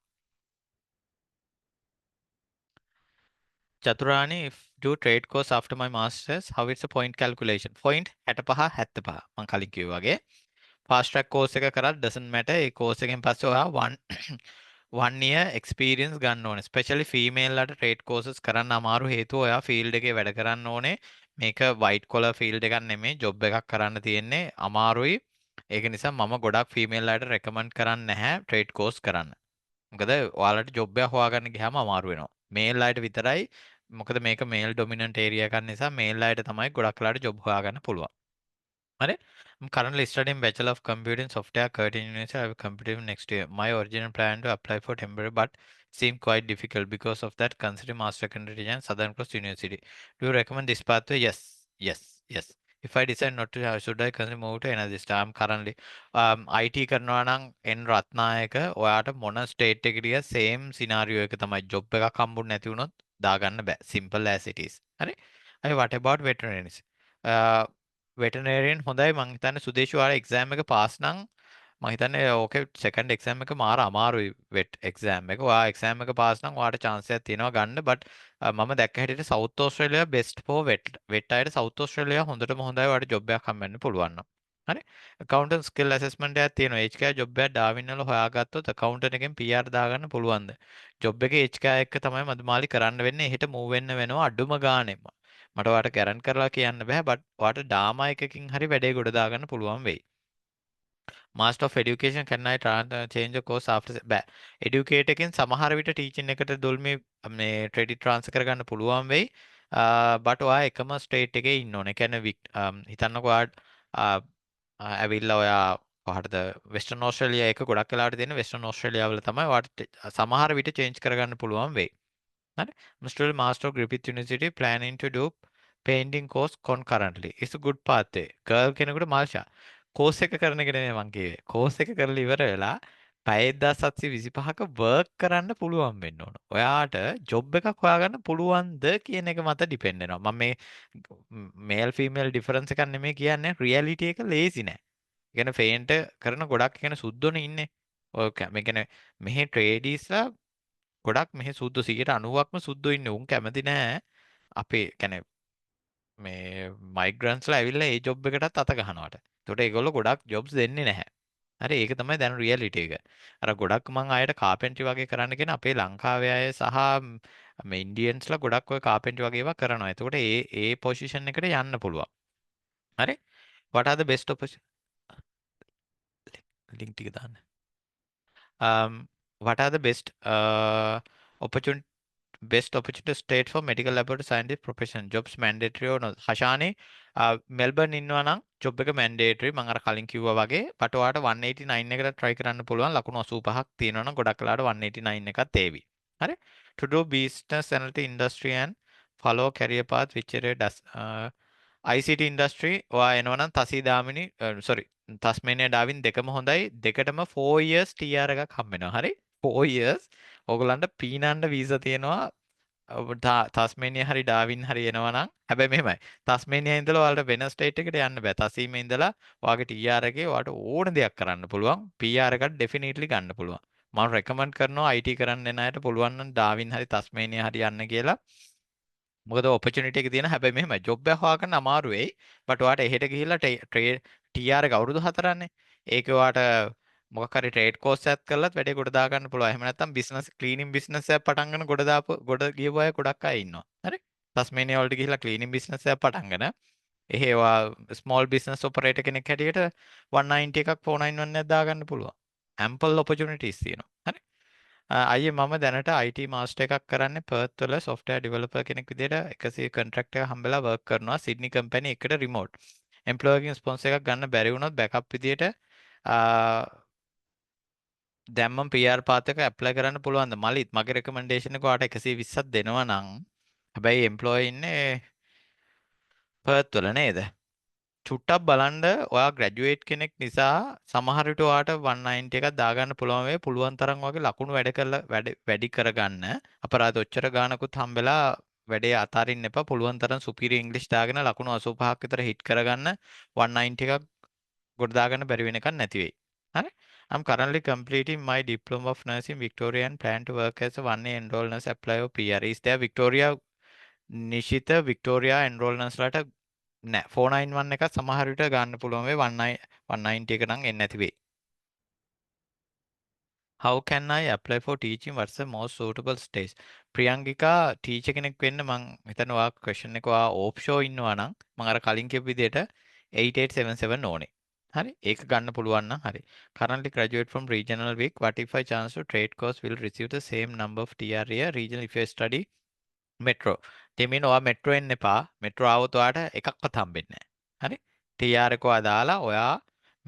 [SPEAKER 1] චතුරානි, if do trade course after my masters, how it's a point calculation? Point 65 75 මං කලින් කිව්වා වගේ. Fast track course එක කරත් doesn't matter. ඒ course එකෙන් පස්සේ ඔයා one year experience ගන්න ඕනේ. Especially female ලට trade courses කරන්න අමාරු. හේතුව ඔයා field එකේ වැඩ කරන්න ඕනේ. මේක white collar field එකක් නෙමෙයි, job එකක් කරන්න තියෙන්නේ, අමාරුයි. ඒක නිසා මම ගොඩක් female ලට recommend කරන්නේ නැහැ trade course කරන්න. මොකද ඔයාලට ජොබ් එකක් හොයාගන්න ගියාම අමාරු වෙනවා. මේල් අයට විතරයි. මොකද මේක මේල් ඩොමිනන්ට් ඒරියා එකක් නිසා මේල් අයට තමයි ගොඩක් වෙලාවට ජොබ් හොයාගන්න පුළුවන්. හරි. I'm currently studying Bachelor of Computing Software, Curtin University. I will complete next year. My original plan to apply for temporary, but seemed quite difficult because of that. Consider Master Secondary and Southern Cross University. Do you recommend this pathway? Yes. If I decide not to, should I consider move to another state? I'm currently IT කරනවා නම් එන් රත්නායක, ඔයාට මොන ස්ටේට් එකට ගියත් සේම් සිනාරියෝ එක තමයි. ජොබ් එකක් හම්බුනේ නැති වුණොත් දාගන්න බෑ. Simple as it is. හරි. අය, what about veterinarians? වෙටනේරියන් හොඳයි මං හිතන්නේ. සුදේශ, ඔයාලා එක්සෑම් එක පාස් නම් මං හිතන්නේ ඕකේ සෙකන්ඩ් එක්සෑම් එක මාර අමාරුයි වෙට් එක්සෑම් එක. ඔයා එක්සෑම් එක පාස් නම් ඔයාට චාන්ස් එකක් තියෙනවා ගන්න. බට් මම දැක්ක හැටියට South Australia best for vet. Vet අයට සවුත් ඕස්ට්‍රේලියා හොඳටම හොඳයි ඔයාට ජොබ් එකක් හම්බෙන්න පුළුවන් නම්. හරි. ඇකවුන්ටන්ට් ස්කිල් ඇසෙස්මන්ට් එකක් තියෙනවා. ඒජ් කෙයාර් ජොබ් එකක් ඩාවින් වල හොයාගත්තොත් ඇකවුන්ටන්ට් එකෙන් PR දාගන්න පුළුවන්ද? ජොබ් එකේ ඒජ් කෙයාර් එක තමයි මදුමාලි කරන්න වෙන්නේ. එහෙට මූව් වෙන්න වෙනවා අඩුම ගානේ. මට ඔයාට ගැරන්ට් කරලා කියන්න බෑ, බට් ඔයාට ඩාමා එකකින් හරි වැඩේ ගොඩ දාගන්න පුළුවන් වෙයි. Master of Education, can I change the course after? බෑ. Educate එකෙන් සමහර විට ටීචින් එකට දුල්මි මේ ක්‍රෙඩිට් ට්‍රාන්ස්ෆර් කරගන්න පුළුවන් වෙයි. බට් ඔයා එකම ස්ටේට් එකේ ඉන්න ඕනේ. ඒ කියන්නේ හිතන්නකෝ ඔයා ඇවිල්ලා ඔයා කොහටද, වෙස්ටර්න් ඕස්ට්‍රේලියා එක ගොඩක් වෙලාවට තියෙන වෙස්ටර්න් ඕස්ට්‍රේලියා වල තමයි ඔයාට සමහර විට චේන්ජ් කරගන්න පුළුවන් වෙයි. හරි. I'm Master of Griffith University, planning to do painting course concurrently. It's a good pathway. Girl කෙනෙකුට මාල්ෂා කෝස් එක කරන එක නෙමෙයි මං කිව්වේ. කෝස් එක කරලා ඉවර වෙලා පැය 1725ක වර්ක් කරන්න පුළුවන් වෙන්න ඕන. ඔයාට ජොබ් එකක් හොයාගන්න පුළුවන්ද කියන එක මත ඩිපෙන්ඩ් වෙනවා. මම මේ මේල් ෆීමේල් ඩිෆරන්ස් එකක් නෙමෙයි කියන්නේ. රියැලිටි එක ලේසි නෑ. ඒ කියන්නේ පේන්ට් කරන ගොඩක් කියන්නේ සුද්දෝනේ ඉන්නේ. ඔය මේ කියන්නේ මෙහෙ ට්‍රේඩීස්ලා ගොඩක් මෙහෙ සුද්දෝ, 90%ක්ම සුද්දෝ ඉන්නේ. උන් කැමති නෑ අපේ කියන්නේ මේ මයිග්‍රන්ට්ස්ලා ඇවිල්ලා ඒ ජොබ් එකටත් අත ගහනවට. ඒතකොට ඒගොල්ලෝ ගොඩක් ජොබ්ස් දෙන්නේ නැහැ. හරි, ඒක තමයි දැන් රියැලිටි එක. අර ගොඩක් මං අයට කාපෙන්ට්‍රි වගේ කරන්න කියන අපේ ලංකාවේ අය සහ මේ ඉන්ඩියන්ස්ලා ගොඩක් ඔය කාපෙන්ට්‍රි වගේ ඒවා කරනවා. එතකොට ඒ ඒ පොසිෂන් එකට යන්න පුළුවන්. හරි? What are the best opportunity, link ටික දාන්න. What are the best opportunity best opportunity state for medical laboratory scientist profession, jobs mandatory or not? හෂානේ, Melbourne ඉන්නවා නම් ජොබ් එක මැන්ඩේටරි මං අර කලින් කිව්වා වගේ. බට් ඔයාට 189 එකට try කරන්න පුළුවන්. ලකුණු 85ක් තියෙනවා නම් ගොඩක් වෙලාවට 189 එකත් ඒවි. හරි. To do business analytics industry and follow career path, which area does ICT industry ඔයා එනවා නම් තසී දාමිනි, sorry, තස්මේනියා ඩාවින් දෙකම හොඳයි. දෙකටම 4 years TR එකක් හම්බ වෙනවා. හරි, 4 years ඕගොල්ලන්ට පීනන්න වීසා තියෙනවා තාස්මේනියා හරි ඩාවින් හරි එනවා නම්. හැබැයි මෙහෙමයි, තාස්මේනියා ඉඳලා ඔයාලට වෙන ස්ටේට් එකට යන්න බෑ. තසීමේ ඉඳලා ඔයාගේ TR එකේ ඔයාලට ඕන දෙයක් කරන්න පුළුවන්. PR එකක් ඩෙෆිනිට්ලි ගන්න පුළුවන්. මම රෙකමන්ඩ් කරනවා IT කරන්න එන අයට පුළුවන් නම් ඩාවින් හරි තස්මේනියා හරි යන්න කියලා. මොකද ඔපචුනිටි එක තියෙන. හැබැයි මෙහෙමයි, ජොබ් එක හොයාගන්න අමාරු වෙයි. බට් ඔයාට එහෙට ගිහිල්ලා TR එක අවුරුදු 4නේ. ඒක ඔයාට මොකක් හරි ට්‍රේඩ් කෝස් එකක් කරලත් වැඩේ ගොඩ දා ගන්න පුළුවන්. එහෙම නැත්නම් බිස්නස්, ක්ලීනින් බිස්නස් එකක් පටන් ගන්න ගොඩ දාපු ගොඩ ගියපු අය ගොඩක් අය ඉන්නවා. හරි? තස්මේනියා වලට ගිහිල්ලා ක්ලීනින් බිස්නස් එකක් පටන් ගන්න. එහෙ ඔයා ස්මෝල් බිස්නස් ඔපරේටර් කෙනෙක් හැටියට 190 එකක් 491 එකක් දාගන්න පුළුවන්. ඇම්පල් ඔපචුනිටිස් තියෙනවා. හරි? අයියේ, මම දැනට IT master එකක් කරන්නේ පර්ත් වල. සොෆ්ට්වෙයාර් ඩෙවලොපර් කෙනෙක් විදිහට 100 කොන්ට්‍රැක්ට් එක හම්බෙලා වර්ක් කරනවා සිඩ්නි කම්පැනි එකට රිමෝට්. එම්ප්ලොයර් ගෙන් ස්පොන්සර් එකක් ගන්න බැරි වුණොත් බෑකප් විදිහට දැන් මම PR පාත් එක ඇප්ලයි කරන්න පුළුවන්ද? මලිත්, මගේ රෙකමෙන්ඩේෂන් එක ඔයාට 120ක් දෙනවා නම්, හැබැයි එම්ප්ලොයර් ඉන්නේ පර්ත් වල නේද? චුට්ටක් බලන්න, ඔයා ග්‍රැජුවේට් කෙනෙක් නිසා සමහර විට ඔයාට 190 එකක් දාගන්න පුළුවන් වෙයි. පුළුවන් තරම් වගේ ලකුණු වැඩ කරලා වැඩ වැඩි කරගන්න. අපරාධ ඔච්චර ගානකුත් හම්බෙලා වැඩේ අතාරින්න එපා. පුළුවන් තරම් සුපිරි ඉංග්‍රීසි දාගෙන ලකුණු 85ක් විතර හිට් කරගන්න. 190 එකක් ගොඩ දාගන්න බැරි වෙනකන් නැති වෙයි. හරි? I'm currently completing my diploma of nursing, Victoria, and plan to work as a 1A enrolled nurse, apply for PR. Is there Victoria? Nishitha, Victoria enroll nurse ලට නෑ. 491 එකක් සමහර විට ගන්න පුළුවන් වෙයි. 190 එක නම් එන්නේ නැති වෙයි. How can I apply for teaching? What's the most suitable stage? Priyangika, Teacher කෙනෙක් වෙන්න මං හිතන්නේ ඔයා ක්වෙස්චන් එක ඔයා ඕෆ්ෂෝර් ඉන්නවා නම් මං අර කලින් කියපු විදිහට 8877 ඕනේ. හරි, ඒක ගන්න පුළුවන් නම් හරි. Currently graduate from regional Vic. What if I chance to trade course, will receive the same number of TR year regional if you study metro. ටෙමින් ඔයා මෙට්‍රෝ එන්න එපා. මෙට්‍රෝ ආවොත් ඔයාට එකක්වත් හම්බෙන්නේ නැහැ. හරි? TR එක ඔයා දාලා ඔයා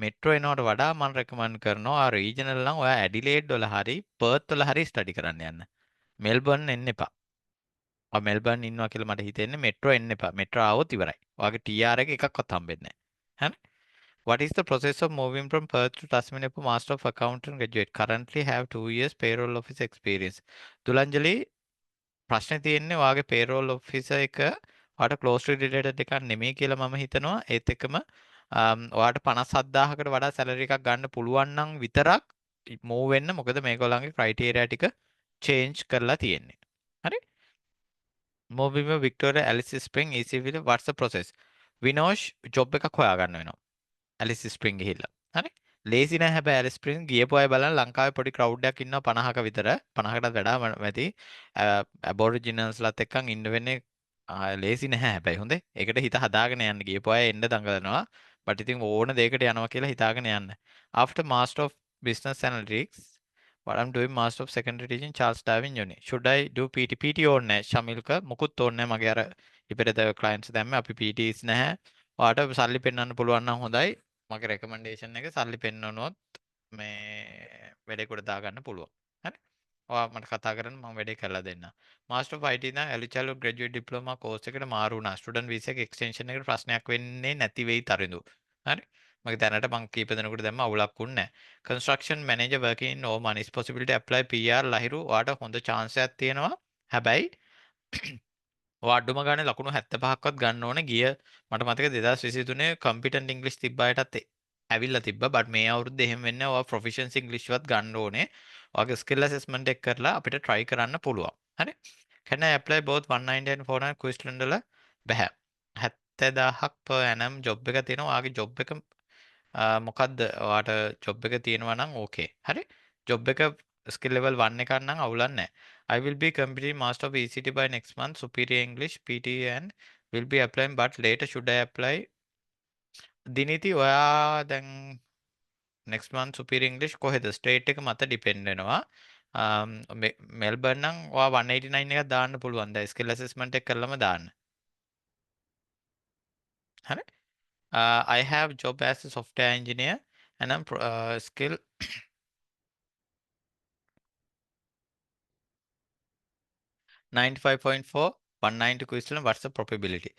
[SPEAKER 1] මෙට්‍රෝ එනවට වඩා මම රෙකමන්ඩ් කරනවා ඔයා රීජනල් නම් ඔයා ඇඩිලේඩ් වල හරි පර්ත් වල හරි ස්ටඩි කරන්න යන්න. මෙල්බර්න් එන්න එපා. ඔයා මෙල්බර්න් ඉන්නවා කියලා මට හිතෙන්නේ මෙට්‍රෝ එන්න එපා. මෙට්‍රෝ ආවොත් ඉවරයි. ඔයාගේ TR එක එකක්වත් හම්බෙන්නේ නැහැ. හරි? What is the process of moving from Perth to Tasmania for Master of Accountant graduate? Currently have 2 years payroll office experience. දුලංජලි, ප්‍රශ්නේ තියෙන්නේ ඔයාගේ payroll officer එක ඔයාට closely related එකක් නෙමෙයි කියලා මම හිතනවා. ඒත් එක්කම ඔයාට 57,000කට වඩා සැලරි එකක් ගන්න පුළුවන් නම් විතරක් මූව් වෙන්න. මොකද මේගොල්ලන්ගේ ක්‍රයිටීරියා ටික චේන්ජ් කරලා තියෙන්නේ. හරි? Moving to Victoria, Alice Spring, easy with, what's the process? Vinosh, job එකක් හොයාගන්න වෙනවා. ඇලිස් ස්ප්‍රින්ග් ගිහිල්ලා. හරි? ලේසි නෑ හැබැයි ඇලිස් ස්ප්‍රින්ග් ගියපු අය බලන්න ලංකාවේ පොඩි ක්‍රවුඩ් එකක් ඉන්නවා 50ක විතර. 50කටත් වඩා ඇති. ඇබොරිජිනල්ස්ලාත් එක්කන් ඉන්න වෙන්නේ ලේසි නැහැ හැබැයි හොඳේ. ඒකට හිත හදාගෙන යන්න. ගියපු අය එන්න දඟලනවා. බට් ඉතින් ඕන දෙයකට යනවා කියලා හිතාගෙන යන්න. After Master of Business Analytics, what I'm doing Master of Secondary Teaching, Charles Darwin Uni. Should I do PT? PT ඕනේ නැහැ. ශමිල්ක, මුකුත් ඕනේ නැහැ. මගේ අර ඉපෙරද ක්ලයන්ට්ස් දැම්මේ අපි PTs නැහැ. ඔයාට සල්ලි පෙන්වන්න පුළුවන් නම් හොඳයි. මගේ රෙකමෙන්ඩේෂන් එක සල්ලි පෙන්වනොත් මේ වැඩේ කොට දාගන්න පුළුවන්. හරි? ඔයා මට කතා කරන්න, මම වැඩේ කරලා දෙන්නම්. මාස්ටර් ඔෆ් IT නම් early childhood graduate diploma course එකට මාරු වුණා. ස්ටුඩන්ට් වීසා එක එක්ස්ටෙන්ෂන් එකට ප්‍රශ්නයක් වෙන්නේ නැති වෙයි තරිඳු. හරි? මගේ දැනට මං කීප දෙනෙකුට දැම්ම අවුලක් වුන්නේ නැහැ. Construction manager working in Oman, is possibility to apply PR? Lahiru, ඔයාට හොඳ chance එකක් තියෙනවා. හැබැයි ඔයා අඩුම ගානේ ලකුණු 75ක්වත් ගන්න ඕනේ. ගිය මට මතක 2023 කම්පිටන්ට් ඉංග්‍රීසි තිබ්බ අයටත් ඇවිල්ලා තිබ්බා. බට් මේ අවුරුද්දේ එහෙම වෙන්නේ නැහැ. ඔයා ප්‍රොෆිෂන්සි ඉංග්‍රීසි වත් ගන්න ඕනේ. ඔයාගේ ස්කිල් ඇසෙස්මන්ට් එක කරලා අපිට try කරන්න පුළුවන්. හරි? Can I apply both 190 and 400 Queensland වල? බැහැ. 70,000ක් per annum job එක තියෙනවා. ඔයාගේ ජොබ් එක මොකද්ද? ඔයාට ජොබ් එක තියෙනවා නම් ඕකේ. හරි? ජොබ් එක ස්කිල් ලෙවල් 1 එකක් නම් අවුලක් නැහැ. I will be completing Master of ECT by next month, superior English, PT and will be applying, but later should I apply? දිනිති, ඔයා දැන් next month superior English කොහෙද? ස්ටේට් එක මත ඩිපෙන්ඩ් වෙනවා. මෙල්බර්න් නම් ඔයා 189 එකක් දාන්න පුළුවන්. දැන් ස්කිල් ඇසෙස්මන්ට් එක කරලම දාන්න. හරි? I have job as a software engineer and I'm skill 95.4 190 Queensland, what's the probability?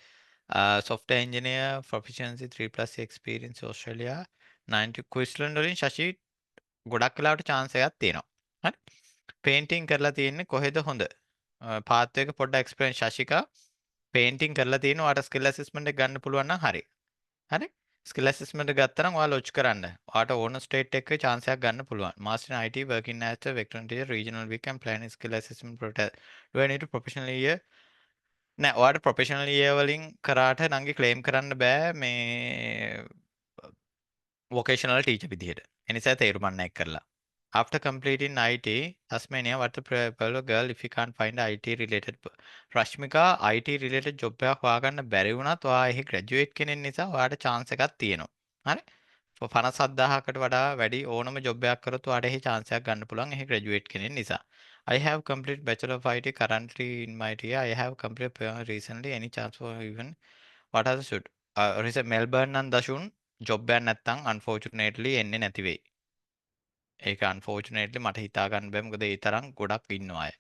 [SPEAKER 1] Software engineer, proficiency 3 plus experience, Australia 90 Queensland වලින් ශශි ගොඩක් වෙලාවට chance එකක් තියෙනවා. හරි, පේන්ටිං කරලා තියෙන්නේ කොහෙද හොඳ පාත් එක පොඩ්ඩක් එක්ස්ප්ලেইন. ශශිකා, පේන්ටිං කරලා තියෙනවා ඔයාට ස්කිල් ඇසෙස්මන්ට් එක ගන්න පුළුවන් නම් හරි. හරි, ස්කිල් ඇසෙස්මන්ට් එක ගත්තා නම් ඔයා ලොජ් කරන්න. ඔයාට ඕන ස්ටේට් එකක චාන්ස් එකක් ගන්න පුළුවන්. Master in IT, working as a veteran teacher, regional week and planning skill assessment protest. Do I need to professional year? නෑ, ඔයාට ප්‍රොෆෙෂනල් ඉයර් වලින් කරාට නංගි ක්ලේම් කරන්න බෑ මේ වොකේෂනල් ටීචර් විදිහට. ඒ නිසා තේරුම් නැහැ කරලා. After completing IT, Tasmania, what the prefer girl if you can't find IT related? Rashmika, IT related job එකක් හොයාගන්න බැරි වුණත් ඔයා එහෙ ග්‍රැජුවේට් කෙනෙක් නිසා ඔයාට chance එකක් තියෙනවා. හරි? 57,000කට වඩා වැඩි ඕනම ජොබ් එකක් කරොත් ඔයාට එහෙ chance එකක් ගන්න පුළුවන් එහෙ ග්‍රැජුවේට් කෙනෙක් නිසා. I have complete Bachelor of IT currently in my year. I have completed recently. Any chance for even what are the should? Recent Melbourne නම් දශුන් ජොබ් එකක් නැත්තම් unfortunately එන්නේ නැති වෙයි. ඒක unfortunately මට හිතා ගන්න බෑ, මොකද ඒ තරම් ගොඩක් ඉන්නවා අය.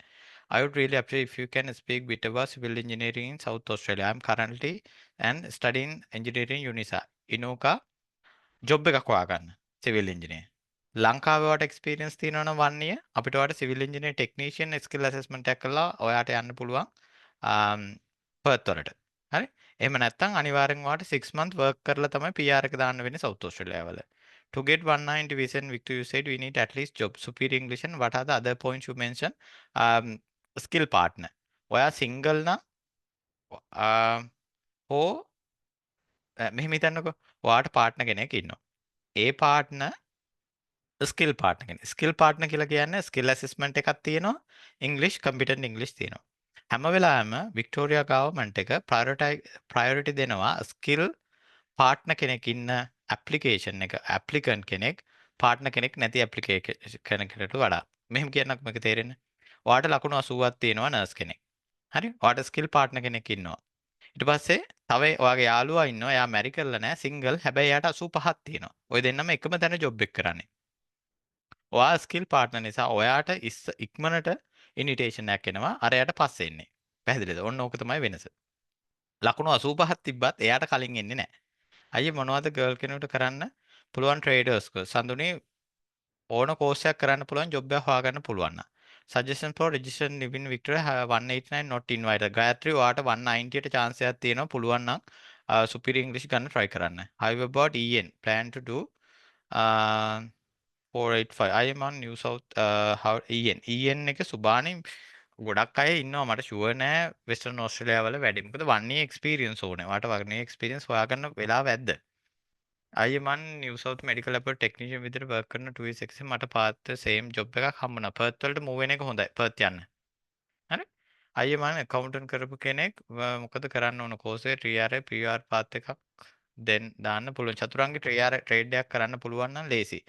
[SPEAKER 1] I would really appreciate if you can speak bit about civil engineering in South Australia. I am currently and studying engineering UNISA. Inuka, job එකක් හොයාගන්න සිවිල් ඉංජිනේර්. ලංකාවේ ඔයාට එක්ස්පීරියන්ස් තියෙනවා නම් 1 year අපිට ඔයාට civil engineer technician skill assessment එකක් කරලා ඔයාට යන්න පුළුවන් පර්ත් වලට. හරි? එහෙම නැත්නම් අනිවාර්යෙන් ඔයාට 6 month work කරලා තමයි PR එක දාන්න වෙන්නේ සවුත් ඕස්ට්‍රේලියා වල. To get 190 visa in Victoria, you said we need at least job, superior English, and what are the other points you mentioned? Skill partner. ඔයා සිංගල් නම් හෝ මෙහෙම හිතන්නකෝ. ඔයාට පාර්ට්නර් කෙනෙක් ඉන්නවා. ඒ පාර්ට්නර් ස්කිල් පාර්ට්නර් කෙනෙක්. ස්කිල් පාර්ට්නර් කියලා කියන්නේ ස්කිල් ඇසෙස්මන්ට් එකක් තියෙනවා. ඉංග්‍රීසි කම්පිටන්ට් ඉංග්‍රීසි තියෙනවා. හැම වෙලාවෙම වික්ටෝරියා ගවර්න්මන්ට් එක ප්‍රයොරිටි දෙනවා ස්කිල් පාර්ට්නර් කෙනෙක් ඉන්න ඇප්ලිකේෂන් එක ඇප්ලිකන්ට් කෙනෙක් පාර්ට්නර් කෙනෙක් නැති ඇප්ලිකේෂන් කෙනෙකුට වඩා. මෙහෙම කියන්නක් මේක තේරෙන්න. ඔයාට ලකුණු 80ක් තියෙනවා නර්ස් කෙනෙක්. හරි? ඔයාට ස්කිල් පාර්ට්නර් කෙනෙක් ඉන්නවා. ඊට පස්සේ තව ඔයාගේ යාළුවා ඉන්නවා. එයා මැරි කරලා නැහැ, සිංගල්. හැබැයි එයාට 85ක් තියෙනවා. ඔය දෙන්නම එකම තැන ජොබ් එක කරන්නේ. ඔයා ස්කිල් පාර්ට්නර් නිසා ඔයාට ඉක්මනට ඉන්විටේෂන් එකක් එනවා. අරයාට පස්සේ එන්නේ. පැහැදිලිද? ඔන්න ඕක තමයි වෙනස. ලකුණු 85ක් තිබ්බත් එයාට කලින් එන්නේ නැහැ. අයියේ, මොනවද ගර්ල් කෙනෙකුට කරන්න පුළුවන් ට්‍රේඩර්ස් සඳුනේ? ඕන කෝස් එකක් කරන්න පුළුවන් ජොබ් එකක් හොයාගන්න පුළුවන් නම්. Suggestion for registration live in Victoria, 189 not invited. Gayatri, ඔයාට 190 ට chance එකක් තියෙනවා. පුළුවන් නම් superior English ගන්න try කරන්න. How about EN? Plan to do 485. I am on New South how EN EN එක සුබානි, ගොඩක් අය ඉන්නවා. මට ෂුවර් නෑ වෙස්ටර්න් ඕස්ට්‍රේලියා වල වැඩි. මොකද 1 year experience ඕනේ. ඔයාට 1 year experience හොයාගන්න වෙලාව ඇද්ද? අයියේ, මං New South Medical Lab technician විදිහට වර්ක් කරන 2 years experience. මට පර්ත් සේම් ජොබ් එකක් හම්බුණා. පර්ත් වලට මූව් වෙන එක හොඳයි. පර්ත් යන්න. හරි? අයියේ, මං ඇකවුන්ටන්ට් කරපු කෙනෙක්. මොකද කරන්න ඕන කෝස් එක? TR PR පාත් එකක් දෙන්න දාන්න පුළුවන්. චතුරංගි, TR trade එකක් කරන්න පුළුවන් නම් ලේසි.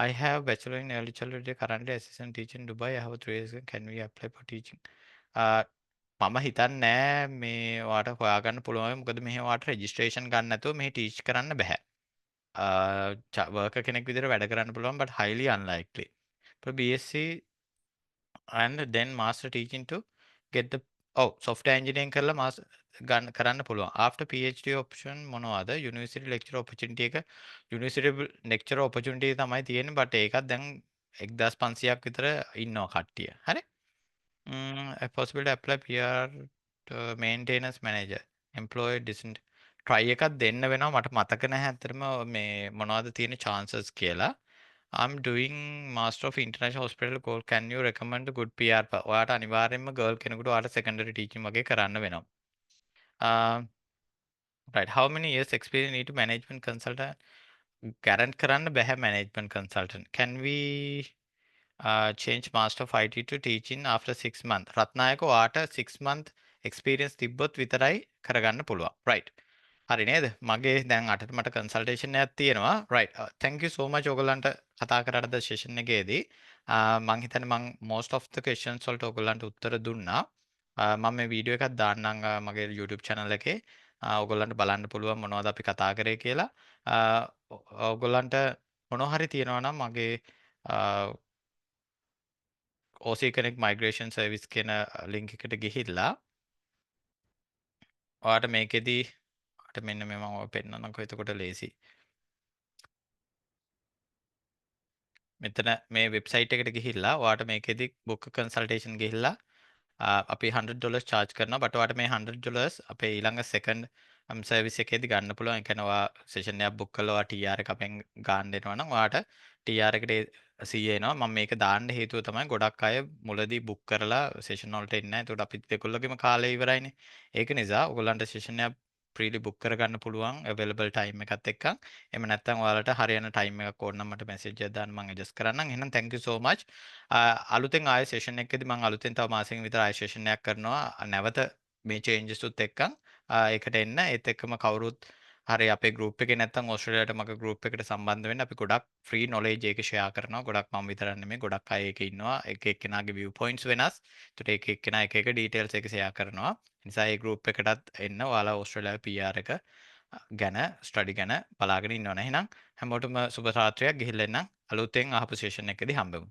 [SPEAKER 1] I have bachelor in early childhood, currently assistant teacher in Dubai. I have 3 years. Can we apply for teaching? මම හිතන්නේ නෑ මේ ඔයාට හොයාගන්න පුළුවන්. මොකද මෙහෙ ඔයාට රෙජිස්ට්‍රේෂන් ගන්න නැතුව මෙහෙ ටීච් කරන්න බැහැ. වර්කර් කෙනෙක් විදිහට වැඩ කරන්න පුළුවන්, but highly unlikely. For BSc and then master teaching to get the, ඔව්, software engineering කරලා මාස්ටර් ගන්න කරන්න පුළුවන්. After PhD option මොනවද? University lecture opportunity එක, university lecture opportunity තමයි තියෙන්නේ, but ඒකත් දැන් 1500ක් විතර ඉන්නවා කට්ටිය. හරි? Possible to apply PR to maintenance manager employee decent try එකක් දෙන්න වෙනවා. මට මතක නැහැ ඇත්තටම මේ මොනවද තියෙන chances කියලා. I'm doing Master of International Hospital course. Can you recommend a good PR? ඔයාට අනිවාර්යයෙන්ම ගර්ල් කෙනෙකුට ඔයාට secondary teaching වගේ කරන්න වෙනවා. Right. How many years experience need to management consultant? Guarantee කරන්න බැහැ management consultant. Can we change Master of IT to teaching after 6 months? Ratnayake, ඔයාට 6 month experience තිබ්බොත් විතරයි කරගන්න පුළුවන්. Right. හරි නේද? මගේ දැන් අටට මට කන්සල්ටේෂන් එකක් තියෙනවා. Right. Thank you so much ඔයගොල්ලන්ට කතා කරාට ද සෙෂන් එකේදී. මං හිතන්නේ මං most of the questions වලට ඔයගොල්ලන්ට උත්තර දුන්නා. මම මේ වීඩියෝ එකක් දාන්නම් මගේ YouTube channel එකේ. ඔයගොල්ලන්ට බලන්න පුළුවන් මොනවද අපි කතා කරේ කියලා. ඔයගොල්ලන්ට මොනවා හරි තියෙනවා නම් මගේ OC Connect Migration Service කියන ලින්ක් එකට ගිහිල්ලා ඔයාට මේකෙදි ඔයාට මෙන්න මේ මම ඔය පෙන්නන්නම්කෝ, එතකොට ලේසි. මෙතන මේ වෙබ්සයිට් එකට ගිහිල්ලා ඔයාට මේකෙදි බුක් කන්සල්ටේෂන් ගිහිල්ලා අපි $100 චාර්ජ් කරනවා, බට් ඔයාට මේ $100 අපේ ඊළඟ සෙකන්ඩ් සර්විස් එකේදී ගන්න පුළුවන්. ඒ කියන්නේ ඔයා සෙෂන් එකක් බුක් කරලා ඔයා TR එක අපෙන් ගන්න දෙනවා නම් ඔයාට TR එකට 100 එනවා. මම මේක දාන්න හේතුව තමයි ගොඩක් අය මුලදී බුක් කරලා සෙෂන් වලට එන්නේ නැහැ. එතකොට අපිත් ඒගොල්ලෝගේම කාලය ඉවරයිනේ. ඒක නිසා ඔයගොල්ලන්ට සෙෂන් එකක් ෆ්‍රීලි බුක් කරගන්න පුළුවන් අවైలබල් ටයිම් එකත් එක්ක. එහෙම නැත්නම් ඔයාලට හරියන ටයිම් එකක් ඕන නම් මට මැසේජ් එකක් දාන්න, මම ඇඩ්ජස්ට් කරන්නම්. එහෙනම් thank you so much. අලුතෙන් ආයෙ සෙෂන් එකකදී මම අලුතෙන් තව මාසෙකින් විතර ආයෙ සෙෂන් එකක් කරනවා. නැවත මේ චේන්ජස් උත් එක්ක ඒකට එන්න. ඒත් එක්කම කවුරුත් හරි අපේ ගෲප් එකේ නැත්නම් ඕස්ට්‍රේලියාවට මගේ ගෲප් එකට සම්බන්ධ වෙන්න. අපි ගොඩක් ෆ්‍රී නොලෙජ් ඒක ෂෙයා කරනවා. ගොඩක් මම විතරක් නෙමෙයි, ගොඩක් අය ඒකේ ඉන්නවා. එක එක්කෙනාගේ විව් පොයින්ට්ස් වෙනස්. ඒතකොට එක එක්කෙනා එක එක ඩීටේල්ස් එක ෂෙයා කරනවා. ඒ නිසා ඒ ගෲප් එකටත් එන්න ඔයාලා ඕස්ට්‍රේලියාවේ PR එක ගැන ස්ටඩි ගැන බලාගෙන ඉන්නවනේ. එහෙනම් හැමෝටම සුබ රාත්‍රියක්. ගිහිල්ලා එන්නම්. අලුතෙන් ආපු සෙෂන් එකකදී හම්බෙමු.